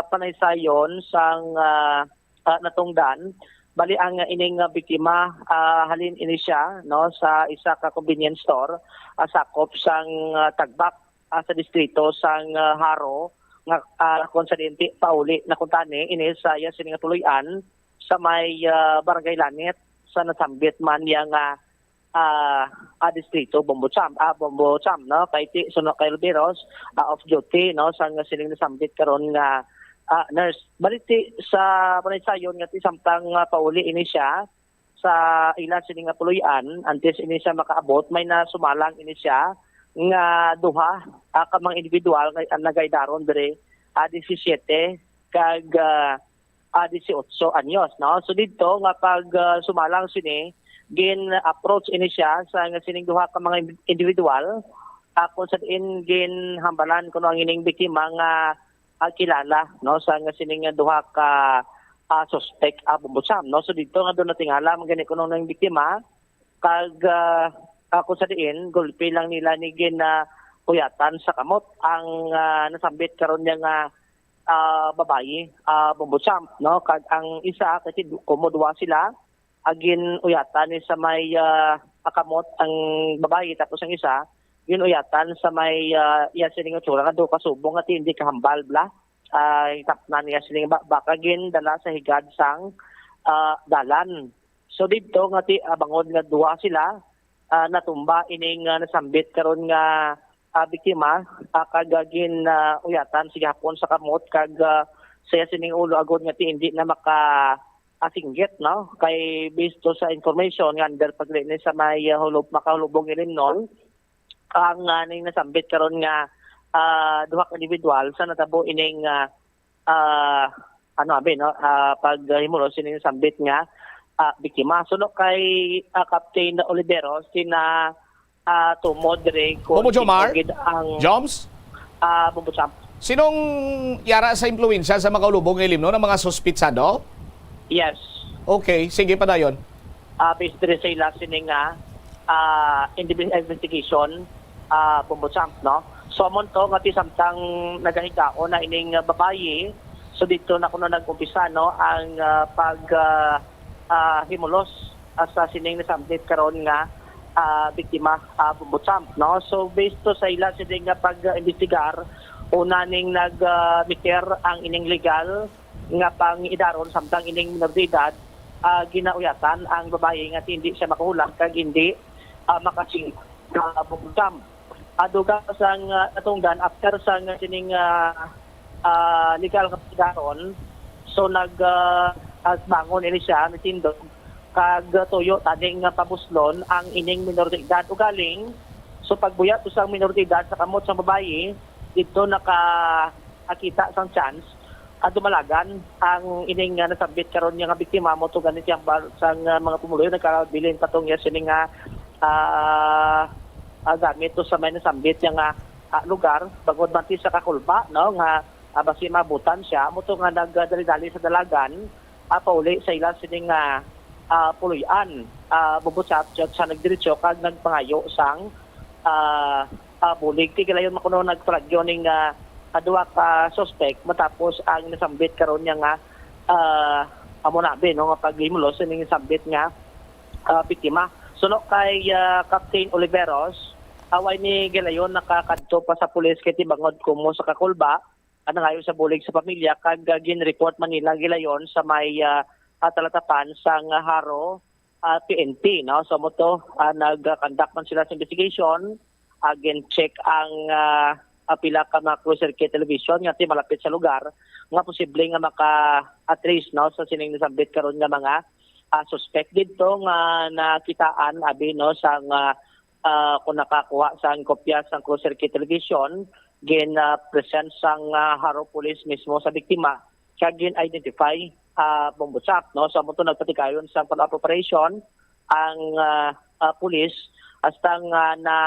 panaysayon sang, ah, ah, natungdan, bali ang ining, ah, biktima, ah, halin ini siya, no, sa isa ka convenience store, ah, sakop sang, ah, Tagbak, ah, sa distrito sang, ah, Jaro, nga, ah, kung sa dinti pauli na kuntani ini sa iya sini nga puloy-an sa may, ah, Barangay Lanit sa nasambit man niya nga, ah, ah, distrito, Bombo Champ, ah, Bombo Champ, no? Kay ti, suno kay Oliveros, ah, off duty, no, sang sining nasambit karon nga, ah, nurse. Bali ti sa panaysayon nga ti samtang, ah, pauli ini siya sa ila sini nga puloy-an, antes ini siya makaabot, may nasumalang ini siya nga duha, ah, ka mga individual nga, ah, nagaidaron diri, ah, disisiete kag, ah, ah, disiotso anyos, no? So didto nga pag, ah, sumalang sini, gin-approach ini siya sa nga sining duha ka mga individual, ah, kung sa diin ginhambalan kuno ang ining biktima nga, ah, kilala, no, sa nga sining duha ka, ah, suspect, ah, Bombo Sam, no? So didto nga doon natingala man gani kuno ng biktima, kag, ah, ah, kung sa diin gulpi lang nila ni gin, ah, uyatan sa kamot ang, ah, nasambit karon niya nga, ah, babayi, ah, Bombo Sam, no? Kag ang isa, kasi du-, kumo duwa sila, agin uyatan ni sa may, ah, kamot ang babayi, tapos ang isa, yun uyatan sa may, ah, iya sining itsura nga do kasubong nga hindi kahambal bla. Ah, tapnan niya sining ba-, baka gin dala sa higad sang, ah, dalan. So didto nga ti, ah, bangod nga duha sila, ah, natumba ining, ah, nasambit karon nga, ah, biktima, ah, kag, ah, gin, ah, uyatan sa gihapon sa kamot kag, ah, sa iya sining ulo agod nga ti hindi na maka, ah, singgit, no? Kay based to sa information nga under pagli ni sa may, ah, hulub-, makahulubong ilimnon, ang, ah, ning nasambit karon nga, ah, duha ka individual sa natabo ining, ah, ah, ano abi, no, ah, paghimulos sining sambit nga, ah, biktima. Suno kay, ah, Captain Olivero, sina, ah, Tomo diri ko Tomo Jomar? Gid ang, Joms? Ah, Bombo Sam. Sinong yara sa impluwensya sa makaulubong nga ilimnon, ang mga suspitsado? Yes. Okay, sige, padayon. Ah, based diri sa ila sini nga, ah, indivi-, investigation, ah, Bombo Sam, no? So, amon to nga ti samtang nagahigaon na ining, ah, babayi, so dito na kuno nag-umpisa, no, ang, ah, pag, ah, ah, himulos, ah, sa sining nasambit karon nga, ah, biktima, ah, Bombo Sam, no? So, based to sa ila sini nga pag-imbestigar, una ning nag, ah, meter ang ining legal nga pang-idaron samtang ining minor de edad, ah, ginauyatan ang babayi nga hindi siya makahulat kag hindi, ah, makasing, ah, Bombo Sam. Ah, dugang sang, ah, natungdan after sang sining, ah, ah, legal nga pagdaron. So nag, ah, ah, bangon ini siya, nitindog kag tuyo taning nga pabuslon ang ining minor de edad. Ugaling, so pagbuya to sang minor de edad sa kamot sang babayi, dito nakakita sang chance at dumalagan ang ining nga nasambit karon niya nga biktima mo to ganit yang bar sang, ah, mga pumuluyo nagkabilin pa tong iya sini nga, ah, ah, gamit to sa may nasambit niya nga, ah, lugar, bangod man ti sa kakulba, no, nga, ah, basi mabutan siya, mo to nga nagdali-dali sa dalagan, ah, pauli sa ila sini nga, ah, puloy-an, ah, Bombo Sam, sa nagdiretso kag nagpangayo sang, ah, ah, bulig. Ti gilayon man kuno nagpalagyo ning, ah, ah, duha ka suspect matapos ang nasambit karon niya nga, ah, amo na abi, no, nga paghimulos ning sambit nga, ah, biktima. Suno kay, ah, Captain Oliveros, away ni gilayon nakakadto pa sa pulis kay ti bangod kumo sa kakulba, ang nangayo sa bulig sa pamilya kag, ah, gin-report man nila gilayon sa may, ah, ah, talatapan sang Jaro, ah, P N P, no? So, mo to, ah, nag-conduct man sila sa investigation, ah, gin-check ang, ah, ah, pila ka mga closed circuit television nga ti malapit sa lugar nga posible nga maka-trace, no, sa sining nasambit karon nga mga, ah, suspect didto nga nakitaan abi, no, sa nga, ah, kung nakakuha sang kopya sang closed circuit television, gin, ah, present sang, ah, Jaro Police mismo sa biktima kag gin-identify, ah, Bombo Sam, no? So, amo to nagpatigayon sang follow-up operation ang, ah, ah, pulis hasta nga na,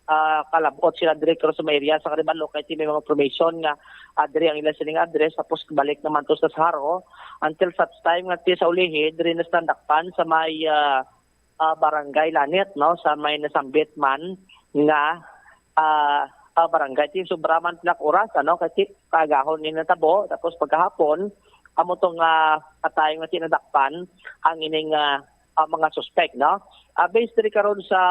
ah, kalabot sila diri karon sa may area sa Karibalok kay ti may mga information nga, ah, diri ang ila sining address tapos balik naman to sa Jaro until such time nga ti sa ulihi diri na sila nadakpan sa may, ah, ah, Barangay Lanit, no, sa may nasambit man nga, ah, ah, barangay. Ti sobra man pila ka oras, ano, kasi kaagahon ni natabo, tapos pagkahapon, amo to nga atay nga tinadakpan ang ining, ah, ah, mga suspect, no? Ah, based diri karon sa,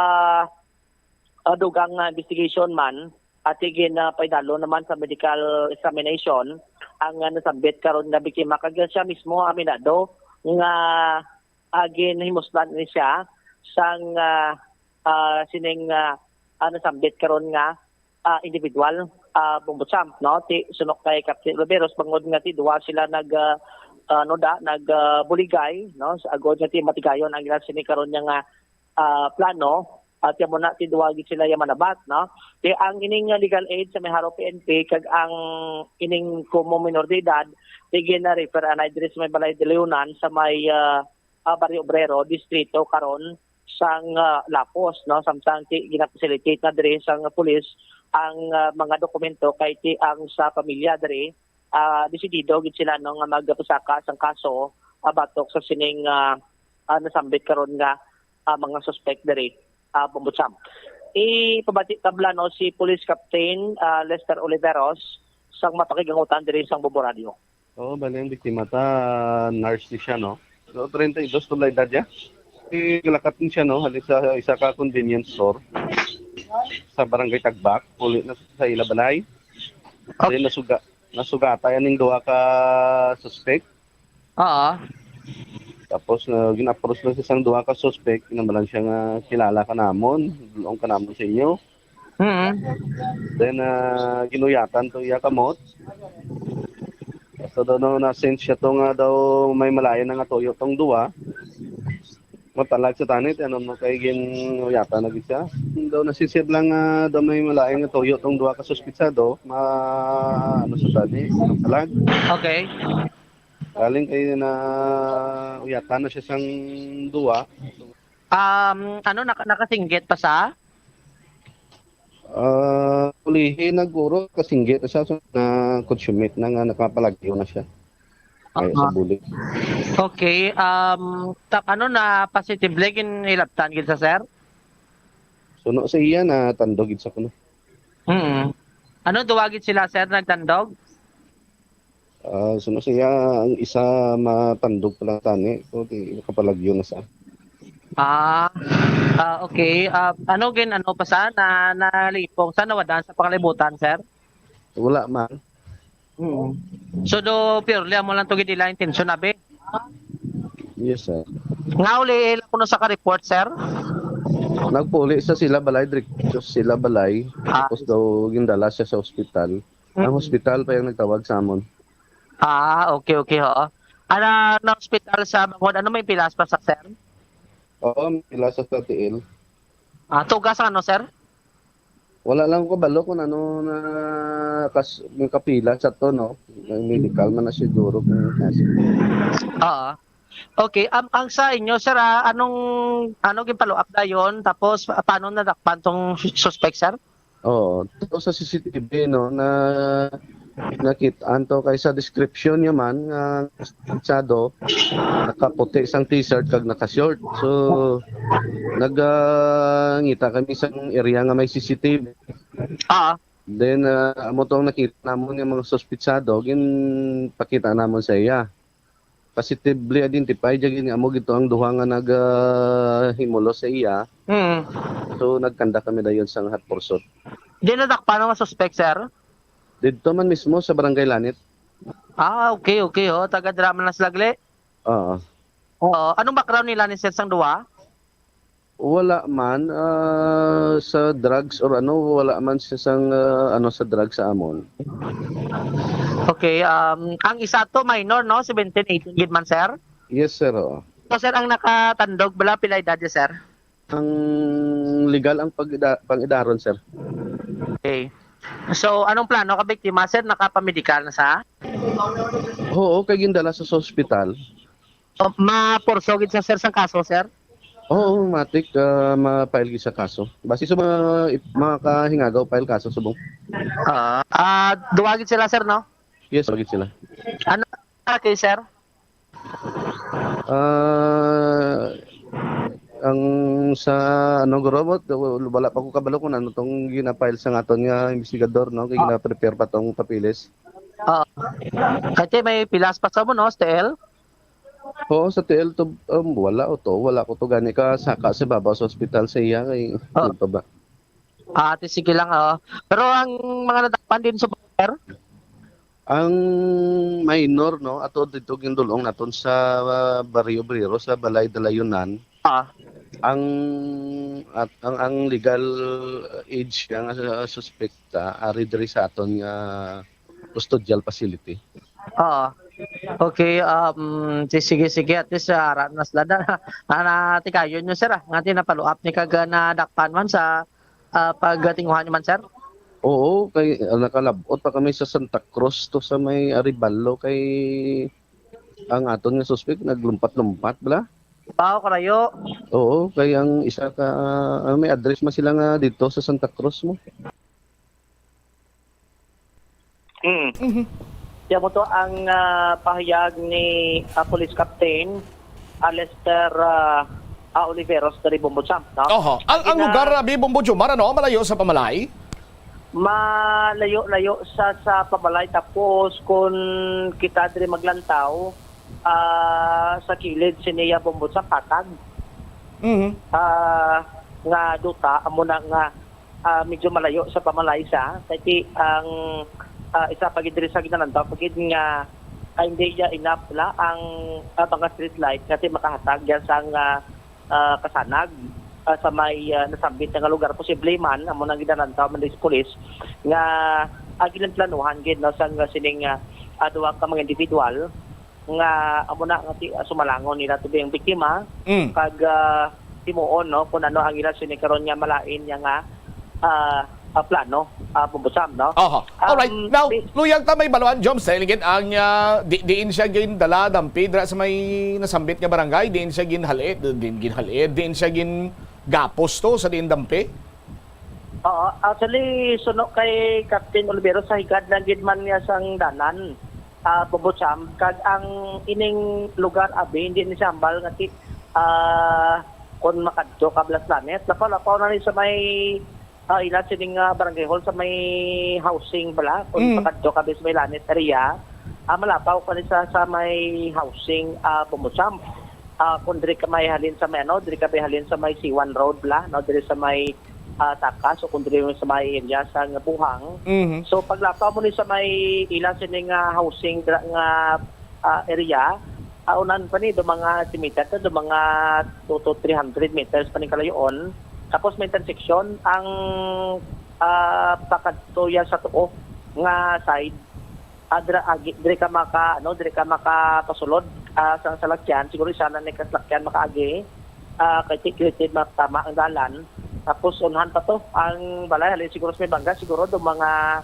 ah, dugang nga investigation man, at gin, ah, paidalo naman sa medical examination ang, ah, nasambit karon nga biktima, kag siya mismo aminado nga, ah, ginhimuslan ni siya sang, ah, ah, sining, ah, ah, nasambit karon nga, ah, individual. ah, Bombo Champ, no? Ti, sunok kay Captain Oliveros, bangod nga ti duwa sila nag, ah, ano da, nag, ah, buligay, no? Sa agod nga ti matigayon ang ila sini karon nga, ah, plano. At yan mo na, ti duwa gid sila yung manabat, no? Ti ang ining, ah, legal aid sa may Jaro P N P kag ang ining kumo minor de edad, ti gina-refer anay diri sa may Balay de Leonan sa may, ah, ah, Barrio Obrero, distrito karon sang, ah, Lapos, no? Samtang ti gina-facilitate na diri sang pulis ang, ah, mga dokumento kay ti ang sa pamilya diri, ah, desidido gid sila, no, nga magpasaka sang kaso, ah, batok sa sining, ah, ah, nasambit karon nga, ah, mga suspect diri, ah, Bombo Champ. Ipabati tabla, no, si Police Captain, ah, Lester Oliveros sang mapakigangutan diri sang Bombo Radio. Oo, bali ang biktima ta, nurse ni siya, no? So, treinta y dos to la edad niya. Galakat din siya, no? Hali sa isa ka convenience store sa Barangay Tagbak, uli na sa ila balay. Okay. Then nasuga, nasugata yan ning duha ka suspect. Oo. Tapos na gin-approach na siya sang duha ka suspect, kinamalan siya nga kilala ka namon, dulong ka namon sa inyo. Mm. Then, ah, ginuyatan to iya kamot. Basta daw no, na-sense siya to nga daw may malain na nga tuyo tong duwa. Matalag sa tanit, ano mo kay ginuyatan na gid siya. Daw nasisib lang nga daw may malain nga tuyo tong duwa ka suspitsado. Ma, ano sa tani, matalag. Okay. Galing kay na uyatan na siya sang duwa. Um, ano, naka-, nakasinggit pa sa? Ah, ulihi na guro, kasinggit na siya, so na-consummate na nga nakapalagyo na siya. Ay, sa Aha. Bulig. Okay, um, ta-, ano na positive lagi in ilabtan gid sa sir? Suno sa iya na tandog gid sa kuno. Mm. Ano, duwa gid sila, sir, nagtandog? Ah, suno siya, ang isa matandog pa lang tani, so di nakapalagyo na sa. Ah, ah, okay. Ah, ano gin, ano pa sa na, nalipong sa nawadan sa pangalibutan, sir? Wala man. Mm. So, do purely amo lang to gid ila intention, abi? Yes, sir. Nga uli ila kuno sa ka-report, sir? Nagpuli sa sila balay, direct sa sila balay. Ah. Tapos daw gindala siya sa ospital. Ang Mm. hospital pa yung nagtawag sa amon. Ah, okay, okay, oo. Ano, na hospital sa Bangod, ano, may pilas pa sa, sir? Oo, may pilas sa T L. Ah, tugas ang ano, sir? Wala lang ko kabalo kung ano na kas-, yung kapila sa to, no? May medical man na siguro kung kasi. Oo. Okay, um, ang sa inyo, sir, ah, anong, ano, ginpalo-up dayon? Tapos, pa-, paano nadakpan tong sus-, suspect, sir? Oo, to sa C C T V, no, na nakit-an to kay sa description niya man nga suspitsado, nakaputi sang t-shirt kag naka-short. So, nag, ah, ngita kami sa area nga may C C T V. Ah. Then, ah, amo tong nakita namon nga mga suspitsado, ginpakita namon sa iya. Positively identified, jagin nga amo gito ang duha nga nag, ah, himulos sa iya. Mm. So, nagkanda kami dayon sa hot pursuit. Di nadakpan ang mga suspect, sir? Didto man mismo sa Barangay Lanit. Ah, okay, okay, oh. Taga drama na sila, gali? Oo. Oo. Anong background nila ni sir sang duha? Wala man, ah, sa drugs or ano, wala man siya sang, ah, ano, sa drugs sa amon. Okay, um, ang isa to minor, no? Seventeen, eighteen gid man, sir? Yes, sir, oo. So, sir, ang nakatandog bala, pila edad niya, sir? Ang legal ang pag-ida-, pang-idaron, sir. Okay. So, anong plano ka biktima, sir? Nakapamedikal na sa? Oo, kay gindala sa, sa ospital. O, mapurso gid sa, sir, sang kaso, sir? Oo, matik, ah, ma-file gid sa kaso. Basi sa mga, mga kahingagaw, file kaso subong. Ah, ah, duwa gid sila, sir, no? Yes, duwa gid sila. Ano, okay, sir? Ah, ang sa, ano, guro, wala pa ko kabalo kung ano tong gina-file sa aton nga investigador, no? Kay Ah. gina-prepare pa tong papeles. Ah. Kasi may pilas pa sa mo, no, sa T L? Oo, sa T L to, um, wala o to. Wala ko to gani ka saka sa babaw sa ospital sa iya kay Ah. ano pa ba? Ah, ate, sige lang, oh. Pero ang mga nadakpan din sa, sir? Ang minor, no, ato dito gindulong naton sa, ah, Barrio Obrero, sa Balay Dalayunan. Ah. Ang at ang, ang legal age nga sa suspekta ari diri sa aton nga custodial facility. Oo. Okay, um, si-, sige, sige, at least, ah, ara na sila na, na, natikayon nyo, sir, ah, nga di na-follow up ni kag, ah, nadakpan man sa, ah, pagtinguha nyo man, sir? Oo, kay, ah, nakalabot pa kami sa Santa Cruz to sa may Arevalo kay ang aton nga suspek naglumpat-lumpat bala. Bao karayo. Oo, kay ang isa ka, ah, may address man sila nga dito sa Santa Cruz mo. Mm. Mhm. Kaya mo to ang, ah, pahayag ni, ah, Police Captain, ah, Lester, ah, ah, Oliveros dari Bombo Champ, no? Oho. Ang, ang Ina- lugar, Abi, Bombo Jomar, ano, malayo sa pamalay? Malayo-layo sa, sa pamalay, tapos kung kita diri maglantaw, ah, sa kilid siniya Bombo Champ, patag. Mhm. Ah, nga duta, amo na nga, ah, medyo malayo sa pamalay sa, kay ti ang, ah, isa pa gid diri sa ginalantaw pa gid nga, ah, hindi ya enough la ang, ah, mga street light nga ti makahatag ya sang, ah, ah, kasanag, ah, sa may, ah, nasambit na nga lugar. Posible man, amo nang ginalantaw man diri sa pulis, nga, ah, ginplanuhan gid, no, sang, ah, sining, ah, ah, duha ka mga individual nga amo na nga ti-, ah, sumalangon nila to ang biktima, Mm. kag, ah, himuon, no, kung ano ang ila sini karon nga malain niya nga, ah, ah, plano, ah, Bombo Champ, no? Oho. Alright. Um, Now, di- luyag ta may baluan, Joms, dahil gid ang, ah, di, diin siya gindala, dampi, dira sa may nasambit nga barangay, diin siya ginhal-, eh, din, ginhal-, eh, diin siya gin gapos to sa diin dampi? Oo, actually, suno kay Captain Olivero, sa higad na gid man niya sang dalan, ah, Bombo Champ, kag ang ining lugar, abi, hindi ni siya hambal nga ti-, ah, kung makadto ka Blas Lanet, lapaw-lapaw na ni sa may, ah, ila sining, ah, barangay hall sa may housing bala, kung Mm. makadto ka sa may Lanet area, ah, malapaw ka ni sa, sa may housing, ah, Bombo Champ. Ah, kung diri ka may halin sa may, ano, diri ka may halin sa may C one Road bala, no, diri sa may, ah, Takas, o kung diri sa may area sa nga Buhang. Mhm. So, paglapaw mo ni sa may ila sini nga housing dra-, nga, ah, area, ah, unan pa ni, do mga estimated na, do mga two to three hundred meters pa ni kalayoon. Tapos may intersection, ang, ah, pakadto ya sa tuo nga side, ah, dira, agi, diri ka maka, ano, diri ka makapasulod, ah, sa salakyan. Siguro isa na ni kasalakyan makaagi, ah, kay ti-, creative matama ang dalan. Tapos unhan pa to, ang balay, halin siguro sa may Bangga, siguro do mga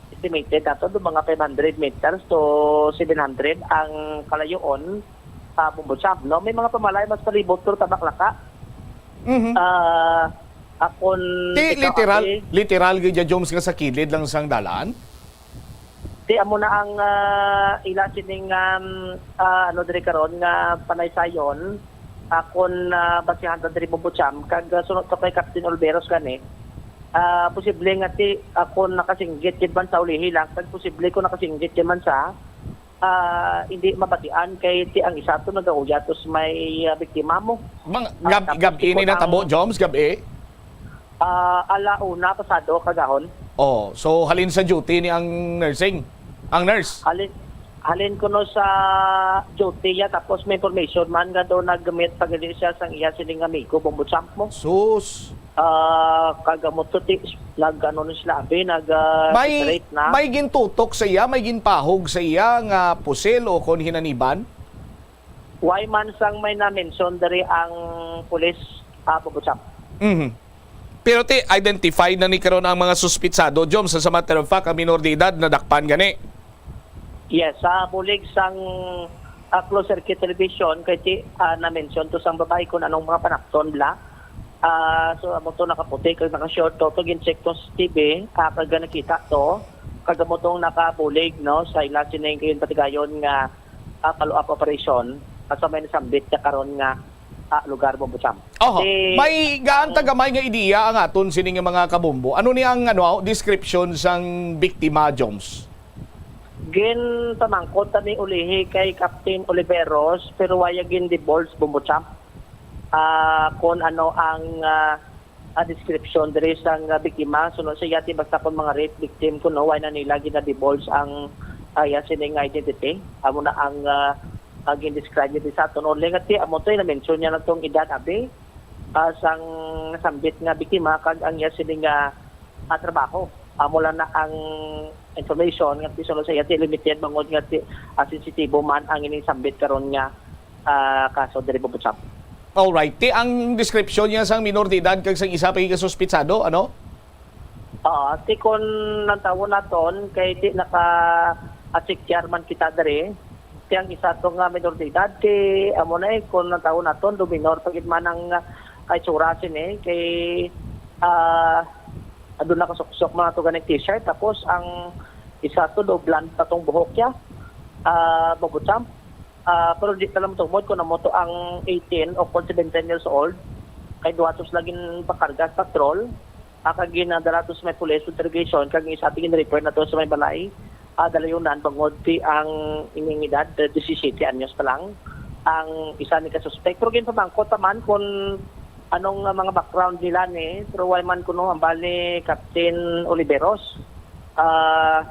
estimated nato, do mga five hundred meters to seven hundred ang kalayoon sa Bombo Champ, no? May mga pamalay mas palibot, pero tabaklaka. Mhm. Ah, akon Ti ikaw, literal, ate. Literal gid ya, Joms, nga sa kilid lang sang dalan? Ti amo na ang, ah, ila sining, um, ah, ano diri karon nga panaysayon, akon, ah, basihan ta diri Bombo Champ, kag, ah, sunod to kay Captain Olveros gani. Ah, posible nga ti akon nakasinggit gid man sa ulihi lang, kag posible ko nakasinggit gid man sa, ah, hindi mabatian kay ti ang isa to nagauyat to sa may, ah, biktima mo. Mga Ah, gab-, tapos gab-, ini ikaw natabo, ang Joms, gab-, eh? Ah, ala una pasado kagahon. Oh, so halin sa duty ni ang nursing, ang nurse? Halin, halin kuno sa duty niya, tapos may information man nga daw nag-meet pa gali siya sang iya sining amigo, Bombo Champ mo. Sus. Ah, kag amo to ti, nag-ano na sila, abi, nag, ah, May, separate na. May gintutok sa iya, may ginpahog sa iya nga pusil o kon hinaniban? Why man sang may na-mention diri ang pulis, ah, Bombo Champ? Mhm. Pero ti, identified na ni karon ang mga suspitsado, Joms. As a matter of fact, ang minor de edad nadakpan gani. Yes, sa bulig sang, ah, closed circuit television, kay ti, ah, na-mention to sang babae kung anong mga panakton bla. Ah, so, amo to nakaputi kag naka-short to, to gin-check to sa T V, ah, kag nakita to, kag amo tong nakabulig, no, sa ila sining kay patigayon nga, ah, follow-up operation, ah, sa may nasambit niya karon nga, ah, lugar, Bombo Champ. Oho. Ti, May gaan ang tagamay nga ideya ang aton sini nga mga kabombo. Ano ni ang, ano, description sang biktima, Joms? Ginpamangkot ta ni ulihi kay Captain Oliveros, pero waya gin-divulge, Bombo Champ. Ah, kung ano ang, ah, ah, description diri sang, ah, biktima. Suno sa iya ti basta kung mga rape victim kuno, wala na nila gina-divulge ang, ah, iya sining identity. Amo na ang, ah, ah, gin-describe niya sa aton. Only nga ti, amo to, na-mention niya na tong edad, abi. ah, sang nasambit nga biktima kag ang iya sini nga, ah, trabaho. Amo lang na ang information nga tisunod sa iya, ti limited bangod nga ti, ah, sensitibo man ang ining sambit karon nga, ah, kaso diri, Bobotsang. Alright. Ti ang description niya sang minor de edad kag sang isa pa nga suspitsado, ano? Oo, ti kon ang tawon naton kay di naka-, ah, check man kita diri. Ti ang isa to nga minor de edad, ti amo na eh, kon ang tawon naton, do minor pa gid man ang, ah, itsura sini, kay, ah, aduna kasuksok man to ganing t-shirt, tapos ang isa to do blonde pa tong buhok niya, ah, Bobotsang. Ah, pero di pa lang tumod kung amo to ang eighteen o kung seventeen years old, kay duha to sila ginpakarga sa patrol, ah, kag ginadala to sa may police interrogation, kag isa ti gin-refer na to sa may balay, ah, dalayunan, bangod ti ang ining edad, eh, disisiyete anyos pa lang ang isa ni ka suspek. Pero ginpamangkot pa man kung anong, ah, mga background nila ni, pero wala man kuno hambal ni Captain Oliveros. Ah,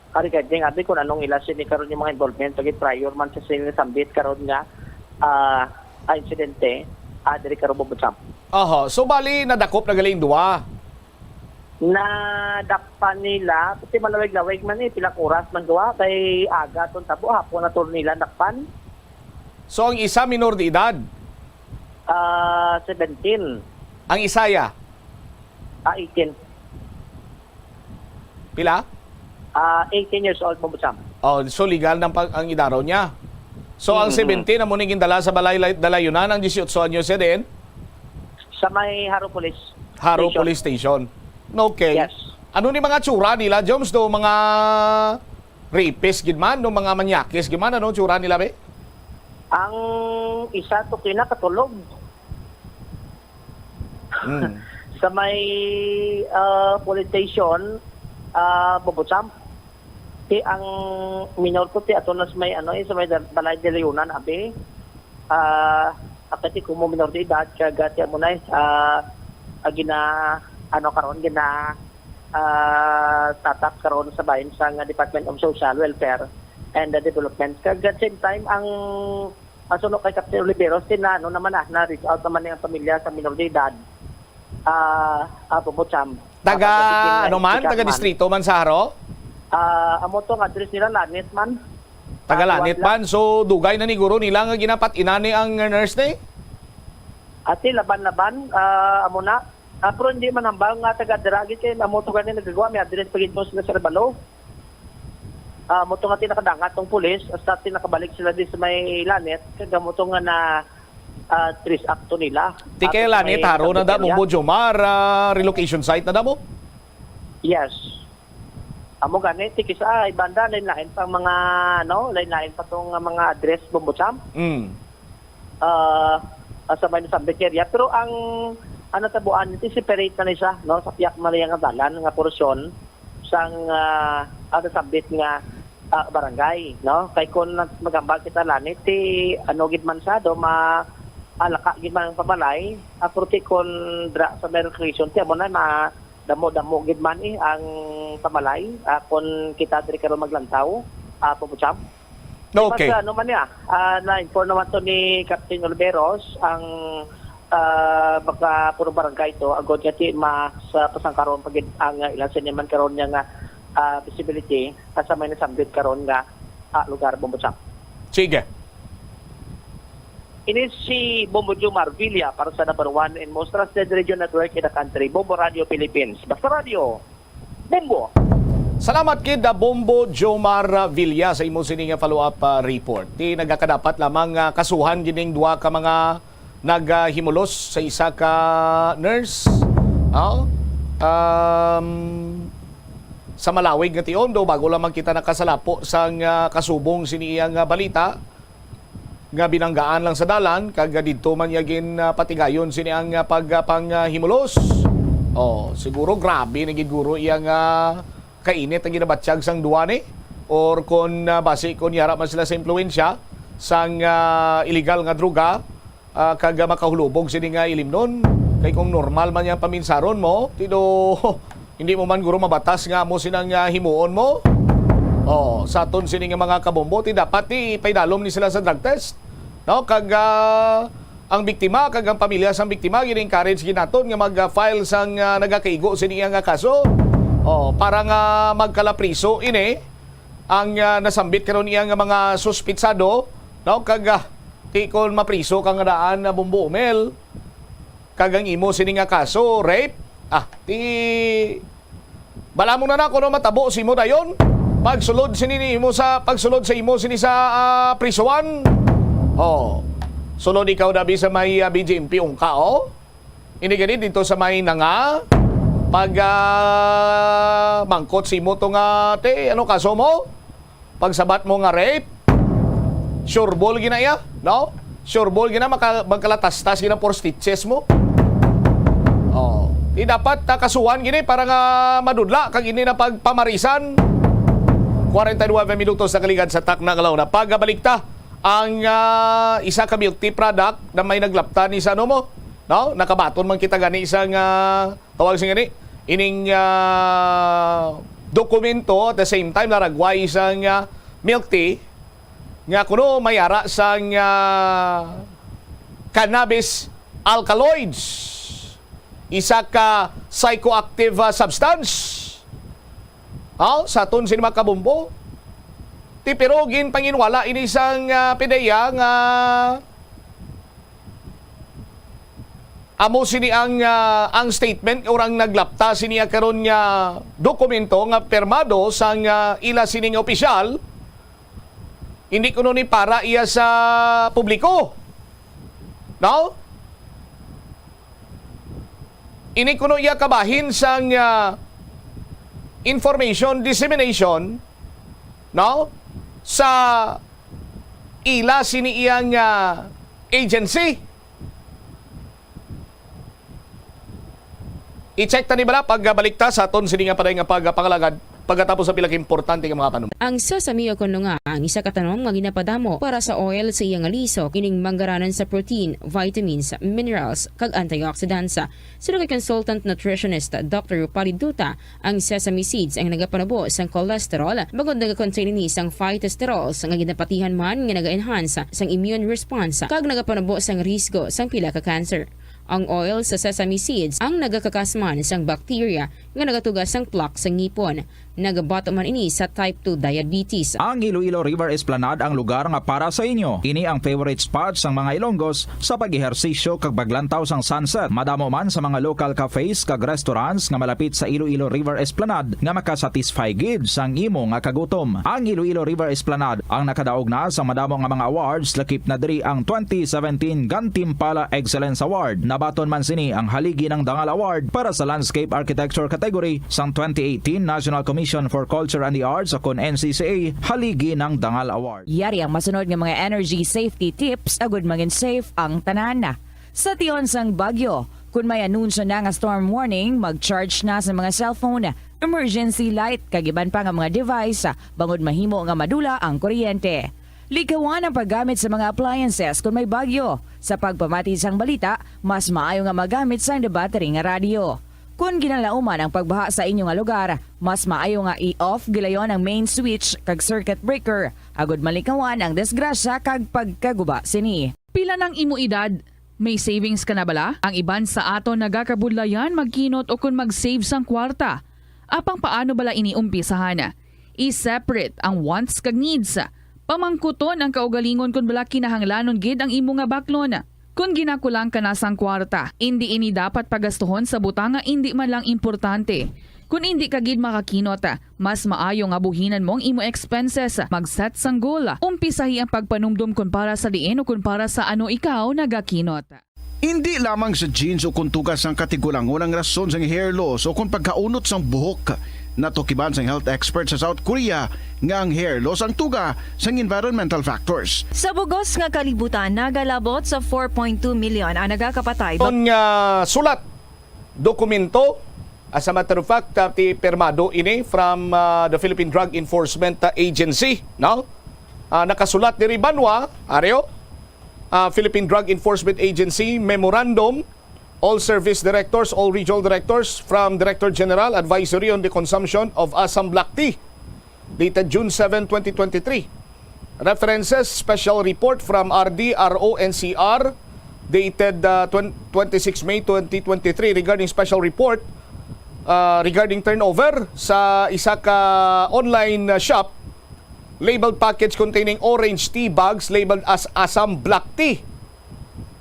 regarding abi kung anong ila sini karon yung mga involvement lagi prior man sa sini sambit karon nga, ah, ah, insidente, ah, diri karon, Bobotsang. Oho. So, bali, nadakop na gali ang duwa? Nadakpan nila, kasi malawig-lawig man eh, pilang oras man duwa, kay aga tong tabo, hapon na to nila dakpan. So, ang isa minor de edad? Ah, seventeen. Ang isa ya? Ah, eighteen. Pila? Ah, eighteen years old, Bobotsang. Oh, so legal nang pag-, ang edad niya. So, ang Mm. seventeen, amo ni gindala sa balay lay-, dalayunan, ang dieciocho anyos siya din? Sa may Jaro Police Jaro Station. Police Station. Okay. Yes. Ano ni mga tsura nila, Joms? Do mga rapist gid man, do mga manyakis gid man, ano tsura nila, be? Ang isa to kinakatulog. Mm. Sa may, ah, police station, ah, Bobotsang. Ti ang minor to, ti ato na sa may, ano, eh, sa may dal-, balay dalayunan, abi. Ah, akati ko mo minor de edad, kag, ah, ti amo na, eh, ah, ah, gina-, ano, karon, gina-, ah, tatap karon sa bahin sa nga Department of Social Welfare and, ah, Development. Kag at same time, ang, ang suno kay Captain Oliveros, ti na, ano naman, ah, na-reach out naman ang pamilya sa minor de edad. Ah, ah, Bobotsang. Taga, Ah, taga ano man? Sikat Taga man. Distrito man sa Jaro? Ah, amo to nga address nila, Lanit man. Taga Ah, Lanit Tuwad lang. Man. So, dugay na ni guro nila nga ginapat-inan ni ang nurse ni? Ati, laban-laban, ah, amo na. Ah, pero hindi man hambal nga taga dira gid kay amo to gani nagagawa, may address pa gid to sila sa Rebalo. Ah, amo to nga ti nakadangat tong pulis, hasta ti nakabalik sila di sa may Lanit, kag amo to nga na, ah, trace up to nila. Ti kay Ato sa Lanit, may Jaro na da, area. Bombo Jomar, ah, relocation site na da mo? Yes. Amo gani, ti kisa, ay banda, lain-lain pa ang mga, ano, lain-lain pa tong, ah, mga address, Bombo Sam. Mm. Ah, ah, sa may nasambit nga area. Pero ang, ang natabuan, ti separate na ni siya, no? Sa piyak man niya nga dalan, nga porsyon, sang, ah, ang nasambit nga, ah, barangay, no? Kay kung nag-, maghambal kita, Lanit, ti, ano, gid man sa, do, ma-, alaka gid man ang pamalay, ah, pero ti kung dra sa may recreation, ti, amo na, ma-, damo-damo gid man, eh, ang pamalay, ah, kung kita diri karon maglantaw, ah, Bombo Sam. Okay. Basta, ano man niya, ah, na-inform naman to ni Captain Oliveros, ang, ah, baka puro barangay to, agod nga ti mas, ah, pasangkaron pa gid ang, ah, ilang siniman karon niya nga, ah, visibility, ah, sa may nasambit karon nga, ah, lugar, Bombo Sam. Sige. Ini si Bombo Jomar Villa para sa number one and most trusted radio network in the country, Bombo Radio Philippines. Basta Radio, Bombo. Salamat kid, ah, Bombo Jomar, ah, Villa sa imo sini nga follow-up, ah, report. Ti nagakadapat lamang nga kasuhan gining duha ka mga naghimulos sa isa ka nurse. Ah, um, sa malawig nga tion, do, bago lamang kita nakasalapo sang, ah, kasubong sini iyang, ah, balita, nga binanggaan lang sa dalan, kag didto man niya gin, ah, patigayon sini ang, ah, pag, ah, pang, ah, himulos. Oh, siguro grabe na gid guro iya nga kainit ang ginabatyag sang duwa ni. Or kon, ah, basi kon yara man sila sa impluwensya sang, ah, illegal nga droga, ah, kag, ah, makahulubog sini nga ilimnon. Kay kung normal man niya paminsaron mo, ti do, hindi mo man guro mabatas nga amo sina nga himuon mo. Oh, sa aton sini nga mga kabombo, ti dapat ti paidalom ni sila sa drug test. No? Kag, ah, Ang biktima kag ang pamilya sang biktima gin-encourage gid naton nga mag-file sang, ah, nagakaigo sini nga kaso. Oh, para nga magkalapriso ini ang, ah, nasambit karon iya nga mga suspitsado, no? Kag, ah, ti kon mapriso ka nga daan na Bumbo Umel, kag ang imo sini nga kaso, rape, ah, ti Balamon na na kuno matabo sa imo dayon. Pagsulod sini ni imo sa, pagsulod sa imo sini sa, ah, prisuan. Oh. Sulod ikaw dabi sa may, ah, B J M P Ungka, oh. Ini gani dito sa may nanga pag, ah, mangkot sa imo to nga, te, ano kaso mo? Pagsabat mo nga rape, sureball gina iya, no? Sureball gina maka-, magkalatastas gina por stitches mo. Oh, di dapat ta kasuhan gini para nga madudla kag ini na pagpamarisan. Forty-nine minutos na kaligad sa takna nga launa. Pagabalik ta ang, ah, isa ka milk tea product na may naglapta ni sa ano mo, no? Nakabaton man kita gani isang, ah, tawag sing gani, ining, ah, dokumento, at the same time, naragway sang, ah, milk tea nga kuno may ara sang, ah, cannabis alkaloids, isa ka psychoactive, ah, substance. Aw, sa aton sini mga kabumbo. Ti pero ginpanginwala ini sang, ah, PDEA nga Amo sini ang, ah, ang statement or ang naglapta sini karon nga dokumento nga pirmado sang, ah, ila sini nga opisyal. Hindi kuno ni para iya sa publiko. No? Ini kuno iya kabahin sang, ah, information dissemination, no? Sa ila sini iyang, ah, agency. I-check ta ni bala pag, ah, balik ta sa aton sini nga paday nga pag, ah, pangalagad pagkatapos sa pila ka importante nga mga panum- Ang sesame o kuno nga ang isa ka tanom nga ginapadamo para sa oil sa iya nga lisok, ining manggaranan sa protein, vitamins, minerals, kag antioxidants. Suno kay consultant nutritionist Doctor Rupali Duta, ang sesame seeds ang nagapanubo sang cholesterol, bangod nagakontain ini sang phytosterols nga ginapatihan man nga naga-enhance sang immune response kag nagapanubo sang risgo sang pila ka cancer. Ang oil sa sesame seeds ang nagakakas man sang bacteria nga nagatuga sang plaque sa ngipon. Nagabato man ini sa type two diabetes. Ang Iloilo River Esplanade ang lugar nga para sa inyo. Ini ang favorite spot sang mga Ilonggos sa pag-ehersisyo kag paglantaw sang sunset. Madamo man sa mga local cafes kag restaurants nga malapit sa Iloilo River Esplanade nga makasatisfy gid sang imo nga kagutom. Ang Iloilo River Esplanade ang nakadaog na sa madamo nga mga awards, lakip na diri ang twenty seventeen Gantimpala Excellence Award. Nabaton man sini ang Haligi ng Dangal Award para sa Landscape Architecture category sang twenty eighteen National Commission for Culture and the Arts, o kon N C C A, Haligi ng Dangal Award. Yari ang masunod nga mga energy safety tips agud mangin safe ang tanan. Sa tion sang bagyo, kun may anunsyo na nga storm warning, mag-charge na sa mga cellphone, emergency light, kag iban pa nga mga device, bangod mahimo nga madula ang kuryente. Likawan ang paggamit sa mga appliances kun may bagyo. Sa pagpamati sang balita, mas maayo nga magamit sang battery nga radyo. Kun ginalauman ang pagbaha sa inyo nga lugar, mas maayo nga i-off gilayon ang main switch kag circuit breaker, agud malikawan ang disgrasya kag pagkaguba sini. Pila nang imo edad? May savings ka na bala? Ang iban sa aton nagakabudlayan magkinot ukon mag-save sang kwarta. Apang paano bala ini umpisahan? I-separate ang wants kag needs. Pamangkuton ang kaugalingon kon bala kinahanglanon gid ang imo nga baklon. Kon ginakulang ka na sang kwarta, indi ini dapat pagastuhon sa butang nga indi man lang importante. Kon indi ka gid makakinot, mas maayo nga buhinan mo ang imo expenses. Mag-set sang goal. Umpisahi ang pagpanumdom kon para sa diin o kon para sa ano ikaw nagakinot. Indi lamang sa genes o kon tuga sang katigulangon ang rason sang hair loss o kon pagkaunot sang buhok. Natukiban sang health expert sa South Korea nga ang hair loss ang tuga sang environmental factors. Sa bugos nga kalibutan, nagalabot sa four point two million ang nagakapatay. Kon nga sulat, dokumento, as a matter of fact, ah, ti pirmado ini from, ah, the Philippine Drug Enforcement, ah, Agency, no? Ah, nakasulat diri banwa, areo, ah, Philippine Drug Enforcement Agency memorandum, all service directors, all regional directors, from Director General Advisory on the Consumption of Assam Black Tea, dated June seven, twenty twenty-three. References, special report from R D R O N C R, dated, uh, twen-, twenty-six May twenty twenty-three regarding special report, uh, regarding turnover sa isa ka online, uh, shop labeled package containing orange tea bags labeled as Assam Black Tea.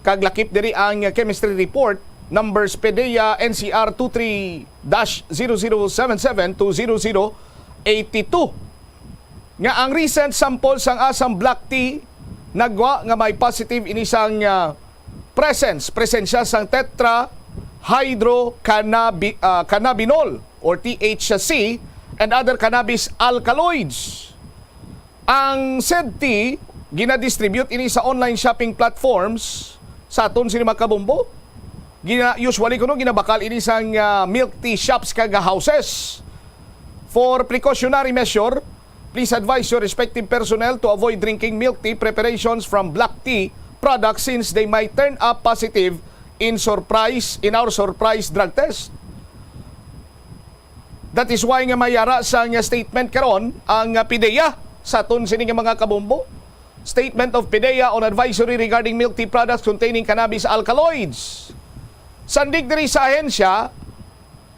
Kag lakip diri ang chemistry report, numbers PDEA N C R two three dash zero zero seven seven to zero zero eighty two, nga ang recent sample sang Assam Black Tea nagwa nga may positive ini sang, ah, presence, presensya sang tetrahydrocannabi-, ah, cannabinol or T H C and other cannabis alkaloids. Ang said tea, ginadistribute ini sa online shopping platforms sa aton sini, mga kabombo. Gina-, usually kuno ginabakal ini sang, ah, milk tea shops kag houses. For precautionary measure, please advise your respective personnel to avoid drinking milk tea preparations from black tea products since they might turn up positive in surprise, in our surprise drug test. That is why nga may ara sang statement karon ang, ah, PDEA sa aton sini nga, mga kabombo. Statement of PDEA on advisory regarding milk tea products containing cannabis alkaloids. Sandig diri sa ahensya,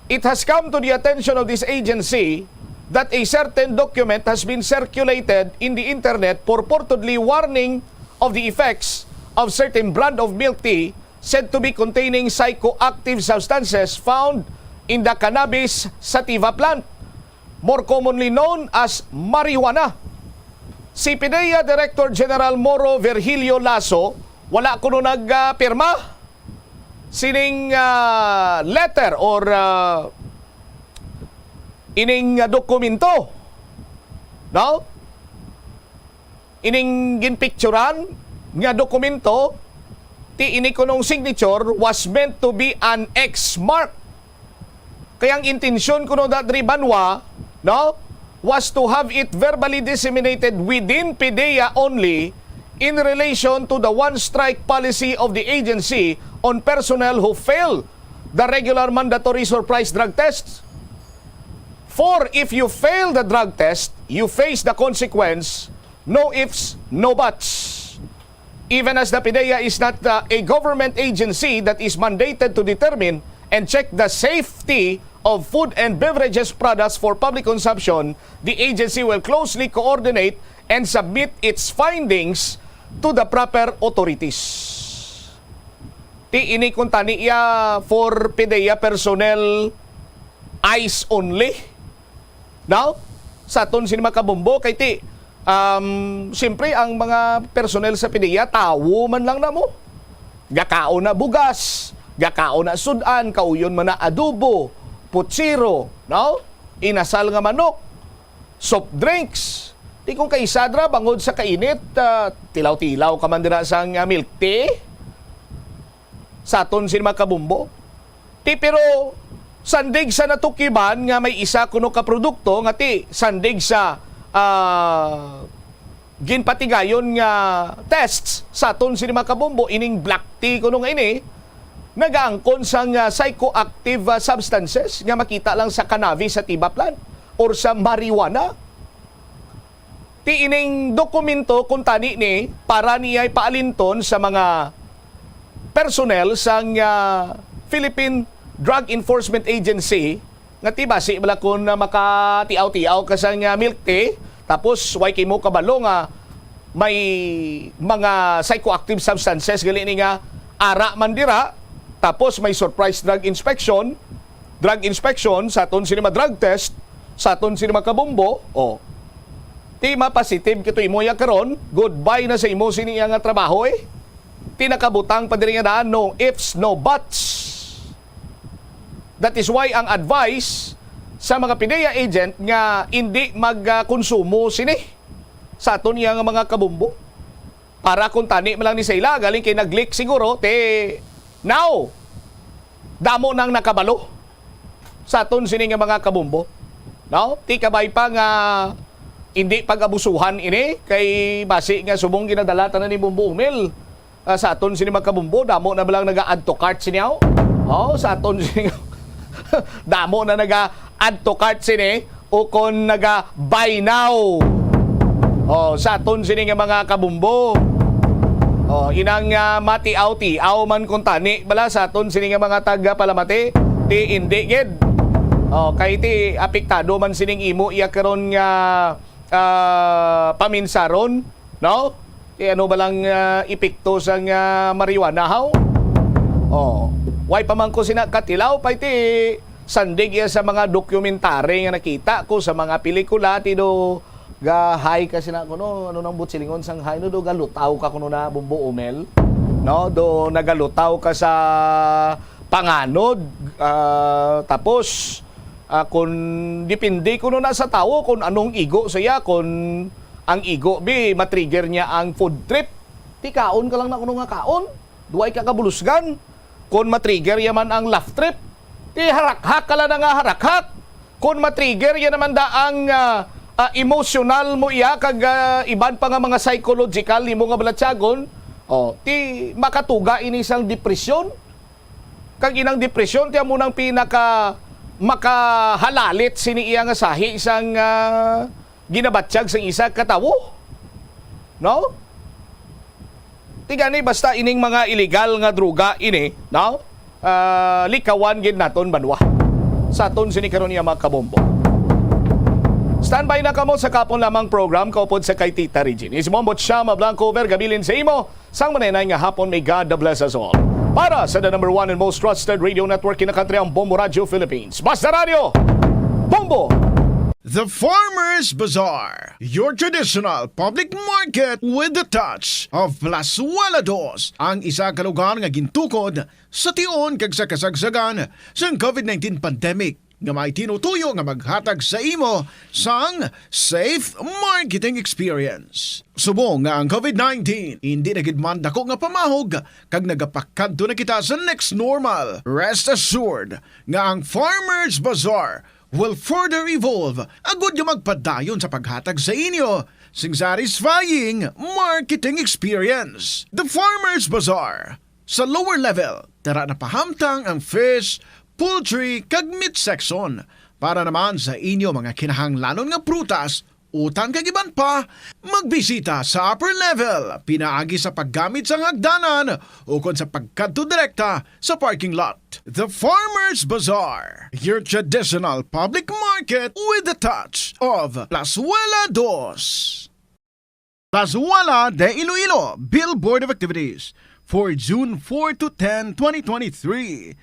it has come to the attention of this agency that a certain document has been circulated in the internet purportedly warning of the effects of certain brand of milk tea said to be containing psychoactive substances found in the cannabis sativa plant, more commonly known as marijuana. Si PDEA Director General Moro Virgilio Lasso wala kuno nagpirma sining, ah, letter or, ah, ining, ah, dokumento, no? Ining ginpicturan nga dokumento, ti ini kunong signature was meant to be an X mark. Kaya ang intensyon kuno da diri, banwa, no, was to have it verbally disseminated within PDEA only in relation to the one-strike policy of the agency on personnel who fail the regular mandatory surprise drug tests. For if you fail the drug test, you face the consequence, no ifs, no buts. Even as the PDEA is not, uh, a government agency that is mandated to determine and check the safety of food and beverages products for public consumption, the agency will closely coordinate and submit its findings to the proper authorities. Ti ini kuntani iya for PDEA personnel, eyes only. Now, sa aton sini, mga kabombo, kay ti, um, siyempre, ang mga personnel sa PDEA, tawo man lang na mo. Gakaon na bugas, gakaon na sudan, kauyon man na adobo, putsiro, no? Inasal nga manok, soft drinks. Di kung kaisadra, bangod sa kainit, ah, tilaw-tilaw ka man dira sang, ah, milk tea. Sa aton sini, mga kabombo. Ti, pero sandig sa natukiban nga may isa kuno ka produkto nga ti sandig sa, ah, ginpatigayon nga tests sa aton sini, mga kabombo, ining black tea kuno nga ini nagaangkon sang, ah, psychoactive, ah, substances nga makita lang sa cannabis sativa plant or sa marijuana. Ti ining dokumento kuntani ni para niya'y paalinton sa mga personnel sang, ah, Philippine Drug Enforcement Agency nga ti basi bala kun, ah, makatiaw-tiaw ka sang, ah, milk tea, tapos way kamo kabalo nga may mga psychoactive substances gali ni nga ara man dira, tapos may surprise drug inspection, drug inspection sa aton sini mga drug test, sa aton sini mga kabombo, oh. Ti mapositive kito imo ya karon, goodbye na sa imo sini iya nga trabaho, eh. Ti nakabutang pa diri nga daan, no ifs, no buts. That is why ang advice sa mga PDEA agent nga hindi magkonsumo sini sa aton iya nga mga kabombo. Para kuntani man lang ni sa ila, galing kay nag-leak siguro, ti now, damo nang nakabalo sa aton sini nga mga kabombo. No? Ti kabay pa nga hindi pag-abusuhan ini, kay basi nga subong ginadala tanan ni Bombo Umil, ah, sa aton sini mga kabombo, damo na ba lang naga-add to cart sini, oh? Oh, sa aton sini, damo na naga-add to cart sini, o kon naga-buy now. Oh, sa aton sini nga mga kabombo. Oh, inang, ah, matiaw-tiaw man kuntani bala sa aton sini nga mga taga Palamati, ti indi gid. Oh, kay ti apektado man sining imo iya karon nga, ah, paminsaron, no? Ti ano ba lang, ah, epekto sang, ah, marijuana haw? Oh, way pa man ko sina katilaw, pay ti sandig iya sa mga dokumentary nga nakita ko sa mga pelikula, ti do ga-high ka sina kuno, ano nang buot silingon sang high, no, do galutaw ka kuno na, Bombo Omel, no, do nagalutaw ka sa panganod, ah, tapos, ah, kun depende kuno na sa tawo kun anong igo sa iya, kun ang igo bi matrigger niya ang food trip, ti kaon ka lang na kuno nga kaon, duway ka kabulusgan. Kun matrigger ya man ang laugh trip, ti harakhak ka lang na nga harakhak. Kun matrigger ya naman da ang, ah, ah, emotional mo iya kag, ah, iban pa nga mga psychological nimo nga balatyagon, oh, ti makatuga ini sang depresyon. Kag inang depresyon ti amo nang pinaka makahalalit sini iya nga sahi sang, ah, ginabatyag sang isa ka tawo. No? Ti gani, basta ining mga illegal nga droga ini, no? Ah, likawan gid naton banwa. Sa aton sini karon nga mga kabombo. Standby na kamo sa kapon lamang program kaupod sa kay Tita Regine. Is Bombo Chama Blanco, over gabilin sa imo. Sang manenay nga hapon, may God bless us all. Para sa the number one and most trusted radio network in the country, ang Bombo Radio Philippines. Basta Radio, Bombo! The Farmers Bazaar, your traditional public market with the touch of Plazuela Dos, ang isa ka lugar nga gintukod sa tion kag sa kasagsagan sang covid nineteen pandemic, nga may tinutuyo nga maghatag sa imo sang safe marketing experience. Subong nga ang covid nineteen indi na gid man dako nga pamahog kag nagapakadto na kita sa next normal, rest assured nga ang Farmers Bazaar will further evolve agud nga magpadayon sa paghatag sa inyo sing satisfying marketing experience. The Farmers Bazaar, sa lower level, tara na pahamtang ang fish, poultry, kag meat section. Para naman sa inyo mga kinahanglanon nga prutas, utan kag iban pa, magbisita sa upper level pinaagi sa paggamit sang hagdanan ukon sa pagkadto direkta sa parking lot. The Farmers Bazaar, your traditional public market with the touch of Plazuela Dos. Plazuela de Iloilo, Billboard of Activities for June four to ten, twenty twenty-three.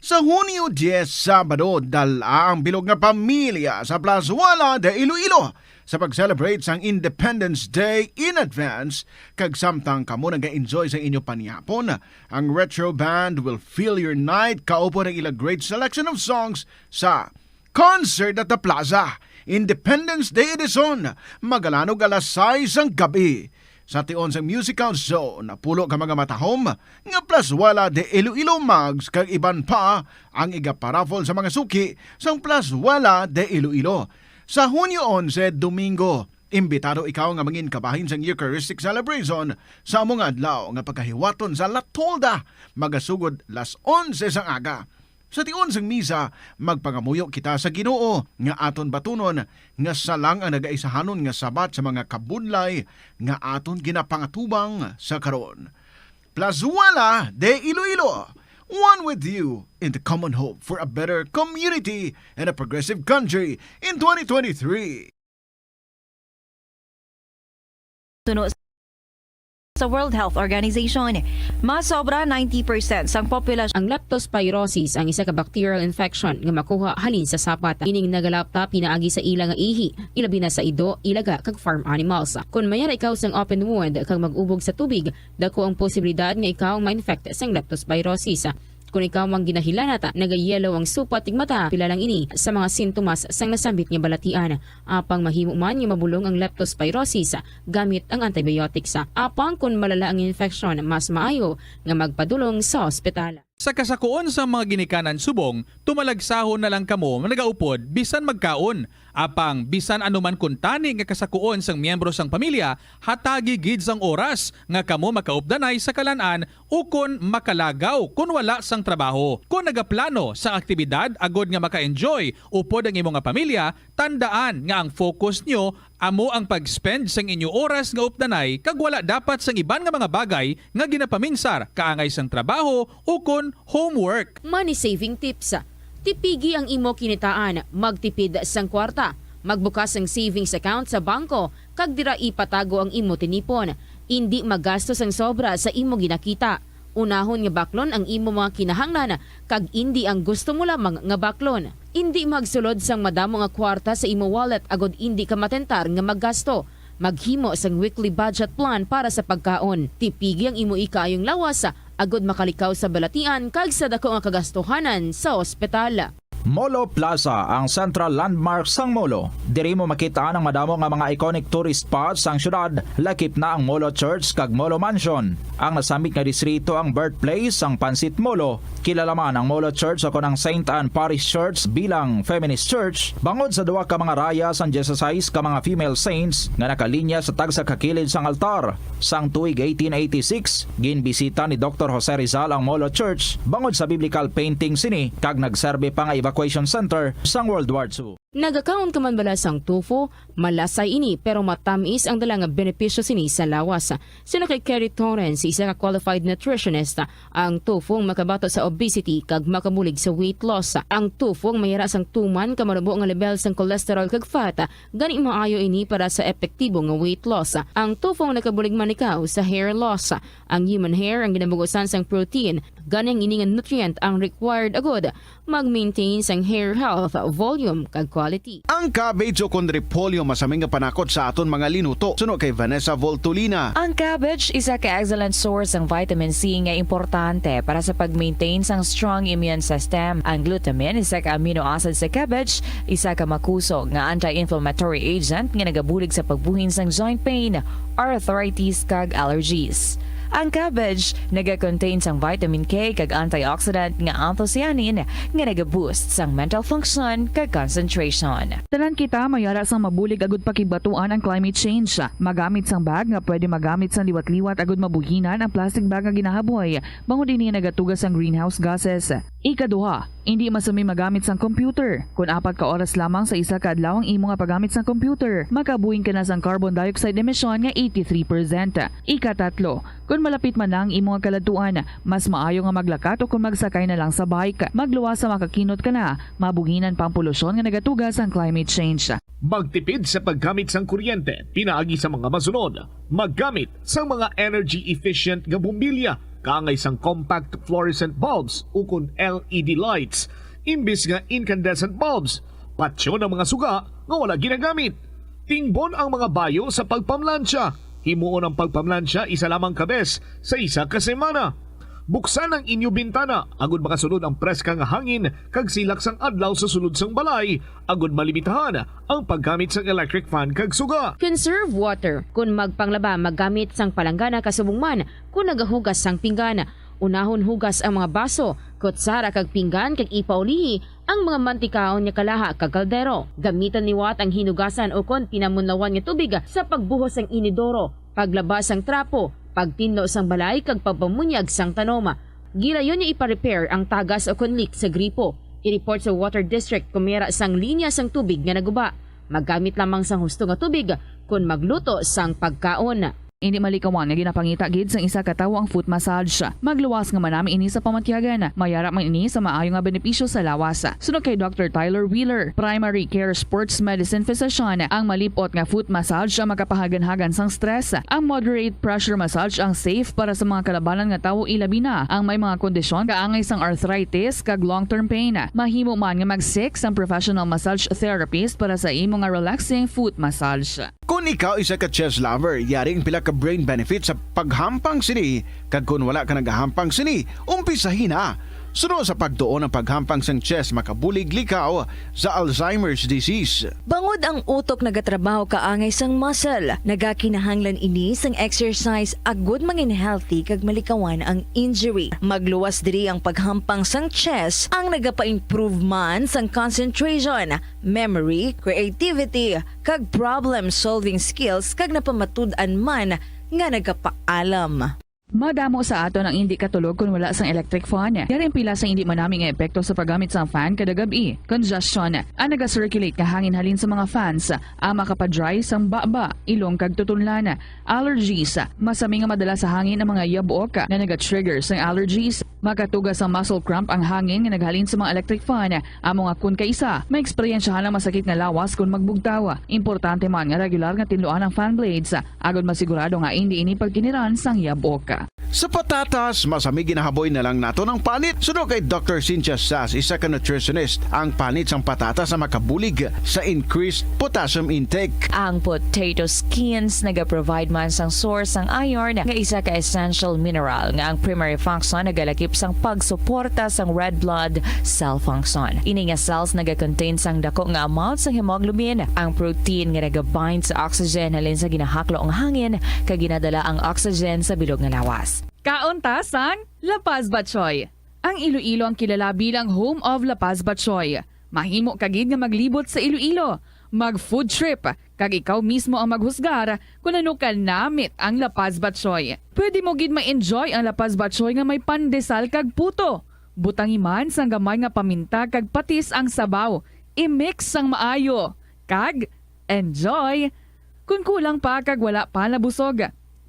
Sa Hunyo diyes, Sabado, dala ang bilog nga pamilya sa Plazuela de Iloilo sa pag-celebrate sang Independence Day in advance, kag samtang kamo naga-enjoy sa inyo panyapon, ang Retro Band will fill your night kaupod ang ila great selection of songs sa Concert at the Plaza, Independence Day Edition, magalanog alas sais sang gab-i. Sa tion sang musical show, napulo ka mga matahom nga Plazuela de Iloilo mugs kag iban pa ang igaparaffle sa mga suki sang Plazuela de Iloilo. Sa Hunyo onse, Domingo, imbitado ikaw nga mangin kabahin sang Eucharistic Celebration sa amo nga adlaw nga pagkahiwaton sa La Tolda, magasugod las onse sang aga. Sa tion sang misa, magpangamuyo kita sa Ginoo nga aton batunon, nga siya lang ang nagaisahanon nga sabat sa mga kabudlay nga aton ginapangatubang sa karon. Plazuela de Iloilo, one with you in the common hope for a better community and a progressive country in twenty twenty-three. Suno sa World Health Organization, mas sobra ninety percent sang populasyon. Ang leptospirosis ang isa ka bacterial infection nga makuha halin sa sapat. Ining nagalapta pinaagi sa ila nga ihi, ilabi na sa ido, ilaga, kag farm animals. Kon mayara ikaw sang open wound kag mag-ubog sa tubig, dako ang posibilidad nga ikaw ma-infect sang leptospirosis. Kon ikaw ang ginahilanat, nagayellow ang supat ug mata, pila lang ini sa mga sintomas sang nasambit nga balatian. Apang mahimo man nga mabulong ang leptospirosis gamit ang antibiotics. Apang kon malala ang infeksyon, mas maayo nga magpadulong sa ospital. Sa kasakoon sang mga ginikanan subong, tumalagsahon na lang kamo nga nagaupod bisan magkaon. Apang bisan ano man kuntani nga kasakuon sang miyembro sang pamilya, hatagi gid sang oras nga kamo makaupdanay sa kalan-an ukon makalagaw kon wala sang trabaho. Kon nagaplano sang aktibidad agod nga maka-enjoy upod ang imo nga pamilya, tandaan nga ang focus nyo amo ang pag-spend sang inyo oras nga updanay kag wala dapat sang iban nga mga bagay nga ginapaminsar kaangay sang trabaho ukon homework. Money saving tips. Tipigi ang imo kinitaan, magtipid sang kwarta, magbukas sang savings account sa bangko, kag dira ipatago ang imo tinipon. Indi magasto sang sobra sa imo ginakita. Unahon nga baklon ang imo mga kinahanglan kag indi ang gusto mo lamang nga baklon. Indi magsulod sang madamo nga kwarta sa imo wallet agod indi ka matentar nga maggasto. Maghimo sang weekly budget plan para sa pagkaon. Tipigi ang imo ikaayong lawas agod makalikaw sa balatian kag sa dako nga kagastuhanan sa ospital. Molo Plaza, ang central landmark sang Molo. Diri mo makit-an ang madamo nga mga iconic tourist spots sang syudad, lakip na ang Molo Church kag Molo Mansion. Ang nasambit nga distrito ang birthplace sang Pansit Molo. Kilala man ang Molo Church o kon ang Saint Anne Parish Church bilang feminist church bangod sa duha ka mga raya sang dieciséis ka mga female saints nga nakalinya sa tagsa ka kilid sang altar. Sang tuig eighteen eighty-six, ginbisita ni Doktor Jose Rizal ang Molo Church bangod sa biblical painting sini kag nagserbi pa nga evacuation center sang World War Two. Nagakaon ka man bala sang tofu? Malasay ini, pero matamis ang dala nga benepisyo sini sa lawas. Suno kay Kerry Torrens, isa ka qualified nutritionist, ang tofu ang makabato sa obesity kag makabulig sa weight loss. Ang tofu ang mayara sang tuman ka manubo nga lebel sang cholesterol kag fat, gani maayo ini para sa epektibo nga weight loss. Ang tofu ang nakabulig manikaw sa hair loss. Ang human hair ang ginabugusan sang protein, gani ang ini nga nutrient ang required agud mag-maintain sang hair health, volume, kag quality. Ang cabbage o kon repolyo masami nga panakot sa aton mga linuto, suno kay Vanessa Voltolina. Ang cabbage isa ka excellent source sang vitamin C nga importante para sa pag-maintain sang strong immune system. Ang glutamine, isa ka amino acid sa cabbage, isa ka makusog nga anti-inflammatory agent nga nagabulig sa pagbuhin sang joint pain, arthritis, kag allergies. Ang cabbage naga-contain sang vitamin K kag antioxidant nga anthocyanin nga naga-boost sang mental function kag concentration. Tanan kita mayara sang mabulig agud pakigbatuan ang climate change. Magamit sang bag nga pwede magamit sang liwat-liwat agud mabuhinan ang plastic bag nga ginahaboy, bangod ini nagatuga sang greenhouse gases. Ikaduha, indi masami magamit sang computer. Kon apat ka oras lamang sa isa ka adlaw ang imo nga paggamit sang computer, makabuhin ka na sang carbon dioxide emission nga eighty-three percent. Ikatatlo, kon malapit man na ang imo nga kaladtuan, mas maayo nga maglakat o kon magsakay na lang sa bike. Magluwas sa makakinot ka na, mabuhinan pa ang polusyon nga nagatuga sang climate change. Magtipid sa paggamit sang kuryente pinaagi sa mga masunod. Maggamit sang mga energy-efficient nga bombilya kaangay sang compact fluorescent bulbs ukon L E D lights imbis nga incandescent bulbs. Patyon ang mga suga nga wala ginagamit. Tingbon ang mga bayo sa pagpamlansya. Himuon ang pagpamlansya isa lamang ka bes sa isa ka semana. Buksan ang inyo bintana agud makasulod ang preska nga hangin kag silak sang adlaw sa sulod sang balay agud malimitahan ang paggamit sang electric fan kag suga. Conserve water. Kon magpanglaba, maggamit sang palanggana kasubong man kon nagahugas sang pinggan. Unahon hugas ang mga baso, kutsara kag pinggan kag ipaulihi ang mga mantikaon nga kalaha kag kaldero. Gamitan liwat ang hinugasan ukon pinamunlawan nga tubig sa pagbuhos sang inidoro, paglaba sang trapo, pagtinlo sang balay kag pagpamunyag sang tanom. Gilayon nga ipa-repair ang tagas ukon leak sa gripo. I-report sa Water District kon mayara sang linya sang tubig nga naguba. Maggamit lamang sang husto nga tubig kon magluto sang pagkaon. Indi malikawan nga ginapangita gid sang isa ka tawo ang foot massage. Magluwas nga manami ini sa pamatyagan. Mayara man ini sa maayo nga benepisyo sa lawas. Suno kay Doctor Tyler Wheeler, primary care sports medicine physician, ang malip-ot nga foot massage ang makapahaganhagan sang stress. Ang moderate pressure massage ang safe para sa mga kalabanan nga tawo, ilabi na ang may mga kondisyon kaangay sang arthritis kag long-term pain. Mahimo man nga mag-seek sang professional massage therapist para sa imo nga relaxing foot massage. Kon ikaw isa ka chess lover, yari ang pila ka brain benefits sa paghampang sini, kag kon wala ka nagahampang sini, umpisahi na. Suno sa pagtuon, ang paghampang sang chest makabulig likaw sa Alzheimer's disease. Bangod ang utok nagatrabaho kaangay sang muscle, nagakinahanglan ini sang exercise agud mangin healthy kag malikawan ang injury. Magluwas diri ang paghampang sang chest, ang nagapa-improve man sang concentration, memory, creativity, kag problem-solving skills, kag napamatud-an man nga nagapaalam. Madamo sa aton ang indi katulog kon wala sang electric fan. Yari ang pila sang indi manami nga epekto sa paggamit sang fan kada gab-i. Congestion, ang naga-circulate nga hangin halin sa mga fans, ang makapa-dry sang baba, ilong kag tutunlan. Allergies, masami nga madala sa hangin ang mga yabok nga naga-trigger sang allergies. Makatuga sang muscle cramp ang hangin nga naghalin sa mga electric fan. Amo nga kon kaisa, maeksperiensyahan ang masakit nga lawas kon magbugtaw. Importante man nga regular nga tinluan ang fan blades, agod masigurado nga indi ini pagkiniran sang yabok. Sa patatas, masami ginahaboy na lang naton ang panit. Suno kay Doctor Cynthia Sass, isa ka nutritionist, ang panit sang patatas ang makabulig sa increased potassium intake. Ang potato skins nagaprovide man sang source sang iron, nga isa ka essential mineral nga ang primary function nagalakip sang pagsuporta sang red blood cell function. Ini nga cells nagakontain sang dako nga amount sang hemoglobin, ang protein nga nagabind sa oxygen halin sa ginahaklo nga hangin, kag ginadala ang oxygen sa bilog nga lawas. Kaon ta sang La Paz Batchoy. Ang Iloilo ang kilala bilang home of La Paz Batchoy. Mahimo ka gid nga maglibot sa Iloilo, mag-food trip, kag ikaw mismo ang maghusgar kon ano ka namit ang La Paz Batchoy. Pwede mo gid ma-enjoy ang La Paz Batchoy nga may pandesal kag puto. Butangi man sang gamay nga paminta kag patis ang sabaw. I-mix sang maayo. Kag enjoy! Kon kulang pa kag wala pa nabusog,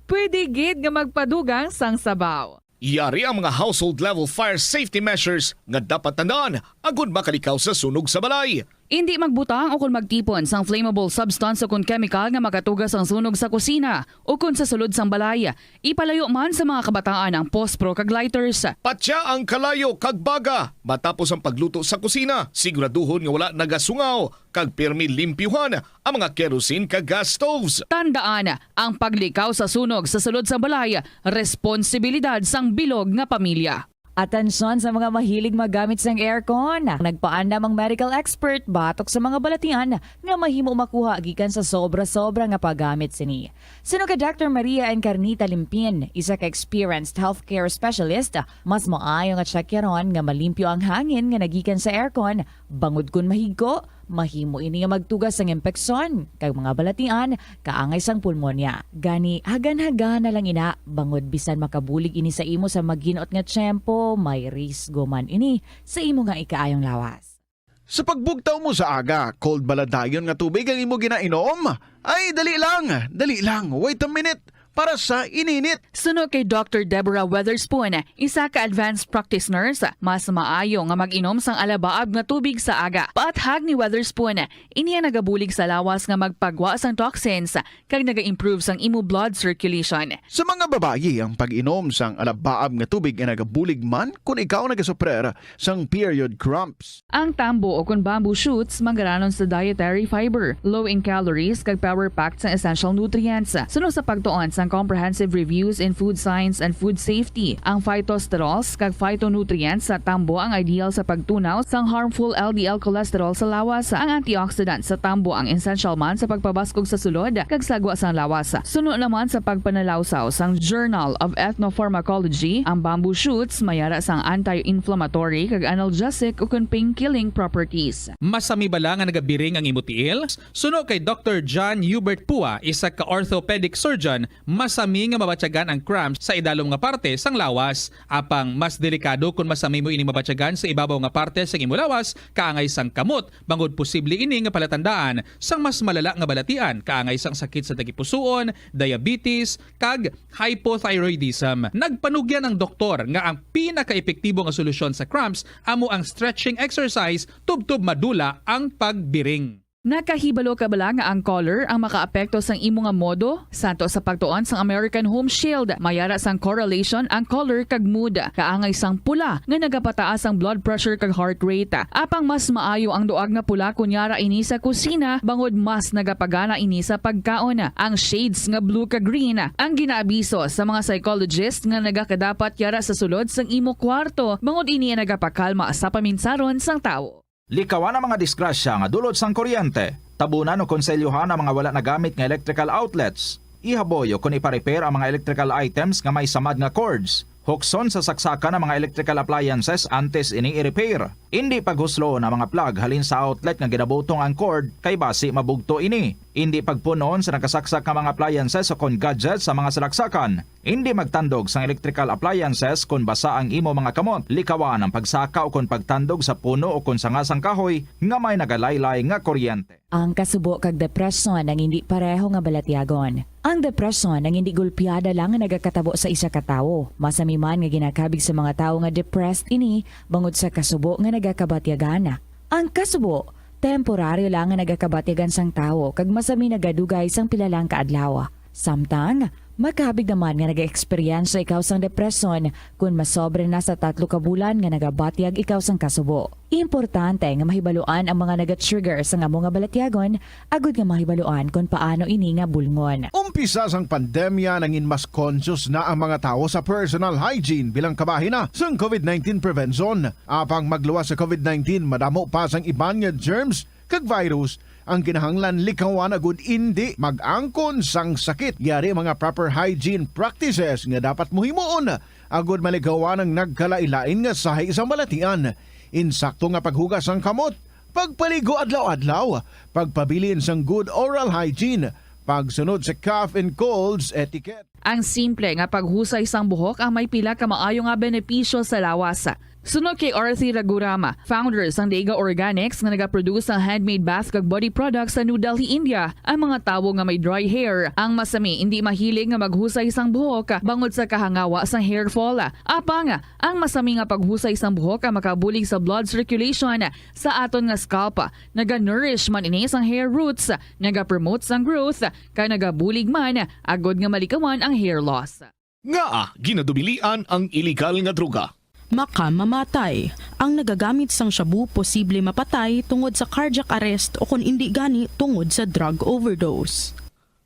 pwede gid nga magpadugang sang sabaw. Yari ang mga household level fire safety measures nga dapat tandaan agud makalikaw sa sunog sa balay. Indi magbutang o kon magtipon sang flammable substance o kon chemical nga makatuga sang sunog sa kusina o kon sa sulod sang balay. Ipalayo man sa mga kabataan ang pospro kag lighters. Patya ang kalayo kag baga matapos ang pagluto sa kusina. Siguraduhon nga wala nagasungaw kag pirmi limpyuhan ang mga kerosene kag gas stoves. Tandaan, ang paglikaw sa sunog sa sulod sang balay, responsibilidad sang bilog nga pamilya. Atensyon sa mga mahilig maggamit sang aircon. Nagpaandam ang medical expert batok sa mga balatian nga mahimo makuha gikan sa sobra-sobra nga paggamit sini. Suno kay Doctor Maria Encarnita Limpin, isa ka experienced healthcare specialist, mas maayo nga tsakyaron nga malimpyo ang hangin nga nagikan sa aircon, bangod kon mahigko, mahimo ini nga magtuga sang impeksyon kag mga balatian kaangay sang pulmonya. Gani, hagan-hagan na lang ina, bangod bisan makabulig ini sa imo sa maginot nga tiyempo, may risgo man ini sa imo nga ikaayong lawas. Sa pagbugtaw mo sa aga, cold bala dayon nga tubig ang imo ginainom? Ay, dali lang, dali lang, wait a minute. Para sa ininit. Suno kay Doctor Deborah Weatherspoon, isa ka advanced practice nurse, mas maayo nga mag-inom sang alabaab nga tubig sa aga. Paathag ni Weatherspoon, ini ang nagabulig sa lawas nga magpagwa sang toxins kag naga-improve sang imo blood circulation. Sa mga babayi, ang pag-inom sang alabaab nga tubig ay nagabulig man kon ikaw nagasuprer sang period cramps. Ang tambo o kon bamboo shoots manggaranon sa dietary fiber, low in calories, kag power-packed sang essential nutrients. Suno sa pagtuon sang Comprehensive Reviews in Food Science and Food Safety, ang phytosterols kag phytonutrients sa tambo ang ideal sa pagtunaw sang harmful L D L cholesterol sa lawas. Ang antioxidant sa tambo ang essential man sa pagpabaskog sa sulod kag sagwa sang lawas. Suno naman sa pagpanalawsaw sang Journal of Ethnopharmacology, ang bamboo shoots mayara sang anti-inflammatory kag analgesic ukon pain-killing properties. Masami bala nga nagabiring ang imo tiil? Suno kay Doctor John Hubert Pua, isa ka orthopedic surgeon, masami nga mabatyagan ang cramps sa idalom nga parte sang lawas. Apang mas delikado kon masami mo ining mabatyagan sa ibabaw nga parte sang imo lawas, kaangay sang kamot, bangod posible ini nga palatandaan sang mas malala nga balatian, kaangay sang sakit sa tagipusoon, diabetes, kag hypothyroidism. Nagpanugyan ang doktor nga ang pinakaepektibo nga solusyon sa cramps amo ang stretching exercise tubtob madula ang pagbiring. Nakahibalo ka bala nga ang color ang makaapekto sang imo nga modo? Santo sa pagtuon sang American Home Shield, may ara sang correlation ang color kag mood. Kaangay sang pula nga nagapataas ang blood pressure kag heart rate. Apang mas maayo ang duag nga pula kon yara ini sa kusina, bangod mas nagapagana ini sa pagkaon. Ang shades nga blue kag green ang ginaabiso sa mga psychologist nga nagakadapat yara sa sulod sang imo kwarto, bangod ini ang nagapakalma sa paminsaron sang tawo. Likawan ang mga disgrasya nga dulot sang kuryente. Tabunan o konselyuhan ang mga wala nagamit nga electrical outlets. Ihaboy o kon ipa-repair ang mga electrical items nga may samad nga cords. Hukson sa saksakan ang mga electrical appliances antes ini i-repair. Indi paghusloon ang mga plug halin sa outlet nga ginabutong ang cord, kay basi mabugto ini. Indi pagpun-on sa nakasaksak nga mga appliances o kon gadgets sa mga salaksakan. Indi magtandog sang electrical appliances kon basa ang imo mga kamot. Likawan ang pagsaka o kon pagtandog sa puno o kon sanga sang kahoy nga may nagalaylay nga kuryente. Ang kasubo kag depresyon ang indi pareho nga balatyagon. Ang depresyon ang indi gulpiada lang nga nagakatabo sa isa ka tawo. Masami man nga ginakabig sa mga tawo nga depressed ini bangod sa kasubo nga nagakabatyagan. Ang kasubo, temporaryo lang nga nagakabatyagan sang tawo kag masami nagadugay sang pila lang ka adlaw. Samtang, makabig naman nga nag-eksperyensya ikaw sang depresyon kon masobra na sa tatlo ka bulan nga nagabatyag ikaw sang kasubo. Importante nga mahibaluan ang mga naga-trigger sang amo nga balatyagon agud nga mahibaluan kon paano ini nga bulngon. Umpisa sang pandemya, nangin mas conscious na ang mga tawo sa personal hygiene bilang kabahin na sang covid nineteen prevention. Apang magluwas sa covid nineteen, madamo pa sang iban nga germs kag virus ang kinahanglan likawan agud indi mag-angkon sang sakit. Yari mga proper hygiene practices nga dapat mo himuon agud malikawan ang nagkalain-lain nga sahi sang balatian. Insakto nga paghugas sang kamot, pagpaligo adlaw-adlaw, pagpabilin sang good oral hygiene, pagsunod sa cough and colds etiquette. Ang simple nga paghusay sang buhok ang may pila ka maayo nga benepisyo sa lawas. Suno kay Arthi Raghuram, founder sang Dega Organics nga nagaproduce sang handmade bath kag body products sa New Delhi, India, ang mga tawo nga may dry hair ang masami indi mahilig nga maghusay sang buhok bangod sa kahangawa sang hair fall. Apang, ang masami nga paghusay sang buhok ang makabulig sa blood circulation sa aton nga scalp. Naga-nourish man ini sang hair roots, nagapromote sang growth, kag nagabulig man agud nga malikawan ang hair loss. Ngaa ginadubilian ang iligal nga droga? Makamamatay. Ang nagagamit sang shabu posible mapatay tungod sa cardiac arrest o kon indi gani tungod sa drug overdose.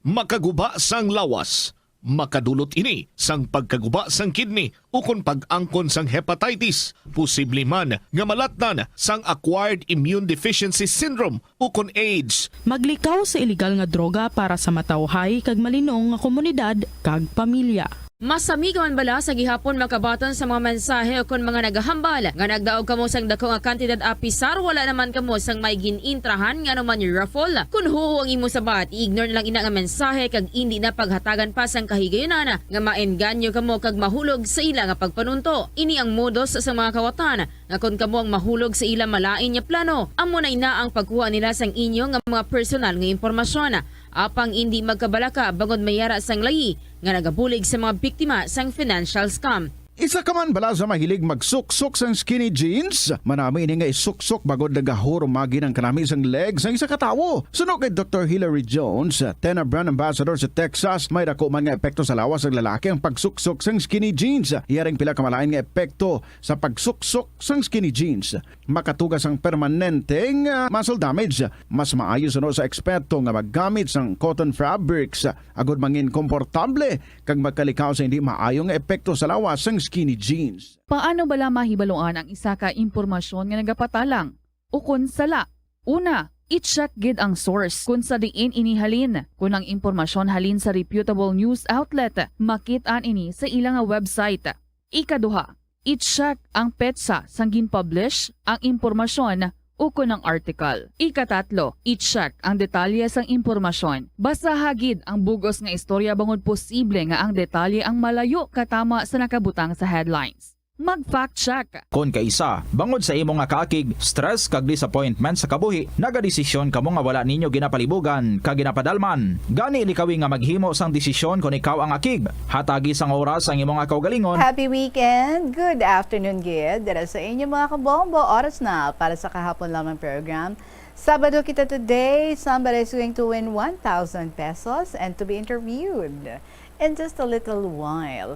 Makaguba sang lawas. Makadulot ini sang pagkaguba sang kidney ukon pag-angkon sang hepatitis. Posible man nga malatnan sang acquired immune deficiency syndrome ukon AIDS. Maglikaw sa iligal nga droga para sa matawhay kag malinong nga komunidad kag pamilya. Masami ka man bala sa gihapon makabaton sa mga mensahe ukon mga nagahambal nga nagdaog kamo sang dako nga kantidad apisar wala naman kamo sang may gin-intrahan nga anuman raffle? Kon huo ang imo sabat, i-ignore na lang ina nga mensahe kag indi na paghatagan pa sang kahigayunan nga maengganyo kamo kag mahulog sa ila nga pagpanunto. Ini ang modus sa mga kawatan nga kon kamo ang mahulog sa ila malain nga plano, amo na ina ang pagkuha nila sang inyo nga mga personal nga impormasyon. Apang indi magkabalaka bangod may ara sang layi nga nagabulig sa mga biktima sang financial scam. Isa ka man bala sa mahilig magsuksok sang skinny jeans? Manami ini nga isuksok bangod nagahurumagi ang kanami sang leg sang isa ka tawo. Suno kay Doktor Hilary Jones, Tena brand ambassador sa Texas, may dako man nga epekto sa lawas sang lalaki ang pagsuksok sang skinny jeans. Yaring pila ka malain nga epekto sa pagsuksok sang skinny jeans. Makatuga sang permanente nga muscle damage. Mas maayo suno sa eksperto nga maggamit sang cotton fabrics agud mangin komportable kag magkalikaw sa hindi maayo nga epekto sa lawas sang skinny jeans. Paano bala mahibaluan ang isa ka impormasyon nga nagapatalang ukon sala? Una, i-check gid ang source kon sa diin ini halin. Kon ang impormasyon halin sa reputable news outlet, makit-an ini sa ila nga website. Ikaduha, i-check ang petsa sang gin-publish ang impormasyon ukon ang article. Ikatatlo, i-check ang detalye sang impormasyon. Basaha gid ang bug-os nga istorya bangod posible nga ang detalye ang malayo katama sa nakabutang sa headlines. Mag-fact check. Kon kaisa, bangod sa imo nga kaakig, stress kag disappointment sa kabuhi, nagadesisyon kamo nga wala ninyo ginapalibugan kag ginapadalman. Gani likawi nga maghimo sang desisyon kon ikaw ang akig. Hatagi sang oras ang imo nga kaugalingon. Happy weekend! Good afternoon gid dira sa inyo, mga kabombo. Oras na para sa kahapon lamang program. Sabado kita today. Somebody is going to win one thousand pesos and to be interviewed in just a little while.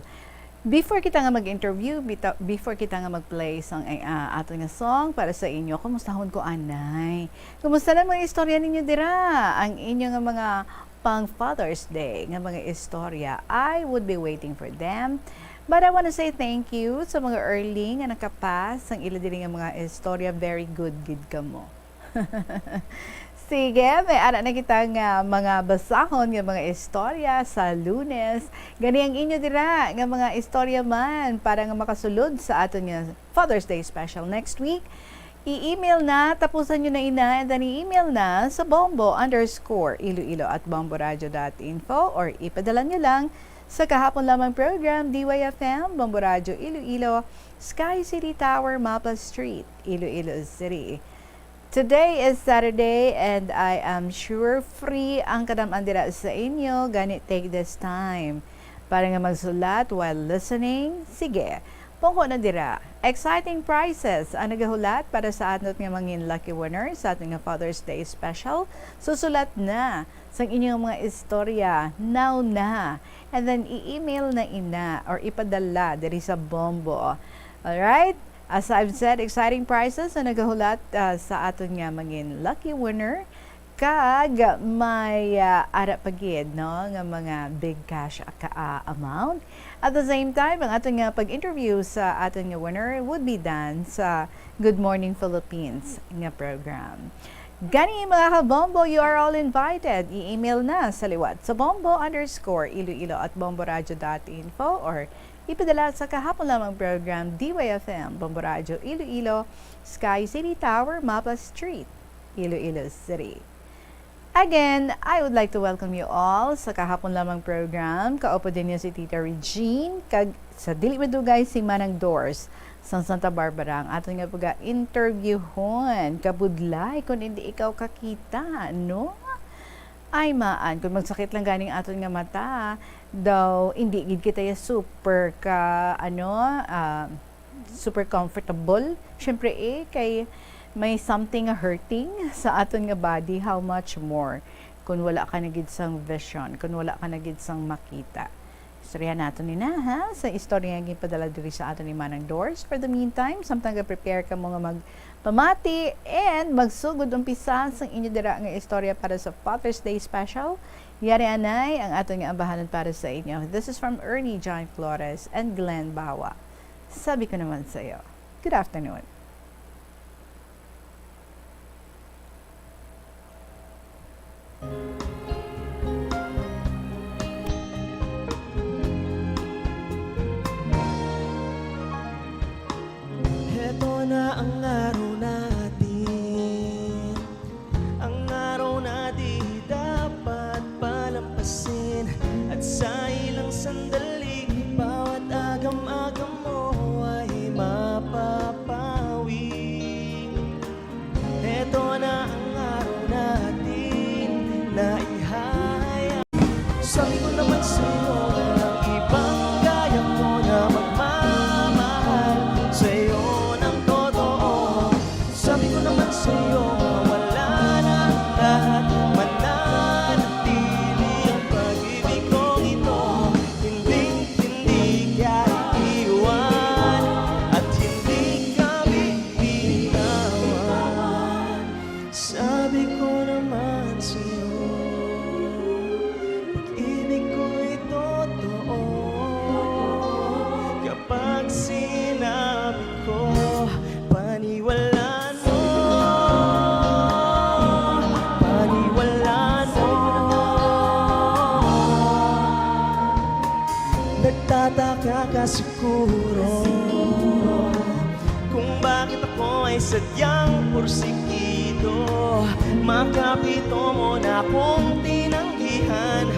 Before kita nga mag-interview, bita-, before kita nga mag-play sang, ah, aton nga song para sa inyo, kumustahon ko anay. Kumusta na mga istorya ninyo dira? Ang inyo nga mga pang Father's Day nga mga istorya, I would be waiting for them. But I wanna say thank you sa mga early nga nakapas sang ila diri nga mga istorya. Very good gid kamo. Sige, may ara na kita nga mga basahon nga mga istorya sa Lunes. Gani ang inyo dira nga mga istorya man para nga makasulod sa aton nga Father's Day special next week. I-email na, tapusan nyo na ina, and then i-email na sa bombo underscore iloilo at bomboradio dot info or ipadala nyo lang sa Kahapon Lamang Program, D Y F M, Bombo Radyo Iloilo, Sky City Tower, Mapa Street, Iloilo City. Today is Saturday and I am sure free ang kadam-an dira sa inyo, gani take this time para nga magsulat while listening. Sige, pungko na dira. Exciting prizes ang nagahulat para sa aton nga mangin lucky winner sa aton nga Father's Day special. Susulat na sang inyong mga istorya now na. And then i-email na ina or ipadala diri sa Bombo. Alright? As I've said, exciting prizes ang nagahulat, ah, sa aton nga mangin lucky winner. Kag may, ah, ara pa gid, no, nga mga big cash ka, ah, amount. At the same time, ang aton nga pag-interview sa aton nga winner would be done sa Good Morning Philippines nga program. Gani, mga kabombo, you are all invited. I-email na sa liwat sa bombo underscore iloilo at bomboradio dot info or ipadala sa Kahapon Lamang Program, D Y F M, Bombo Radyo Iloilo, Sky City Tower, Mapa Street, Iloilo City. Again, I would like to welcome you all sa Kahapon Lamang Program. Kaupo din niyo si Tita Regine, kag sa dili madugay si Manang Dors sang Santa Barbara, ang aton nga pag-interviewhon. Kabudlay kung hindi ikaw kakita, no? Ay, maan, kung magsakit lang ganing aton nga mata, daw, hindi gid kita ya super ka, ano, ah, super comfortable. Siyempre, eh, kay may something nga hurting sa aton nga body, how much more kung wala ka na gid sang vision, kung wala ka na gid sang makita. Istorya naton ni na, ha? Sa istorya nga ginpadala diri sa aton ni Manang Dors. For the meantime, samtang ga-prepare kamo nga magpamati and magsugod umpisa sang inyo dira nga istorya para sa Father's Day special, yari anay ang aton nga ambahanon para sa inyo. This is from Ernie John Flores and Glenn Bawa. Sabi ko naman sa'yo. Good afternoon. Heto na ang araw natin, ang araw na di dapat palampasin. At sa ilang sandali, bawat agam-agam mo ay mapapawi. Heto na ang araw natin na ihahayag. Sabi ko naman sa'yo, walang ibang gaya ko na magmamahal sa'yo ng totoo. Sabi ko naman sa'yo, mawala na ang lahat, mananatili ang pag-ibig kong ito. Hindi, hindi ka iiwan at hindi ka bibitawan. Sabi ko naman sa'yo, pag-ibig ko'y totoo. Kapag sinabi ko, paniwalaan mo, paniwalaan mo. Nagtataka ka siguro kung bakit ako ay sadyang pursigido. Makapito mo na kong tinanggihan,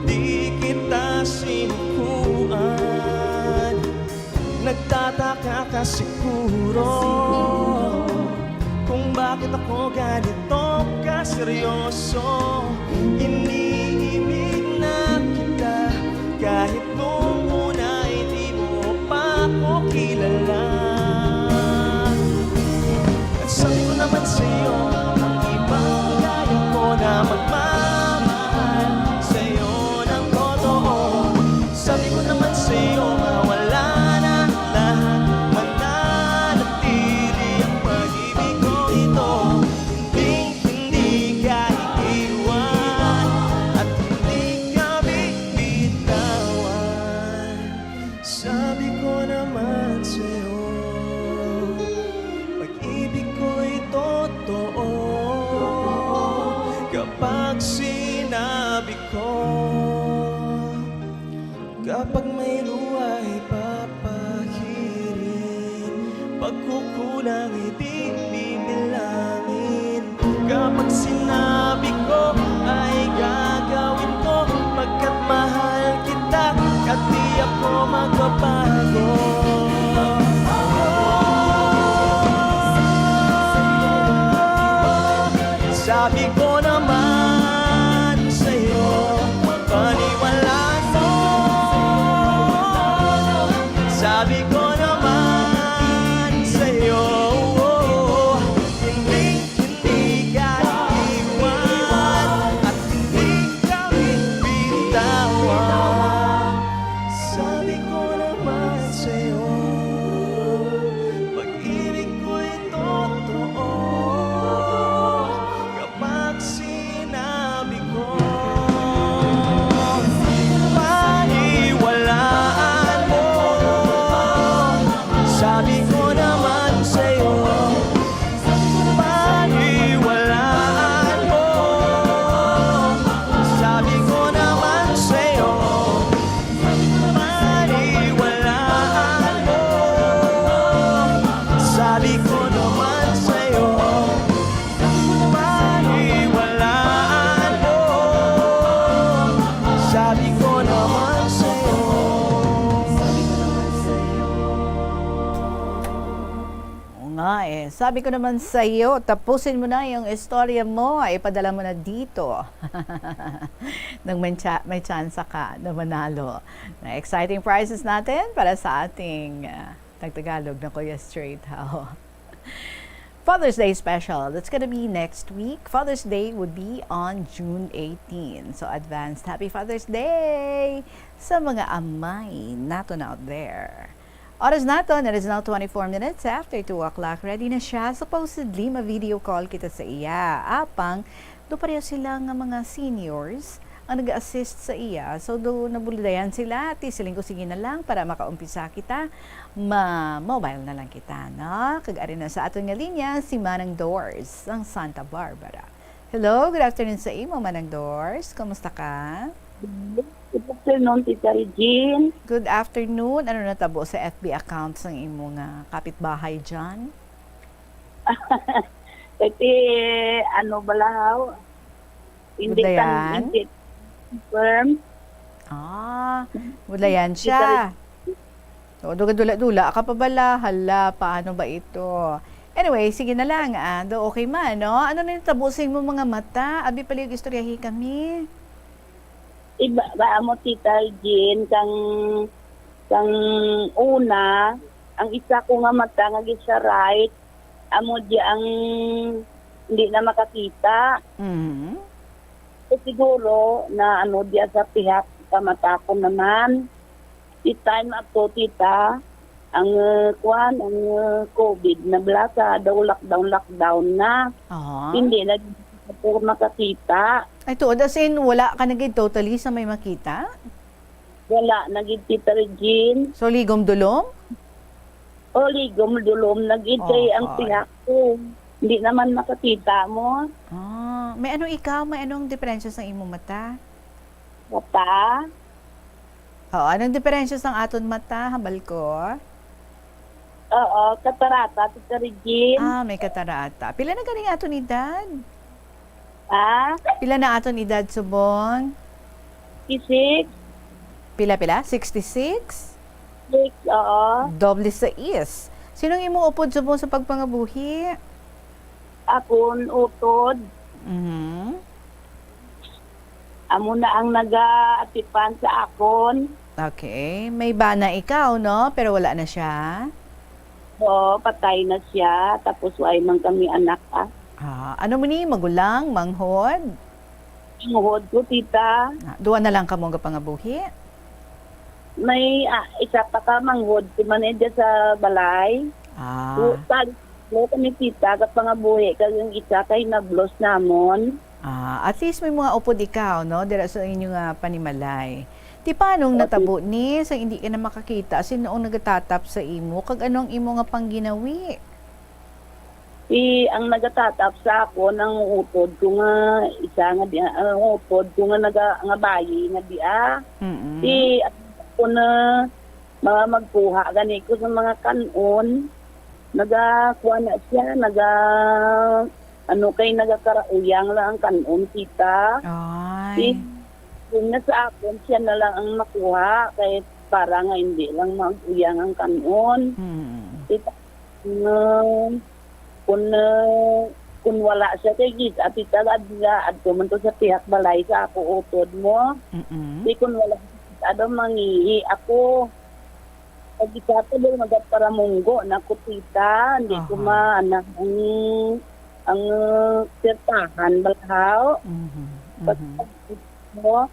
di kita sinukuan. Nagtataka ka siguro kung bakit ako ganito kaseryoso. Iniibig na kita kahit nung una hindi mo pa ako kilala. At sabi ko naman sa'yo, ang iba Pag may luha ay papahirin, pagkukulang ay di bibilangin. Kapag sinabi ko ay gagawin ko, pagkat mahal kita, at di ako magbabago. Sabi ko naman sa'yo, paniwalaan mo. Sabi ko naman sa'yo, hindi, hindi ka iwan at hindi ka bitawan. Sabi ko naman sa'yo, pag-ibig ko'y totoo. Kapag sinabi ko, paniwalaan mo. Sabi ko naman sa'yo, paniwalaan mo. Sabi ko naman sa'yo, paniwalaan mo. Sabi ko naman sa'yo, paniwalaan mo. Sabi ko naman sa'yo. Oo nga eh. Sabi ko naman sa'yo, tapusin mo na yung istorya mo. Ipadala mo na dito. Nang may, tsa- may tsansa ka na manalo ng exciting prizes natin para sa ating ah, Tagtagalog na Kuya Straight, ha? Father's Day special. That's gonna be next week. Father's Day would be on June eighteen. So, advanced Happy Father's Day sa mga amay naton out there. Oras naton, it is now twenty-four minutes after two o'clock. Ready na siya. Supposedly, ma-video call kita sa iya. Apang, do pareho sila nga mga seniors ang nag-assist sa iya. So, do nabuldayan sila. Ati, siling ko, sige na lang para makaumpisa kita. Ma-mobile na lang kita, no? Kag ari na sa aton nga linya, si Manang Doors, ang Santa Barbara. Hello, good afternoon sa imo, Manang Doors. Kumusta ka? Good afternoon, Tita Regine. Good afternoon. Ano natabo sa F B account sang imo nga kapitbahay dyan? Kasi, ano, balahaw? Hindi Budlayan? kan-, hindi confirm. Ah, budlayan Hindi siya. ka- O, dula-dula ka pa bala. Hala, paano ba ito? Anyway, sige na lang. Ah, do okay man, no? Ano na yung tabo sa imong mga mata? Abi, palihog istoryahi kami. Iba ba mo, Tita Jean, kang, kang una, ang isa ko nga mata nga gisa right, amo di ang hindi na makakita. Mhm. So, siguro na ano diya sa pihak sa mata ko naman. This time ato, tita, ang, uh, kuan, ang, uh, covid na bala sa daw lockdown, lockdown na. Aha. Hindi na gid ako makakita. Ay, tuod, as in, wala ka na gid totally sa may makita? Wala na gid, Tita Regine. So, ligom dulom? O, ligom dulom na gid kay ang Oy. pihak ko. Hindi naman makakita mo. Ah, may ano ikaw? May anong diferensya sa imong mata? Mata? Oo, anong diferensya sang aton mata, hambal ko? Oo, katarata, Tita Regine. Ah, may katarata. Pila na ganing aton edad? Ah? Pila na aton edad subong? Sixty-six. Pila, pila? Sixty-six? Six, oo. Doble sais. Sinong imong upod subong sa pagpangabuhi? Akon utod. Mhm. Amo na ang nagaatipan sa akon. Okay. May bana ikaw, no? Pero wala na siya? Oo, patay na siya. Tapos, way man kami anak, ah. Ah, ano mo ni? Magulang? Manghod? Manghod ko, tita. Ah, duwa na lang kamo nga pangabuhi? May, ah, isa pa ka manghod ko man, eh, dyan sa balay. Ah. Tal-, Lo kami, tita, ka pangabuhi, kag ang isa kay nablos namon. Ah, at least may mga upod ikaw, no? Dira sa inyo nga panimalay. Ti, paanong Okay. natabo ni sa hindi ka na makakita? Sin noong nagatatap sa imo? Kag ano ang imo nga pangginawi? Ti, ang nagatatap sa ako, nang utod ko nga, isa nga di, ang utod ko nga naga-, nga bayi nga di, ah. Mm-mm. Ti, ko na ma-, magkuha gani ko sa mga kan-on. Nagakuha na siya, naga-, ano, kay nagakarauyang lang ang kan-on, tita. Ay. Si, kung na sa akon, siya na lang ang makuha, kay para nga hindi lang mag-uyang ang kan-on. Mm. Tita, nga, kung, ah, kung wala siya kay gid, ati talaga, adto man to sa pihak balay sa ako utod mo. Mm-mm. Di kung wala, ano, mangihi ako. Pag isa ko, di magpapamunggo na ko, tita. Hindi ko Aha. ma-, ano, ang, ang sirtahan, balahaw. Mhm, Pag mhm. mo,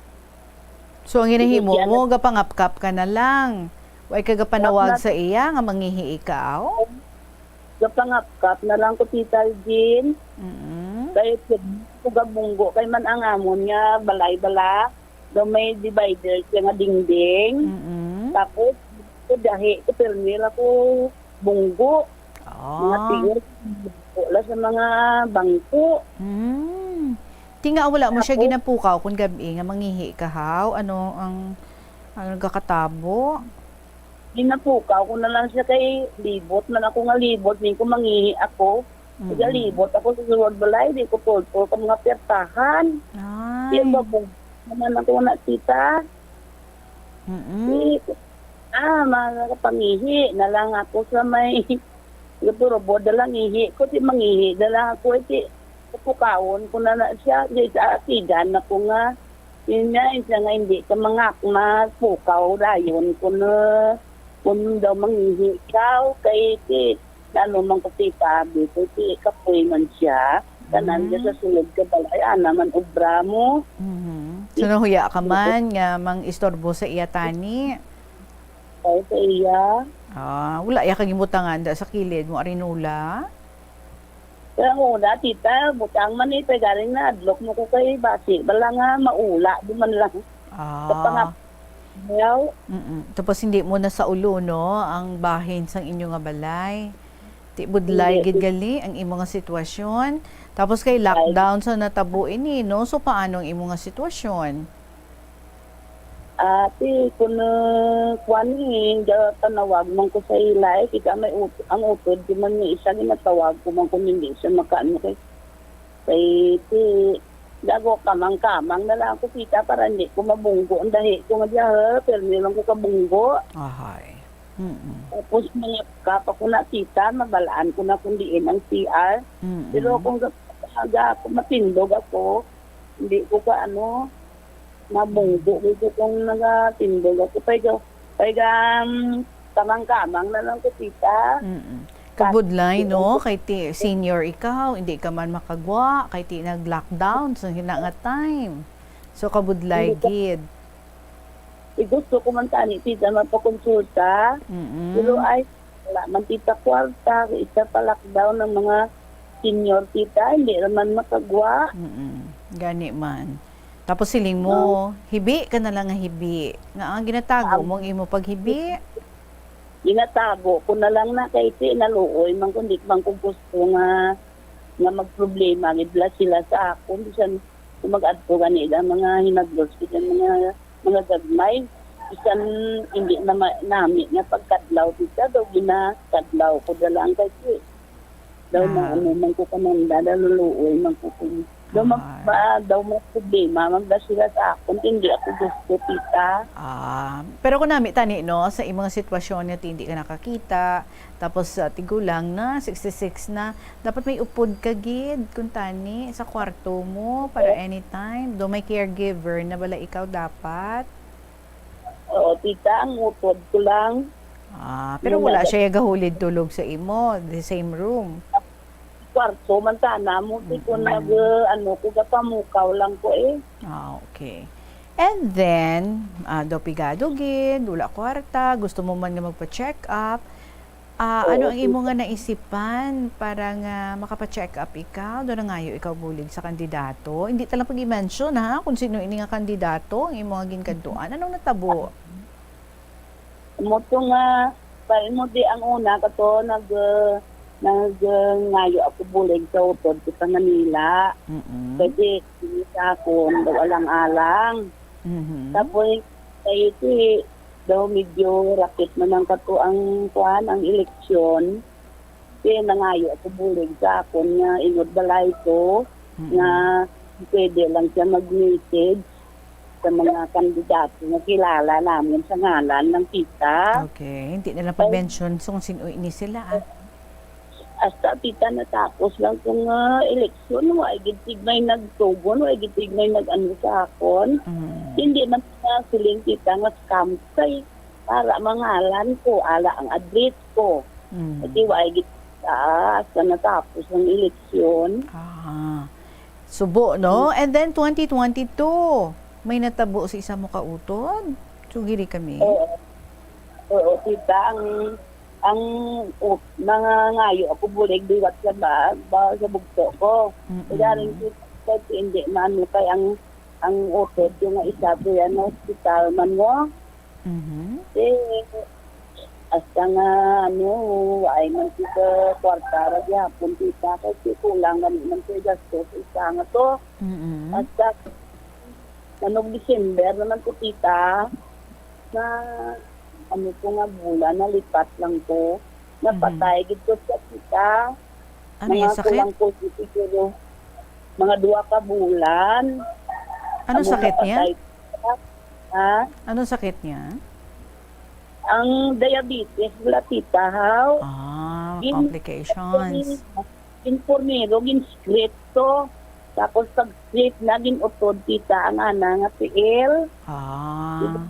So, ang ginahimo Hindi siya mo, nag- gapangapkap ka na lang. Wa ka gapanawag Wala. sa iya nga mangihi ikaw? Gapangapkap na lang ko, Tita Jean. Mm-mm. Kay ko gabunggo, kay man ang amon nga balay bala, daw may divider siya nga dingding. Mm-mm. Tapos, ko dahi, ko pirmi ra ko bunggo. Mga Ah. tiil, wala sa mga bangko. Mm. Ti nga wala mo siya Tapos ginapukaw kung gabi nga mangihi ka, haw? Ano ang, ano, nagakatabo? Ginapukaw ko na lang siya kay libot man ako nga libot, di ko mangihi ako. Kaya Mm. libot ako sa sulod balay, di ko tultol ka mga pertahan. Ay. Di ba po? Naman ako na, tita. Mm-mm. Di, ah, makapangihi na lang ako sa may, siguro, boda lang ihi ko, di mangihi na lang ako, eh, di, pukawon ko na na siya, di, sa atigan ako nga, yun nga, isa nga hindi ka mangakma, pukaw, dayon ko na, kung daw mangihi ka, okay, di, ano man ko, tita, di, di, kapoy man siya, tanan ka Mm. sa sulod ka balay, ana man obra mo. Mhm. So, nahuya ka man nga mang-istorbo sa iya tani? Ay, sa iya. Ah, wala ya kang gibutangan da sa kilid mo, Arinola? Kaya ang una, tita, butang man eh, kay galing na, adlok mo ko kay basi, bala nga maula, di man lang. Ah. Sa pangap-, yaw. Mm-mm. Tapos hindi mo na sa ulo, no, ang bahin sang inyo nga balay. Ti budlay Hindi, gid ti- gali ang imo nga sitwasyon. Tapos kay Ay. lockdown sa natabo ini, no? So, paano ang imo nga sitwasyon? Ati, kung, ah, kuwan, eh, ga-, tanawag man ko sa ila, eh, kita may ut-, ang utod, di man may isa, ginatawag ko man kung hindi siya makaano, kay, kay, ti, gago, kamang-kamang na lang ako, kita, para hindi ko mabunggo. Ang dahi ko nga diya, ha, pero meron ko kabunggo. Ahay. Mm-mm. Tapos, mga kapa ko na, tita, mabalaan ko na kung diin ang C R. Mm-mm. Pero kung ga-, aga ako, matindog ako, hindi ko ka, ano, mabunggo ko kung nagatindog ako. Pwede, pwede, um, kamang-kamang na lang ko, tita. Mm-mm. Kabudlay, no? Kay ti senior ikaw, hindi ka man makagwa, kay ti nag-lockdown sa hina nga time. So, kabudlay Hindi ka gid. Eh, gusto ko man tani, tita, mapakonsulta. Mm-mm. Pero ay, wala man, tita, kwarta. Isa pa lockdown ng mga senior, tita, hindi naman makagwa. Mm-mm. Gani man. Tapos siling mo, No. hibi ka na lang nga hibi. Nga ang ginatago Ang mo ang imo paghibi? Ginatago ko na lang na kay ti naluoy man kung di man ko gusto nga, nga magproblema gid la sila sa akon. Bisan kung mag-adto gani ang mga hinaglos, bisan mga, mga gagmay, bisan hindi na ma-, nami nga pagkadlaw, kita daw ginakadlaw ko da lang kay ti daw Ah. maano man ko kananda, daw luluoy man ko kung daw mag-, Ay. ba, daw mag problema, magda sila sa akon, hindi ako gusto, tita. Ah, pero kung nami tani, no, sa imong sitwasyon nga ti hindi ka nakakita, tapos, ah, tigulang na, sixty-six na, dapat may upod ka gid, kung tani, sa kwarto mo, para Oo. anytime. Do may caregiver na bala ikaw dapat? Oo, tita, ang utod ko lang. Ah, pero Yung wala nasa siya gahulid tulog sa imo, the same room? Kwarto man sana mo, ti ko Mm. nag, uh, ano, ko gapamukaw lang ko eh. Ah, okay. And then, ah, daw pigado gid, wala kwarta, gusto mo man nga magpa-check up. Ah, Oo, ano ang imo tita. nga naisipan para nga makapa-check up ikaw? Do nangayo ikaw bulig sa kandidato? Hindi ta lang pag-i-mention, ha, kung sino ini nga kandidato ang imo nga ginkadtuan. Anong natabo? Mo to nga, pa mo di ang una ka to, nag, uh, nag, uh, ngayo ako bulig sa utod ko sa Manila. Mm-mm. Kasi, sa akon, daw alang-alang. Mhm. Tapos, kay si, Daw medyo rapit na lang kato ang, kuan, ang eleksyon. Kaya nangayo ako bulig sa akon nga inod balay ko Mm. nga pwede lang siya mag-message sa mga kandidato nga kilala namon sa ngalan lang kita. Okay, hindi na lang Ay. pag-mention kung sino ini sila, ah. Hasta kita natapos lang kung, ah, eleksyon, wa gid tig may nagtugon, wa gid tig may nag-ano sa akon. Mm. Hindi man na siling kita nga scam kay para mangalan ko, ala ang address ko. Mm. Kasi wa gid, ah, hasta natapos ang eleksyon. Ah. Subo, no? Mm. And then twenty twenty-two, may natabo sa isa mo ka utod? Sugiri kami. Oo. Oo, kita ang, ang ut-, nangangayo ako bulig liwat sa ba, ba sa bugto ko. Mm-mm. Ugaring kita, hindi man kay ang, ang utod ko nga isa ko yan, hospital man mo. Mhm. Eh, hasta nga, ano, ay man kita kwarta ra gihapon kita, kasi kulang gani man sa gasto sa isa nga to. Mm-mm. Hasta, anong December naman ko kita, na, ano ko nga bulan, nalipat lang ko. Mhm. Napatay gid ko sa kita. Ano yung Mga sakit? kulang ko siguro, mga duha ka bulan. Ano Amo sakit niya? napatay kita. Ha? Ano sakit niya? Ang diabetes, wala tita, haw. Ah, Gin-, complications. Informero, gin-script to. Tapos pag script na, gin-utod kita ang ana nga tiil. Ah.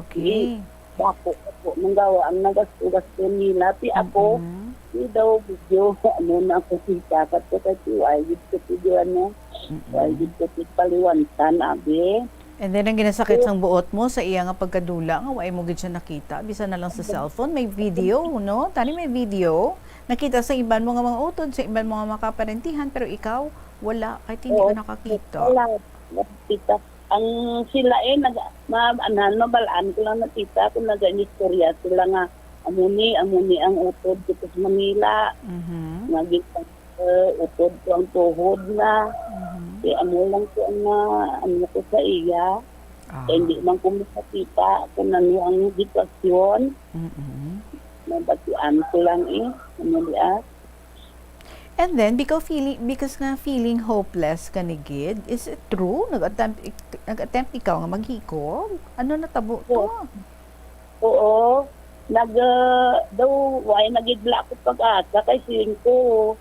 Okay. Di, dako po, manggawa ang nagasto-gasto nila. Ti ako, Mm-mm. di daw video, ano na ako kita, kat ko kay why gid ko ti ano, Mm-mm. why gid ko ti paliwantan, abi. And then, ang ginasakit sang buot mo sa iya nga pagkadula, nga wa mo gid siya nakita, bisan na lang sa cellphone, may video, no? Tani may video, nakita sa iban mo nga mga utod, sa iban mo nga mga kaparentihan, pero ikaw, wala, kahit hindi Oo, ka nakakita. wala. Nakita. Ang sila, eh, nag-, ma-, anhan, mabalaan ko lang nakita kung nag-inistorya sila nga, "Amo ni, amo ni ang utod dito sa Manila." Mhm. Nga gid-, eh, utod ko ang tuhod na. Mhm. Di amo lang ko ang na-, ano ko sa iya. Ah. Kaya hindi man ko makakita kung ano ang sitwasyon. Mm-mm. Nabatian ko lang, eh. Ano di, ah? And then, because feeling, because nga feeling hopeless ka ni gid, is it true? Nag-attempt ik-, nag-attempt ikaw nga maghikog? Ano natabo to? Oo. Oo. Nag, ah, daw, why nagidla ko pag-asa kay siling ko,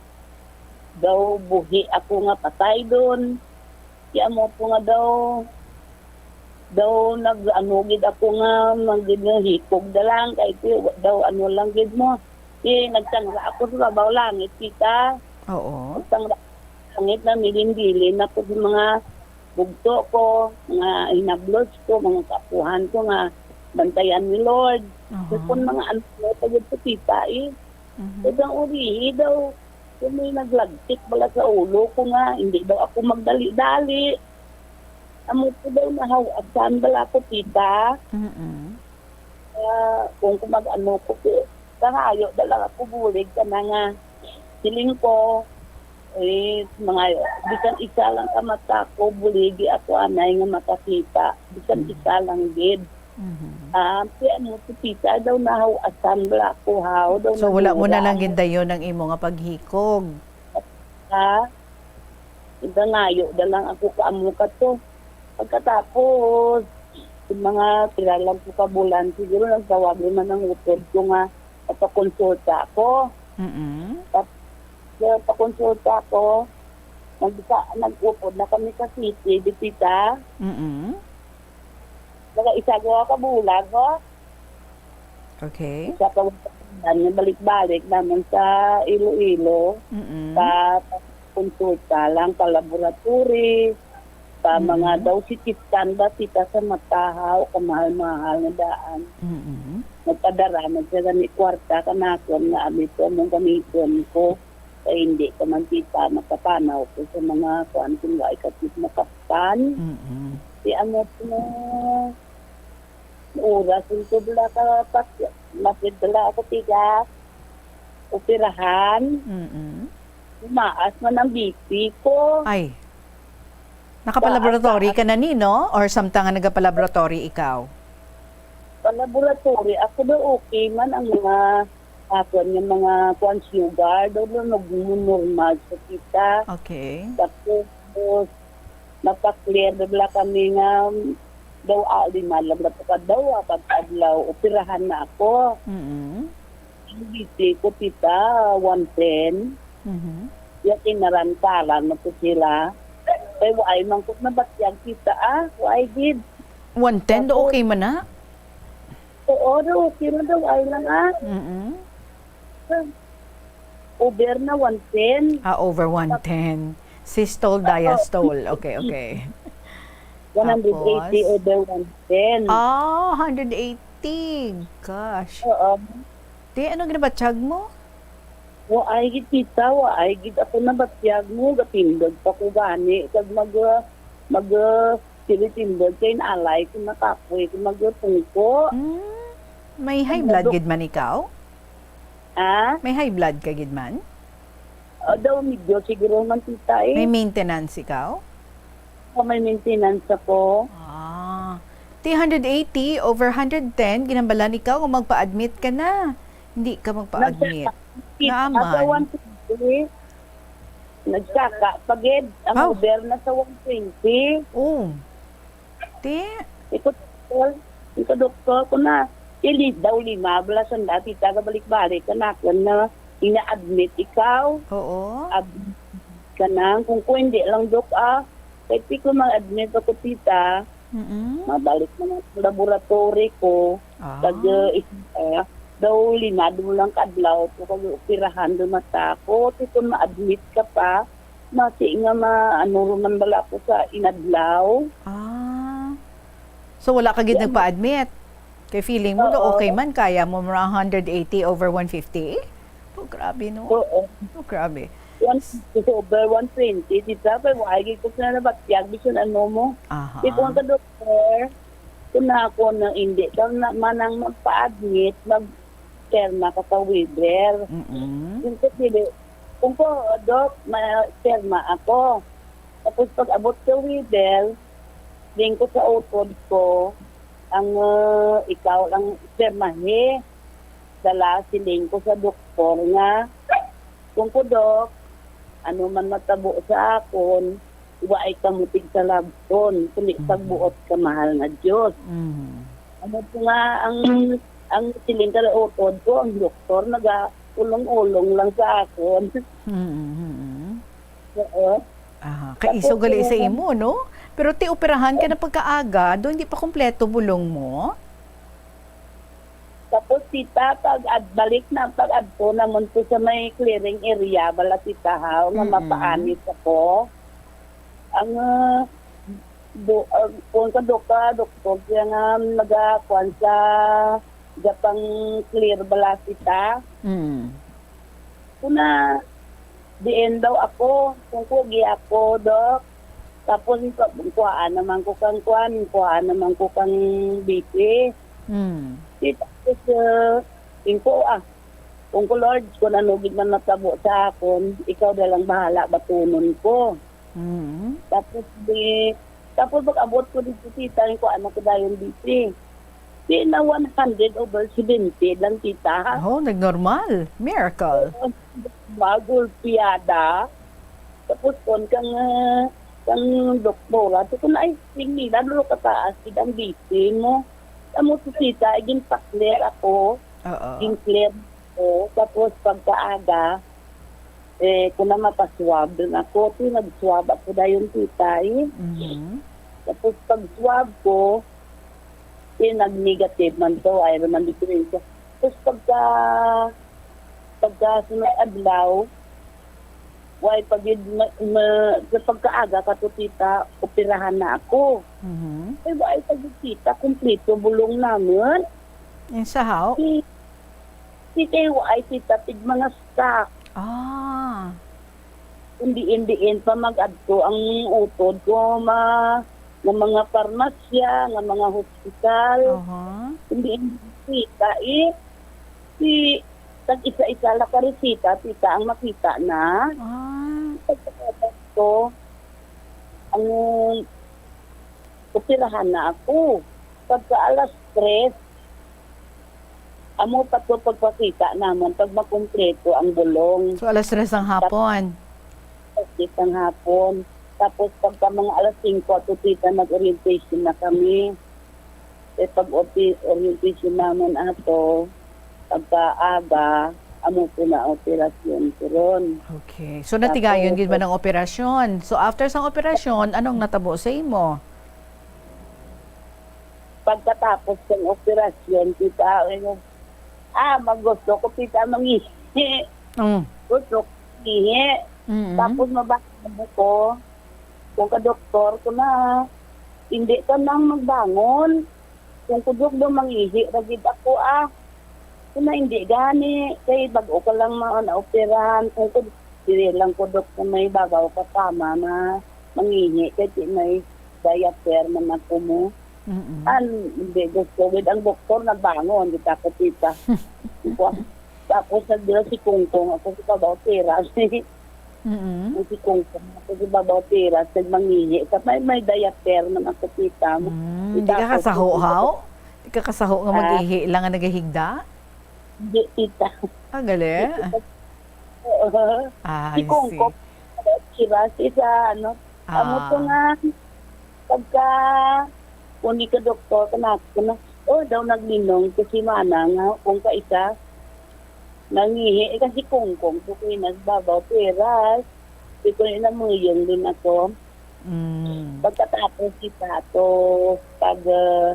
daw buhi ako nga patay doon. Kaya mo po nga daw, daw nag-ano gid ako nga, mag-, hikog na lang, kay ti-, daw ano lang gid mo. Ti, nagsangra ako sa babaw langit, kita. Oo. Nagsangra langit na milin-bilin ako sa mga bugto ko, mga hinablos ko, mga kapuhan ko nga bantayan ni Lord. Aha. So, kung mga ano, pagod sa kita, eh. Mhm. Daw ang urihi daw, kung may naglagtik bala sa ulo ko nga, hindi daw ako magdali-dali. Amo ko daw nahawasan bala ko, tita. Mm-mm. Ah, kung kumag-ano ko, ti, kangayo na lang ako bulig ka na nga. Siling ko, eh, mga, bisan isa lang ka mata ko, buligi ako, anay nga makakita. Bisan Mm. isa lang gid. Mhm. Ah, ti, amo ko, tita, daw nahawasan bala ko, haw, daw So, wala mo na naluwa. lang gid dayon ang imo nga paghikog. Ha? Nagkangayo na lang ako ka amo ka to. Pagkatapos, yung mga pila lang ko ka bulan, siguro nagtawag naman ang utod ko nga papakonsulta ako. Mm-mm. Tap-, pakonsulta ako, nagsa-, nag-upod na kami sa city, di kita. Mm-mm. Nagaisa ko ka bulan, ho? Okay. Isa ka bulan, balik-balik naman sa Iloilo, Mm-mm. sa konsulta lang, sa laboratory, sa Mm-mm. mga daw C T scan ba kita sa mata, ha, o kamahal-mahal na daan. Mm-mm. Nagpadara man siya gani kwarta kanakon nga, "Ami to, among gamiton ko. Kay hindi ka man kita makapanaw ko sa mga kuan kung wa ka kit makapan." Mm-mm. Di amo po na oras, yung tudla ka, pat-, matid la ako tiga operahan. Mm-mm. Tumaas man ang B P ko. Ay. Nakapalaboratory Taas, ka na ni, no? Or samtang nga nagapalaboratory ikaw? Sa laboratory, ako daw okay man ang mga, ah, kuwan nga mga kuwan, sugar, daw daw nagmo-normal sa kita. Okay. Tapos, mapa-clear na bala kami nga daw, ah, lima lang na ka daw, apat adlaw, operahan na ako. Mm. Ang B P ko, tita, one ten. Mhm. Yung inarantaran mo ko sila. Kay waay man ko nabatyag kita, ah. Waay gid. One ten, do Tapos okay man na? Oo, do okay man daw, ay lang, ah. Mm-mm. Over na one ten. Ah, over one ten. Systole, Oo. Diastole. Okay, okay. One hundred eighty Tapos? Over one ten. Ah, hundred eighty. Gosh. Oo. Di, ano ginabatyag mo? Waay gid, tita, waay gid ako nabatyag mo. Gatindog pa ko gani. Kag mag, mag, tindog kay naalay ko nakapoy ko magpungko. Hmm. May high Ano, blood dok- gid man ikaw? Ah? May high blood ka gid man? Ah, daw medyo siguro man, tita, eh. May maintenance ikaw? Oh, may maintenance ako. Ah. Ti hundred eighty over hundred ten, ginhambalan ikaw nga magpa-admit ka na. Hindi ka magpa-admit. Nagsa-, Naaman. Sa one twenty, nagsaka pa gid ang Aw. Over na sa one twenty. Oh. Ti? Iko, doktor, iko, doktor, ko na. Ti, li-, daw lima bala sanda, tita, gabalik-balik ka na, ko na, ina-admit ikaw. Oo. Ab-, ka na, kung ko hindi lang, dok, ah. Kay ti ko mag-admit ako, tita, Mm-mm. mabalik na lang sa laboratory ko. Ah. Kag, uh, is-, uh, daw lima, doon lang kadlaw ko, kag operahan, doon mata ko. Ti kung ma-admit ka pa, masi nga ma-, ano, man bala ko sa inadlaw. Ah. So, wala ka gid Di, nagpa-admit? Kay feeling mo, do, Oo. okay man, kaya mo mga hundred eighty over one fifty? Oh, grabe, no? Oo. Oh, grabe. One, over one twenty, di ba? Pero wala gid ko na nabatyag, bisan ano mo. Aha. Di ko nga, doktor, kung na ako na hindi, kung na, manang magpa-admit, magpirma ka sa waiver. Mm-mm. Yung ko, dili, kung ko, dok, ma-, pirma ako. Tapos pag abot sa waiver, din ko sa utod ko, ang, uh, ikaw lang pirmahe. Dala, siling ko sa doktor nga, "Kung ko, Dok, ano man matabo sa akon, waay kamo tigsalabton, kundi Mm. pagbuot ka, mahal nga Dios." Mm. Ano po nga ang, ang siling ka utod ko, ang doktor nagaulong-ulong lang sa akon. Mm, mm. Oo. Aha, Tapos kaiso gali sa kung imo, no? Pero ti operahan ka na pagkaaga, do hindi pa kompleto bulong mo? Tapos, tita, pag ad-, balik na, pag adto namon ko sa may clearing area, bala, tita, ha, nga Mm-mm. mapaanit ako. Ang, ah, do-, ah, kung ka, doka, doktor siya nga nagakuan sa gatang clear, bala, tita. Mm. Kuna, diin daw ako, kung kugi ako, Dok. Tapos, kuhaan naman ko kang kuan, kuhaan naman ko kang B P. Hmm. Di tapos, eh, ingko, ah, kung ko, Lord, kung ano gid man matabo sa akon, ikaw na lang bahala, batunon ko. Mm. Tapos di, tapos pag-abot ko dito, tita, yung kuan ako dayon, B P. Di na one hundred over seventy lang, tita. Oh, nagnormal. Miracle. Oo, magulpiada. Tapos kon kang, ah, kang doktora, to kun ay, tingnan, lalo kataas, ang B P mo. Tapos, tita, ay, ginpa-clear ako. Oo. Gin-clear ko. Tapos, pagkaaga, eh, kung na mapaswab dun ako, ti nag-swab ako dayon, tita, eh. Mhm. Tapos pag-swab ko, ti nag-negative man to, ay naman diferensya. Tapos pagka, pagka sunod adlaw, way pa gid ma-, ma-, sa pagkaaga ka to, tita, operahan na ako. Mhm. Ay, way pa gid, tita, kompleto bulong naman. Yung sahaw? Ti-, ti kay way, tita, tig mga stock. Ah. Kung diin-diin pa mag-adto ang utod ko, ma-, nga mga parmasya, nga mga hospital. Aha. Kung diin kita, eh, si, tag isa-isa lang ka resita, tita, ang makita na. Ah. Pagkatapos ko, ang operahan na ako. Pagka alas tres, Amo pa to pagpakita naman pag makumpleto ang bulong. So, alas tres ang hapon. Alas tres ang hapon. Tapos pagka mga alas singko, ato kita nag-orientation na kami. Eh, pag orti-, orientation naman ato, pagka aga, amo po na operasyon ko ron. Okay. So, natigayon Tapos, gid man ang operasyon. So, after sang operasyon, anong natabo sa imo? Pagkatapos ng operasyon, kita, ano, ah, magusto ko, kita, mangihi. Mm. Gusto ko mangihi. Mm-mm. Tapos, mabasa ko, kung ka-doktor ko na, hindi ka nang magbangon. Kung kudog daw, mangihi ra gid ako, ah. Kung na, hindi gani, kay bago ka lang ma-, naoperahan. Kung kung diri lang kudog sa may babaw ka, tama na, mangihi, kay di may diaper man ako mo. Mm-mm. An, hindi gusto gid ang doktor, nagbangon, di ka ko, tita. Tapos nagdala si Kongkong, ako si babaw, tira. Mm-mm. Ang si Kongkong, ako si babaw, tira, sa mangihi. Sa may, may diaper man ako, tita. Mm, di ka Tapos, kasaho, haw? Di ka kasaho nga Ah. mag-ihi lang nga nagahigda? Hindi, tita. Ah, gali? Hindi, tita. Oo. Ah, Si I Kongkong, see. Tira, si sa, ano, Ah. amo to nga, pagka, kung di ka doktor, kanako na, oh, daw naglinong ko si Mana nga, kung kaisa, nangihi, eh, kasi Kongkong, so, kung nagbabaw, teras, di ko na namuyong din ako. Mm. Pagkatapos si Tato, pag, ah,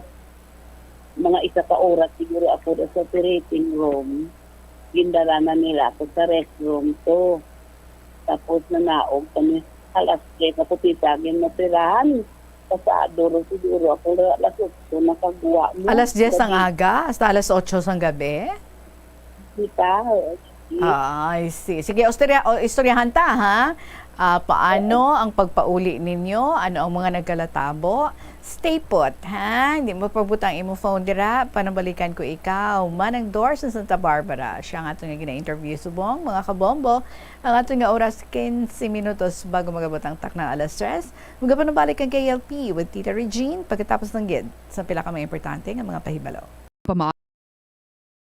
mga isa ka oras siguro ako sa operating room, gindala na nila ako sa restroom to. Tapos nanaog kami, alas tres ako, tita, ginoperahan. Pasado ro siguro ako, alas otso nakagwa mo. Alas diyes ang Gabi. Aga, hasta alas otso sang gabi? Kita, oo. Ah, I see. Sige, istorya-, o, istoryahan ta, ha? Ah, paano Oo. ang pagpauli ninyo? Ano ang mga nagkalatabo? Stay put, ha? Hindi mo pagbutang imo phone dira. Panabalikan ko ikaw, Manang Dor sa Santa Barbara. Siya ang aton nga gina-interview subong, mga kabombo. Ang aton nga oras, quince minutos bago magabot ang taknang alas tres. Magapanabalik ang K L P with Tita Regine pagkatapos ng gid sa pila ka mga importante nga mga pahibalo. Pama-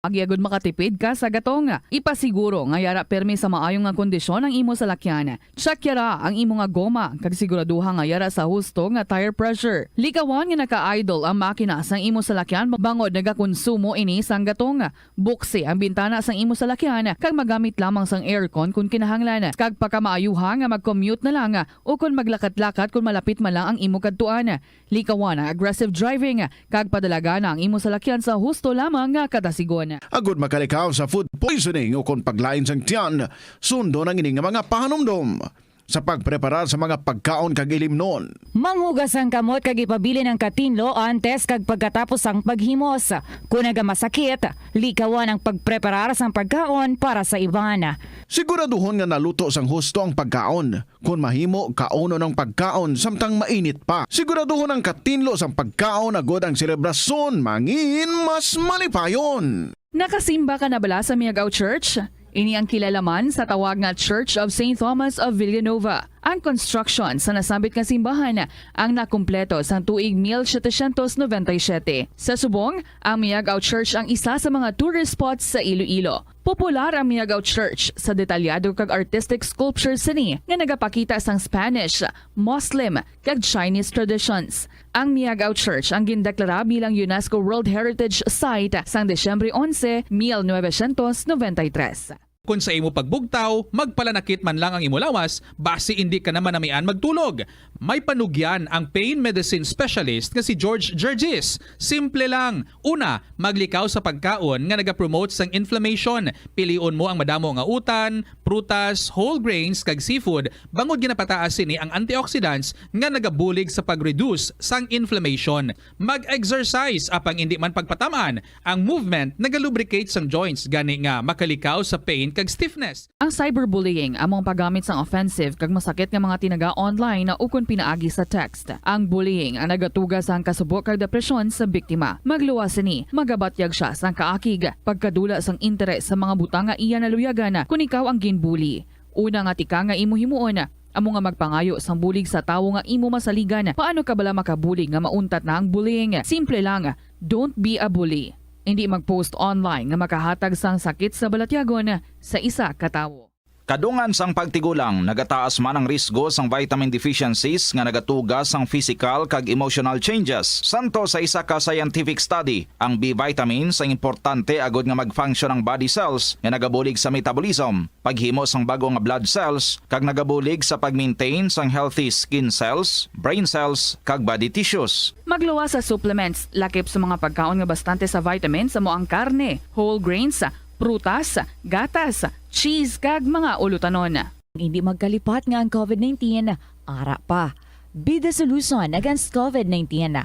Agi agud makatipid ka sa gatong. Ipasiguro nga yara permi sa maayo nga kondisyon ang imo salakyan. Check yara ang imo nga goma kag siguraduha nga yara sa husto nga tire pressure. Likawan nga naka-idle ang makina sang imo salakyan bangod nagakonsumo ini sang gatong. Buksi ang bintana sang imo salakyan kag magamit lamang sang aircon kon kinahanglan. Kag pakamaayuha nga mag-commute na lang o kon maglakat-lakat kon malapit man lang ang imo kadtuan. Likawan ang aggressive driving, kag padalagan ang imo salakyan sa husto lamang nga kadasigon. Agud makalikaw sa food poisoning ukon paglain sang tiyan, sundon ang ini nga mga pahanumdom sa pagpreparar sa mga pagkaon kag ilimnon. Manghugas ang kamot kag ipabilin ang katinlo antes kag pagkatapos sang paghimos. Kon nagamasakit, likawan ang pagpreparar sang pagkaon para sa iban. Siguraduhon nga naluto sang husto ang pagkaon. Kon mahimo, kaunon ang pagkaon samtang mainit pa. Siguraduhon ang katinlo sang pagkaon agud ang selebrasyon mangin mas malipayon. Nakasimba ka na bala sa Miagao Church? Ini ang kilala man sa tawag nga Church of Saint Thomas of Villanova. Ang construction sa nasambit nga simbahan ang nakumpleto sang tuig mil setecientos noventa y siete. Sa subong, ang Miagao Church ang isa sa mga tourist spots sa Iloilo. Popular ang Miagao Church sa detalyado kag artistic sculpture sini nga nagapakita sang Spanish, Muslim, kag Chinese traditions. Ang Miagao Church ang gindeklara bilang UNESCO World Heritage Site sang Disyembre onse, mil novecientos noventa y tres. Kon sa imo pagbugtaw, magpalanakit man lang ang imo lawas, basi indi ka na manamian magtulog. May panugyan ang pain medicine specialist nga si George Gergis. Simple lang. Una, maglikaw sa pagkaon nga nagapromote sang inflammation. Pilion mo ang madamo nga utan, prutas, whole grains, kag seafood, bangod ginapataas sini ang antioxidants nga nagabulig sa pag-reduce sang inflammation. Mag-exercise, apang indi man pagpatam-an, ang movement nagalubricate sang joints, gani nga makalikaw sa pain kag stiffness. Ang cyberbullying amo ang paggamit sang offensive kag masakit nga mga tinaga online ukon pinaagi sa text. Ang bullying ang nagatuga sang kasubo kag depresyon sa biktima. Magluwas sini, magabatyag sia sang kaakig, pagkadula sang interes sa mga butang nga iya naluyagan kon ikaw ang ginbully. Una nga tikang nga imo himuon, amo nga magpangayo sang bulig sa tawo nga imo masaligan. Paano ka bala makabulig nga mauntat na ang bullying? Simple lang, don't be a bully. Hindi mag-post online nga makahatag sang sakit sa balatyagon sa isa ka tawo. Kadungan sang pagtigulang, nagataas man ang risgo sang vitamin deficiencies nga nagatuga sang physical kag emotional changes. Santo sa isa ka scientific study, ang B vitamins ang importante agud nga mag-function ang body cells nga nagabulig sa metabolism, paghimo sang bag-o nga blood cells, kag nagabulig sa pag-maintain sang healthy skin cells, brain cells, kag body tissues. Magluwas sa supplements, lakip sa mga pagkaon nga bastante sa vitamins, amo ang karne, whole grains, prutas, gatas, cheese, kag mga ulutanon. Hindi magkalipat nga ang covid nineteen ara pa. Be the solution against covid nineteen.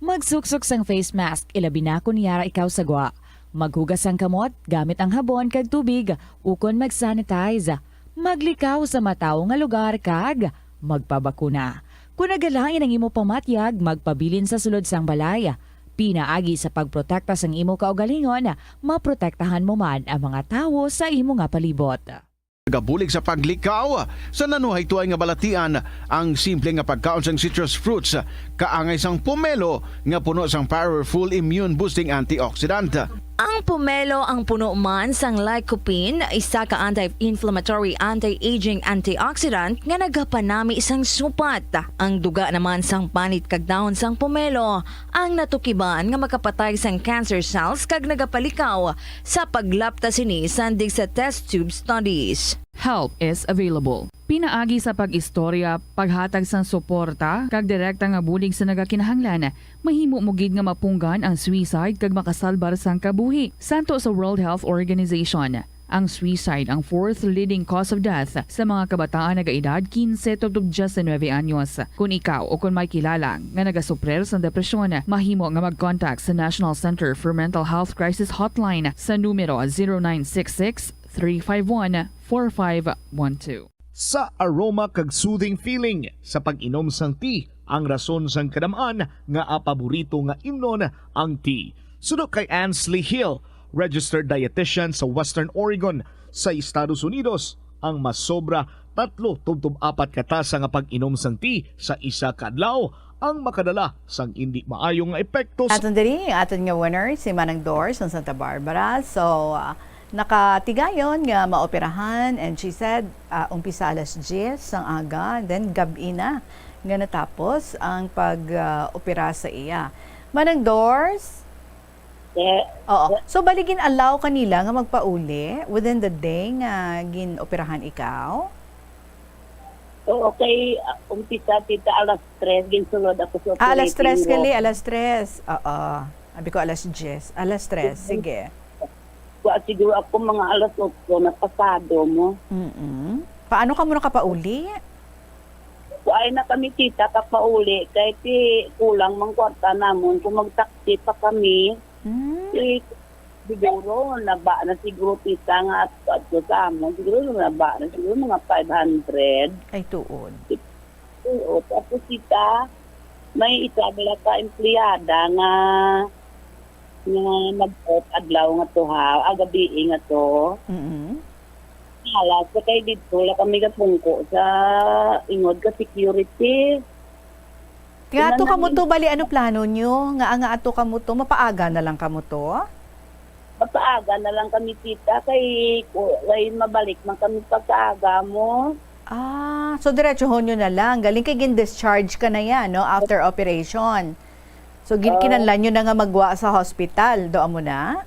Magsuksok sang face mask, ilabi na kon yara ikaw sa gwa. Maghugas sang kamot gamit ang habon kag tubig, ukon mag-sanitize. Maglikaw sa matawo nga lugar kag magpabakuna. Kon nagalain ang imo pamatyag, magpabilin sa sulod sang balay. Pinaagi sa pagprotekta sang imo kaugalingon, maprotektahan mo man ang mga tawo sa imo nga palibot. Nagabulig sa paglikaw sa nanuhaytoay nga balatian ang simple nga pagkaon sang citrus fruits, kaangay sang pomelo nga puno sang powerful immune boosting antioxidant. Ang pomelo ang puno man sang lycopene, isa ka anti-inflammatory, anti-aging antioxidant nga nagapanami sang supat. Ang duga naman sang panit kag dahon sang pomelo ang natukiban nga makapatay sang cancer cells kag nagapalikaw sa paglapta sini sandig sa test tube studies. Help is available. Pinaagi sa pag-istorya, paghatag sang suporta, kag direkta nga bulig sa nagakinahanglan, mahimo mo gid nga mapunggan ang suicide kag makasalbar sang kabuhi. Santo sa World Health Organization, ang suicide ang fourth leading cause of death sa mga kabataan nagaedad quince tubtob diecinuebe anyos. Kon ikaw o kon may kilala nga nagasuprir sang depresyon, mahimo nga mag-contact sa National Center for Mental Health Crisis Hotline sa numero zero nine six six, three five one, four five one two. Sa aroma kag soothing feeling sa pag-inom sang tea, ang rason sang kadam-an nga paborito nga imnon ang tea. Suno kay Ansley Hill, registered dietitian sa Western Oregon sa Estados Unidos, ang masobra tatlo tubtob apat ka tasa nga pag-inom sang tea sa isa ka adlaw ang makadala sang indi maayo nga epekto sa Aton diri, aton nga winner, si Manang Dor sang Santa Barbara. So, ah, nakatigayon nga maoperahan, and she said, ah, umpisa alas diyes sang aga, and then gab-i na nga natapos ang pag, ah, opera sa iya. Manang Dors? Eh, Oo. So, bali gin-allow kanila nga magpauli within the day nga gin-operahan ikaw? Oo, kay, ah, umpisa, tita, alas tres, ginsulod ako sa Ah, alas tres operating room. Gali, alas tres. Oo. Abi ko alas diyes. Alas tres, sige. Wa, siguro ako mga alas otso na pasado mo. Mm-mm. Paano ka mo nakapauli? Wa, ay na kami, tita, kapauli. Kay ti, kulang mang kwarta namon. Kung magtaksi pa kami, Hmm. ti, siguro, naba na siguro, tita, nga at, at sa amon. Siguro, naba na siguro mga five hundred. Ay, tuod. Oo, tapos, tita, may isa bala ka empleyada nga, nga nag-off adlaw nga to, ha, ah, gabii nga to. Mm-mm. Hala, sa kay didto la kami gapungko sa ingod ka security. Nga ato Tingnan kamo namin. To, bali, ano plano nyo? Nga, nga ato kamo to, mapaaga na lang kamo to? Mapaaga na lang kami, tita, kay, kay mabalik man kami pagkaaga mo. Ah, so diretsohon nyo na lang. Galing kay gin-discharge ka na yan, no? After operation. So, gin-, Oo. Kinahanglan nyo na nga magwa sa hospital. Do amo na?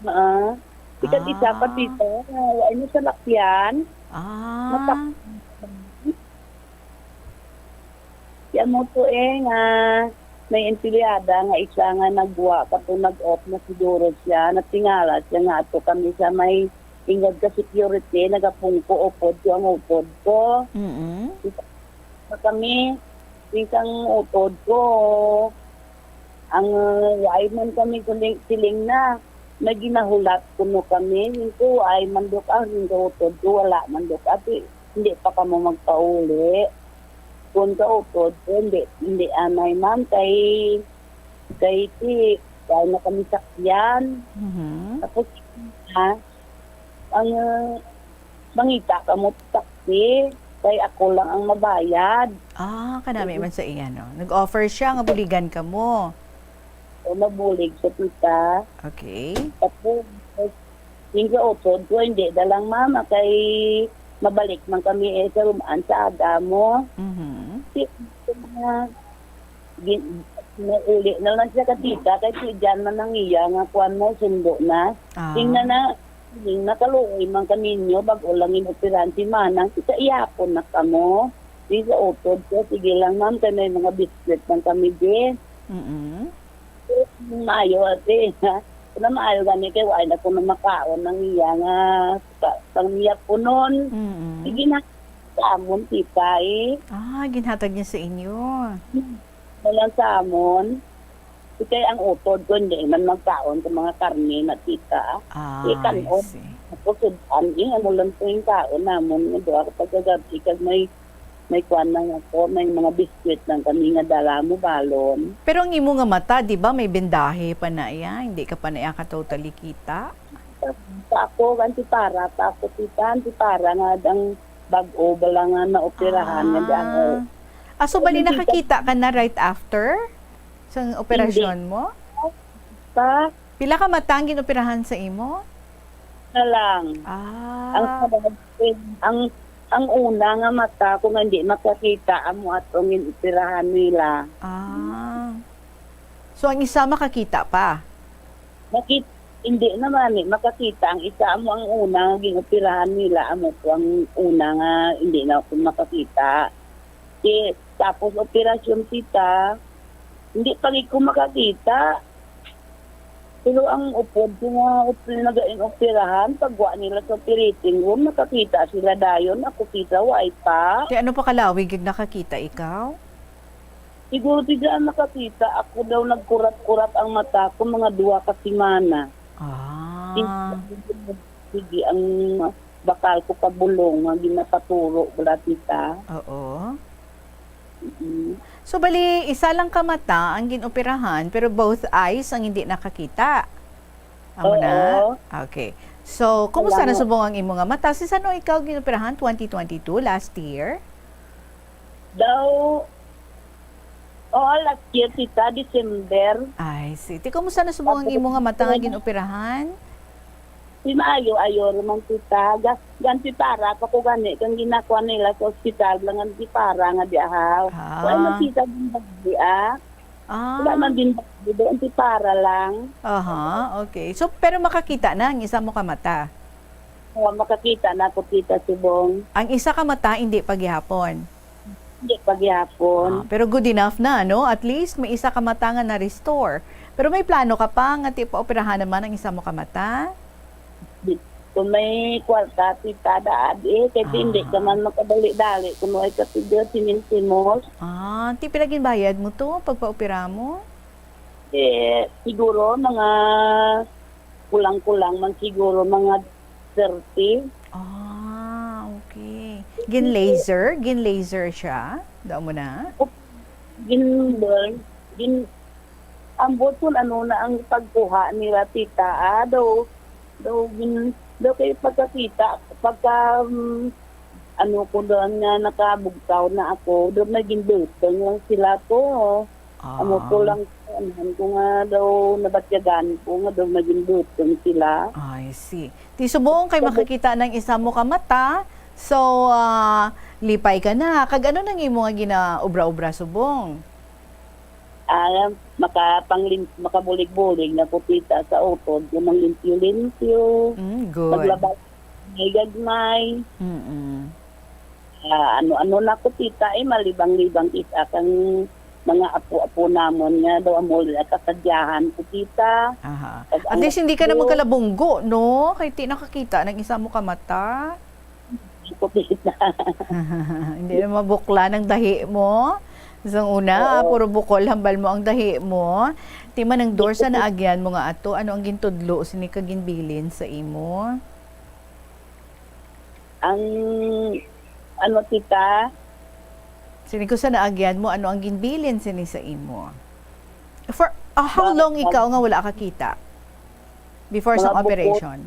Oo. Ikaw, isa pa, Ah. Tita, nga wala nyo salakyan. Ah. Matak-, Kaya mo to eh, nga may empleyada nga isa nga nagwa, kato nag-off na siguro siya, natingala siya nga ato kami sa may ingod ka security, nagapungko upod ko ang upod ko. Mm-mm. Sa kami, isang upod ko, ang, uh, why man kami siling, siling na, may ginahulat kuno kami, yung ko, ay man dok, ah, yung upod ko, wala man dok, ati, hindi pa kamo magpauli. Kun kaupod ko, hindi, hindi anay, ma'am, kay, kay ti, kay na kami sakyan. Mhm. Tapos, ha, ang, uh, mangita ka mo taxi, kay ako lang ang mabayad. Ah, kanami man sa iya, no? Nag-offer siya nga buligan ka mo. Mabulig sa tita. Okay. Tapos, yung sa utod ko, hindi na lang, mama, kay mabalik man kami, eh, sa rumaan sa aga mo. Mhm. Si, na, gin-, nauli na lang siya ka tita, kay si Jan man ang iya nga kuwan mo, sundo na. Ah. Tingnan na, ning nakaluoy man kaninyo, bag-o lang inoperahan si Manang, kita ihapon na kamo. Di sa utod ko, sige lang, ma'am, kay may mga biskwit man kami, di. Mm-mm. Maayo, ate. Kung maayo gani kay wala na ko na makaon ang iya nga pa-, pangyapunon. Mm-mm. Sige na, sa amon, tita, eh. Ah, ginhatag niya sa inyo. Hmm. Wala sa amon. Kay ang utod ko, hindi man magkaon sa mga karne na, tita. Ah, Di I kanon. see. Ako, sud-an, eh, amo lang po yung kaon namon. Nga doon ako pagkagabi, kag may May kuwan lang ako, may mga biskwit lang kami nga dala mo balon. Pero ang imo nga mata, di ba, may bendahe pa na iya? Hindi ka pa na iya ka totally kita? Sa ako, antipara pa ako, tita, antipara nga ang bag-o bala nga naoperahan nga di ako. Ah. Ah, so bali Hindi, tita. nakakita ka na right after sa operasyon mo? Pa? Pila ka mata ang ginoperahan sa imo? Na lang. Ah. Ang, ang, ang una nga mata ko nga hindi makakita, amo atong inoperahan nila. Ah. So, ang isa makakita pa? Makit-, hindi naman eh, makakita. Ang isa amo ang una nga ginoperahan nila, amo po ang una nga hindi na ako makakita. Di, tapos operasyon kita, hindi pa gid ko makakita. Pero ang upod ko nga op-, nagain operahan, pagwa nila sa operating room, nakakita sila dayon. Ako kita, way pa. Di ano pa kalawig yung nakakita ikaw? Siguro di dyan nakakita. Ako daw nagkurat-kurat ang mata ko mga duha ka semana. Ah. Sige ang bakal ko kabulong nga ginapaturo, wala kita. Oo. Mm. So, bali, isa lang ka mata ang ginoperahan, pero both eyes ang hindi nakakita. Amo na? Oo. Okay. So, kumusta na Salamat. subong ang imo nga mata? Si sano ikaw ginoperahan? Twenty twenty-two, last year? Daw, oo, last year, tita, December. Ay, si. Ti, kumusta na subong ang Tapos, imo nga mata nga wala. ginoperahan? Si maayo-ayo man, tita. Ga-, gantipara pa ko gani kang ginakuha nila sa ospital, lang ang gipara nga di ahaw. Ah. Wala man, tita, din bagdi, ah. Ah. Wala man din bagdi, doon si para lang. Aha, okay. So, pero makakita na ang isa mo ka mata? Oo, makakita na ako, tita, subong. Ang isa ka mata, hindi pa gihapon? Hindi pa gihapon. Ah, pero good enough na, no? At least may isa ka mata nga na-restore. Pero may plano ka pa nga ti paoperahan naman ang isa mo ka mata? Di, kung may kwarta, tita, daad, eh, kay hindi Ah. ka man makadali-dali. Kung may kapiga, sinimsimos. Ah, ti pila ginbayad mo to, pagpaopera mo? Eh, siguro, mga kulang-kulang man siguro, mga thirty. Ah, okay. Gin-laser? Gin-laser siya? Dao mo na? Gin-, gin-, ambot kung ano na ang pagkuha nila, tita, ah, daw, daw, gin-, daw kay pagkakita, pagka, um, ano ko doon nga nakabugtaw na ako, daw naging dutong lang sila to. Ah. Amo ko lang, ano ko nga daw, nabatyagan ko nga daw naging dutong sila. I see. Ti subong kay Tapos makakita ng isa mo ka mata, so, ah, lipay ka na. Kag ano nang imo nga ginaobra-obra subong? Ah, makapanglim-, makabulig-bulig na ko, tita, sa utod, yung manglimpyo-limpyo, Mm, good. maglaba, may gagmay. Mm-mm. Ah, ano-ano na ko, tita, eh, malibang-libang kita kang mga apo-apo namon nga daw amo nila kasadyahan ko, tita. Aha. Pag At ang least hindi ka na apo magkalabunggo, no? Kay ti nakakita ng isa mo ka mata. Ko, tita. Hindi na mabukla ng dahi mo. Sa una, Oo. puro bukol hambal mo ang dahi mo. Ti man ang Dor sa naagyan mo nga ato, ano ang gintudlo sini ka ginbilin sa imo? Ang, ano, tita? Sini ko sa naagyan mo, ano ang ginbilin sini sa imo? For, ah, how Mga long bukol. ikaw nga wala ka kita? Before sa Mga bukol. operation?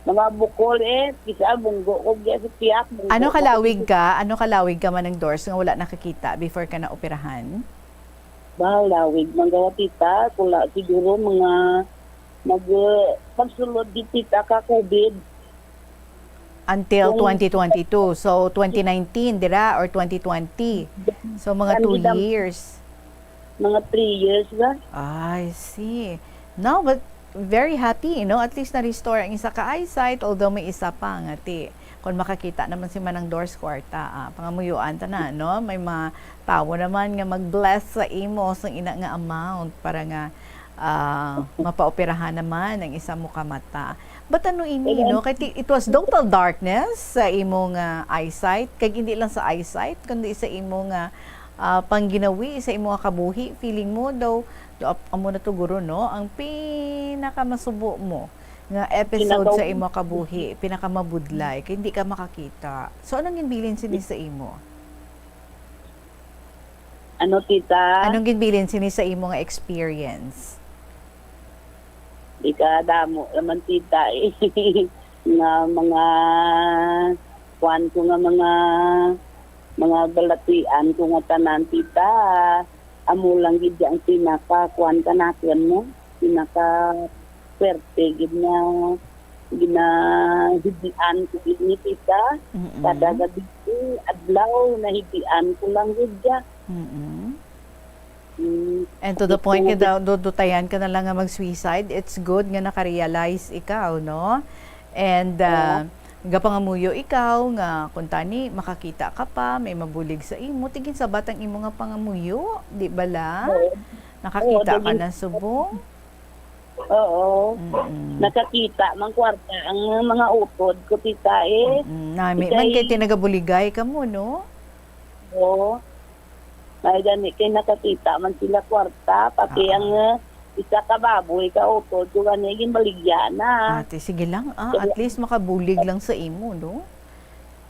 Mga bukol, eh, kisa bunggo ko, kaya sa tiyak, bunggo Ano ko. kalawig ka? Ano kalawig ka, Manang Dors, nga wala nakakita before ka na operahan? Bahala, wig manggawa, tita. Kula siguro mga mag, uh, pagsulod di, tita, ka covid. Until Kung twenty twenty-two. So, twenty nineteen, dira, or twenty twenty. So, mga Ang two idang- years. Mga three years ba? I see. No, but very happy, you know, at least na-restore ang isa ka eyesight, although may isa pa nga ti. Kung makakita naman si Manang Dors kwarta, ah, pangamuyuan ta na, no? May mga tawo naman nga mag-bless sa imo sa ina nga amount para nga, ah, mapaoperahan naman ang isa mo ka mata. But ano ini, Ayan. no? Kay ti-, it was total darkness sa imo nga eyesight, kag hindi lang sa eyesight, kundi sa imo nga, ah, pangginawi, sa imo nga kabuhi. Feeling mo daw, do-, ap-, amo na to, guro, no? Ang pinakamasubo mo nga episode Pinakaw- sa imo kabuhi, pinakamabudlay, kay hindi ka makakita. So, anong ginbilin sini sa imo? Ano, tita? Anong ginbilin sini sa imo nga experience? Di ka damo naman, tita, eh. Nga mga, kuwan ko nga mga, mga balatian ko nga tanan, tita. Amo lang gid ang pinaka, kuwan ka natin, no? Pinaka swerte gid nga ginahibian ko gid ni, tita. Mm-mm. Kada gabi, adlaw, nahibian ko lang gid siya. Mm-mm. Mm. And to the Ito point nga nga daw, du-, dutayan ka na lang nga mag-suicide, it's good nga naka-realize ikaw, no? And, Oo. ah, gapangamuyo ikaw nga kung tani makakita ka pa, may mabulig sa imo, tigin sabat ang imo nga pangamuyo, di bala? Oo. Nakakita Oo, ka daging na subong? Oo. Mm-mm. Nakakita man kwarta ang mga utod ko, tita, eh. Mm-mm. Nami man Ikay kay tinagabuligay ka mo, no? Oo. May gani kay nakakita man sila kwarta, pati Ah. ang, uh, isa ka baboy ka utod ko gani ginbaligya na. Ate, sige lang, ah, Kaya at least makabulig lang sa imo, no?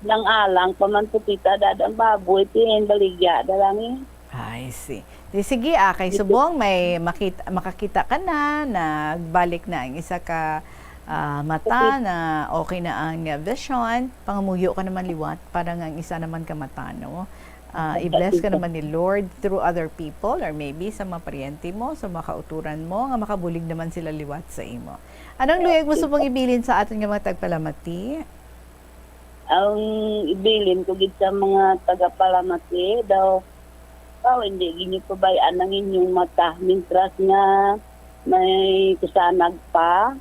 Nang alang pa man po, tita, dad ang baboy, tin, baligya da lang, eh. I see. Di sige, ah, kay Ito. Subong, may makita, makakita ka na, nagbalik na ang isa ka, ah, mata, Okay. na okay na ang, ah, vision. Pangamuyo ka naman liwat para nga ang isa naman ka mata, no? Ah, Okay, i-bless ka tita. naman ni Lord through other people or maybe sa mga paryente mo, sa mga kauturan mo, nga makabulig naman sila liwat sa imo. Anong luyag mo Okay. subong ibilin sa aton nga mga tagpalamati? Ang ibilin ko gid sa mga tagapalamati daw, "Aw, hindi gid niyo pabay-an ang inyong mata, mintras nga may kasanag pa,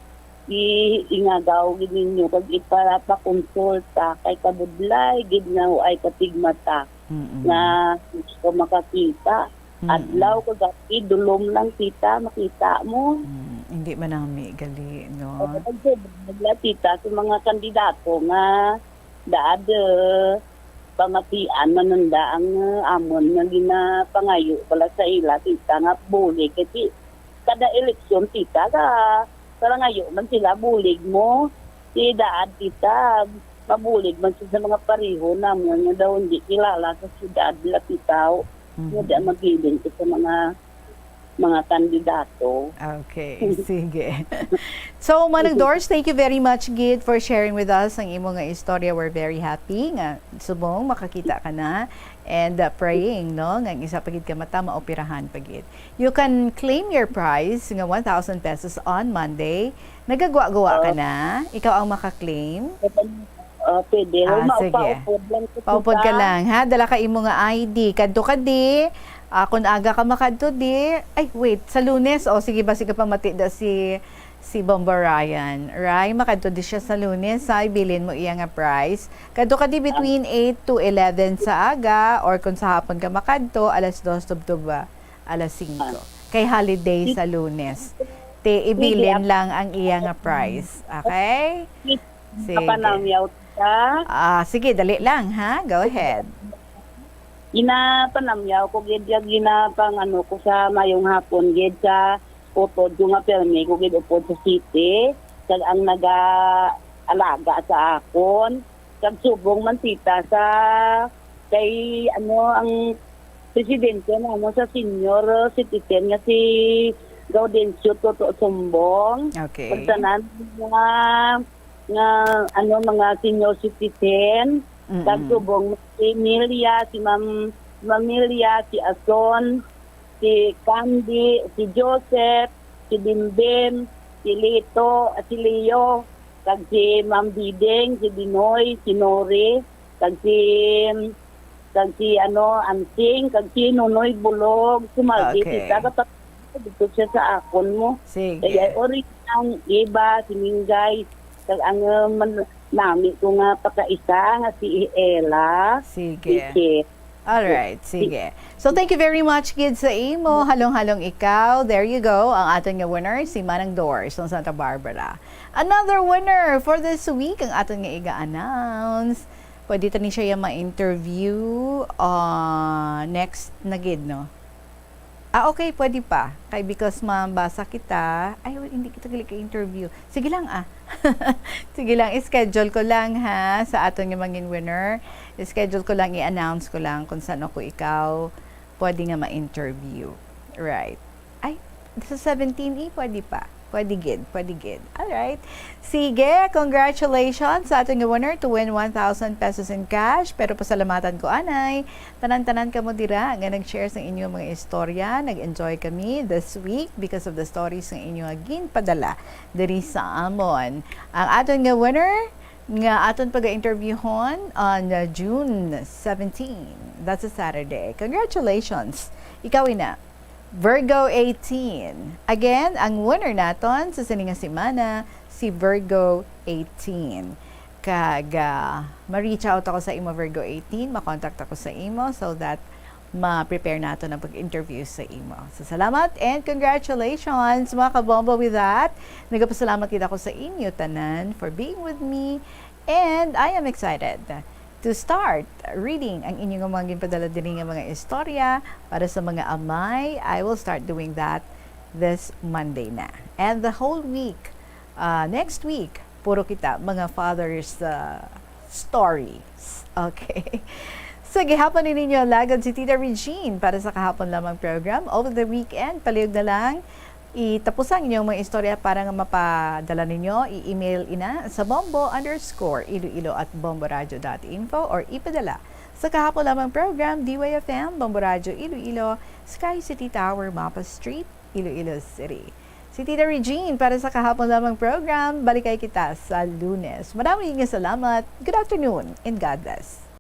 i-, ingagaw gid ninyo kag iparapakonsulta, kay kabudlay gid nga waay katigmata Mm-mm. nga gusto makakita." Mm. Adlaw kag gabi, dulom lang kita, makita mo. Mm, hindi man nami gali, no? Oo, nagdulom lang kita sa mga kandidato nga daad, eh, pamatian man nanda ang, eh, amon nga ginapangayo bala sa ila, kita nga bulig. Kasi kada eleksyon, kita ka, karangayo man sila, bulig mo. Si daad kita, mabulig man siya sa mga pareho namon nga daw hindi kilala sa siyudad, lapitaw. Mhm. Nga di ang mabilin ko sa mga, mga kandidato. Okay, sige. So, Manang Sige. Dors, thank you very much, gid, for sharing with us ang imo nga istorya. We're very happy nga subong makakita ka na. And, uh, praying, no, nga ang isa pa gid ka mata maoperahan pa gid. You can claim your prize nga one thousand pesos on Monday. Nagagwa-gwa ka Oh. na? Ikaw ang maka-claim? Oh, pwede. Ah, Maupa-upod sige. lang ko, Paupod ka tita. lang, ha? Dala ka imo nga I D. Kadto ka di. Ah, kung aga ka makadto di. Ay, wait. Sa Lunes. O, sige, basi ka pamati da si, si Bombo Ryan. Ray, makadto di siya sa Lunes, ha? Ibilin mo iya nga prize. Kadto ka di Ah. between eight to eleven sa aga, or kung sa hapon ka makadto, alas dos tubtob, ah, alas singko. Ah. Kay holiday Si- sa Lunes. Te, Sige, ibilin ap- lang ang iya nga prize. Okay? Sige. Sige. Kapanamyaw ka? Ah, sige, dali lang, ha? Go ahead. Ginapanamyaw ko gid, ya, ginapang ano ko sa mayong hapon gid sa utod ko nga pirmi ko gid upod sa city, kag ang nagaalaga sa akon, kag subong man kita sa kay, ano, ang presidente na, ano, sa senior citizen nga si Gaudencio Toto Sumbong. Okay. Kag tanan nga, nga, ano, mga senior citizen, Mm-mm. kag subong si Milia, si Ma'am, Ma'am Milia, si Ason, si Candy, si Joseph, si Bimbim, si Lito, si Leo, kag si Ma'am Biding, si Binoy, si Nori, kag si, kag si, ano, Ansing, kag si Nonoy Bulog, si Margie, si Okay. Tata, dito siya sa akon mo. Sige. Kaya ori ang iba, si Minggay, kag ang, uh, man-, nami ko nga pakaisa nga si Ella, Sige. si Che. All right, sige. So, thank you very much gid sa imo, halong-halong ikaw. There you go, ang aton nga winner, si Manang Dor sa Santa Barbara. Another winner for this week, ang aton nga iga-announce. Pwede ta ni siya ma-interview, ah, next na gid, no? Ah, okay, pwede pa. Kay because mabasa kita, ay, hindi kita gali ka-interview. Sige lang, ah. Sige lang, schedule ko lang, ha, sa aton nga mangin winner. Schedule ko lang, i-announce ko lang kung saan ako ikaw pwede nga ma-interview. Right. Ay, sa seventeen, eh, pwede pa. Pwede gid, pwede gid. Alright. Sige, congratulations sa aton nga winner to win one thousand pesos in cash. Pero pasalamatan ko anay tanan-tanan kamo dira nga nag-share sang inyong mga istorya. Nag-enjoy kami this week because of the stories nga inyo nga ginpadala diri sa amon. Ang aton nga winner nga aton paga-interviewhon on, uh, June seventeen. That's a Saturday. Congratulations. Ikaw ina. Virgo eighteen. Again, ang winner naton sa sini nga semana, si Virgo eighteen. Kag, ah, ma-reach out ako sa imo, Virgo eighteen, ma-contact ako sa imo so that ma-prepare naton ang pag-interview sa imo. So, salamat and congratulations, mga kabombo. With that, nagapasalamat gid ako sa inyo tanan for being with me, and I am excited to start reading ang inyong mga ginpadala diri nga mga istorya para sa mga amay. I will start doing that this Monday na. And the whole week, uh, next week, puro kita mga father's, uh, stories. Okay. So, gihapon ni ninyo lagod si Tita Regine para sa kahapon lamang program. Over the weekend, palihog na lang, itapusan ang inyong mga istorya para nga mapadala ninyo, i-email ina sa bombo underscore iloilo at bomboradio dot info or ipadala sa kahapon lamang program, D Y F M, Bombo Radio Iloilo, Sky City Tower, Mapa Street, Iloilo City. Si Tita Regine para sa kahapon lamang program. Balikay kita sa Lunes. Marami nga salamat. Good afternoon and God bless.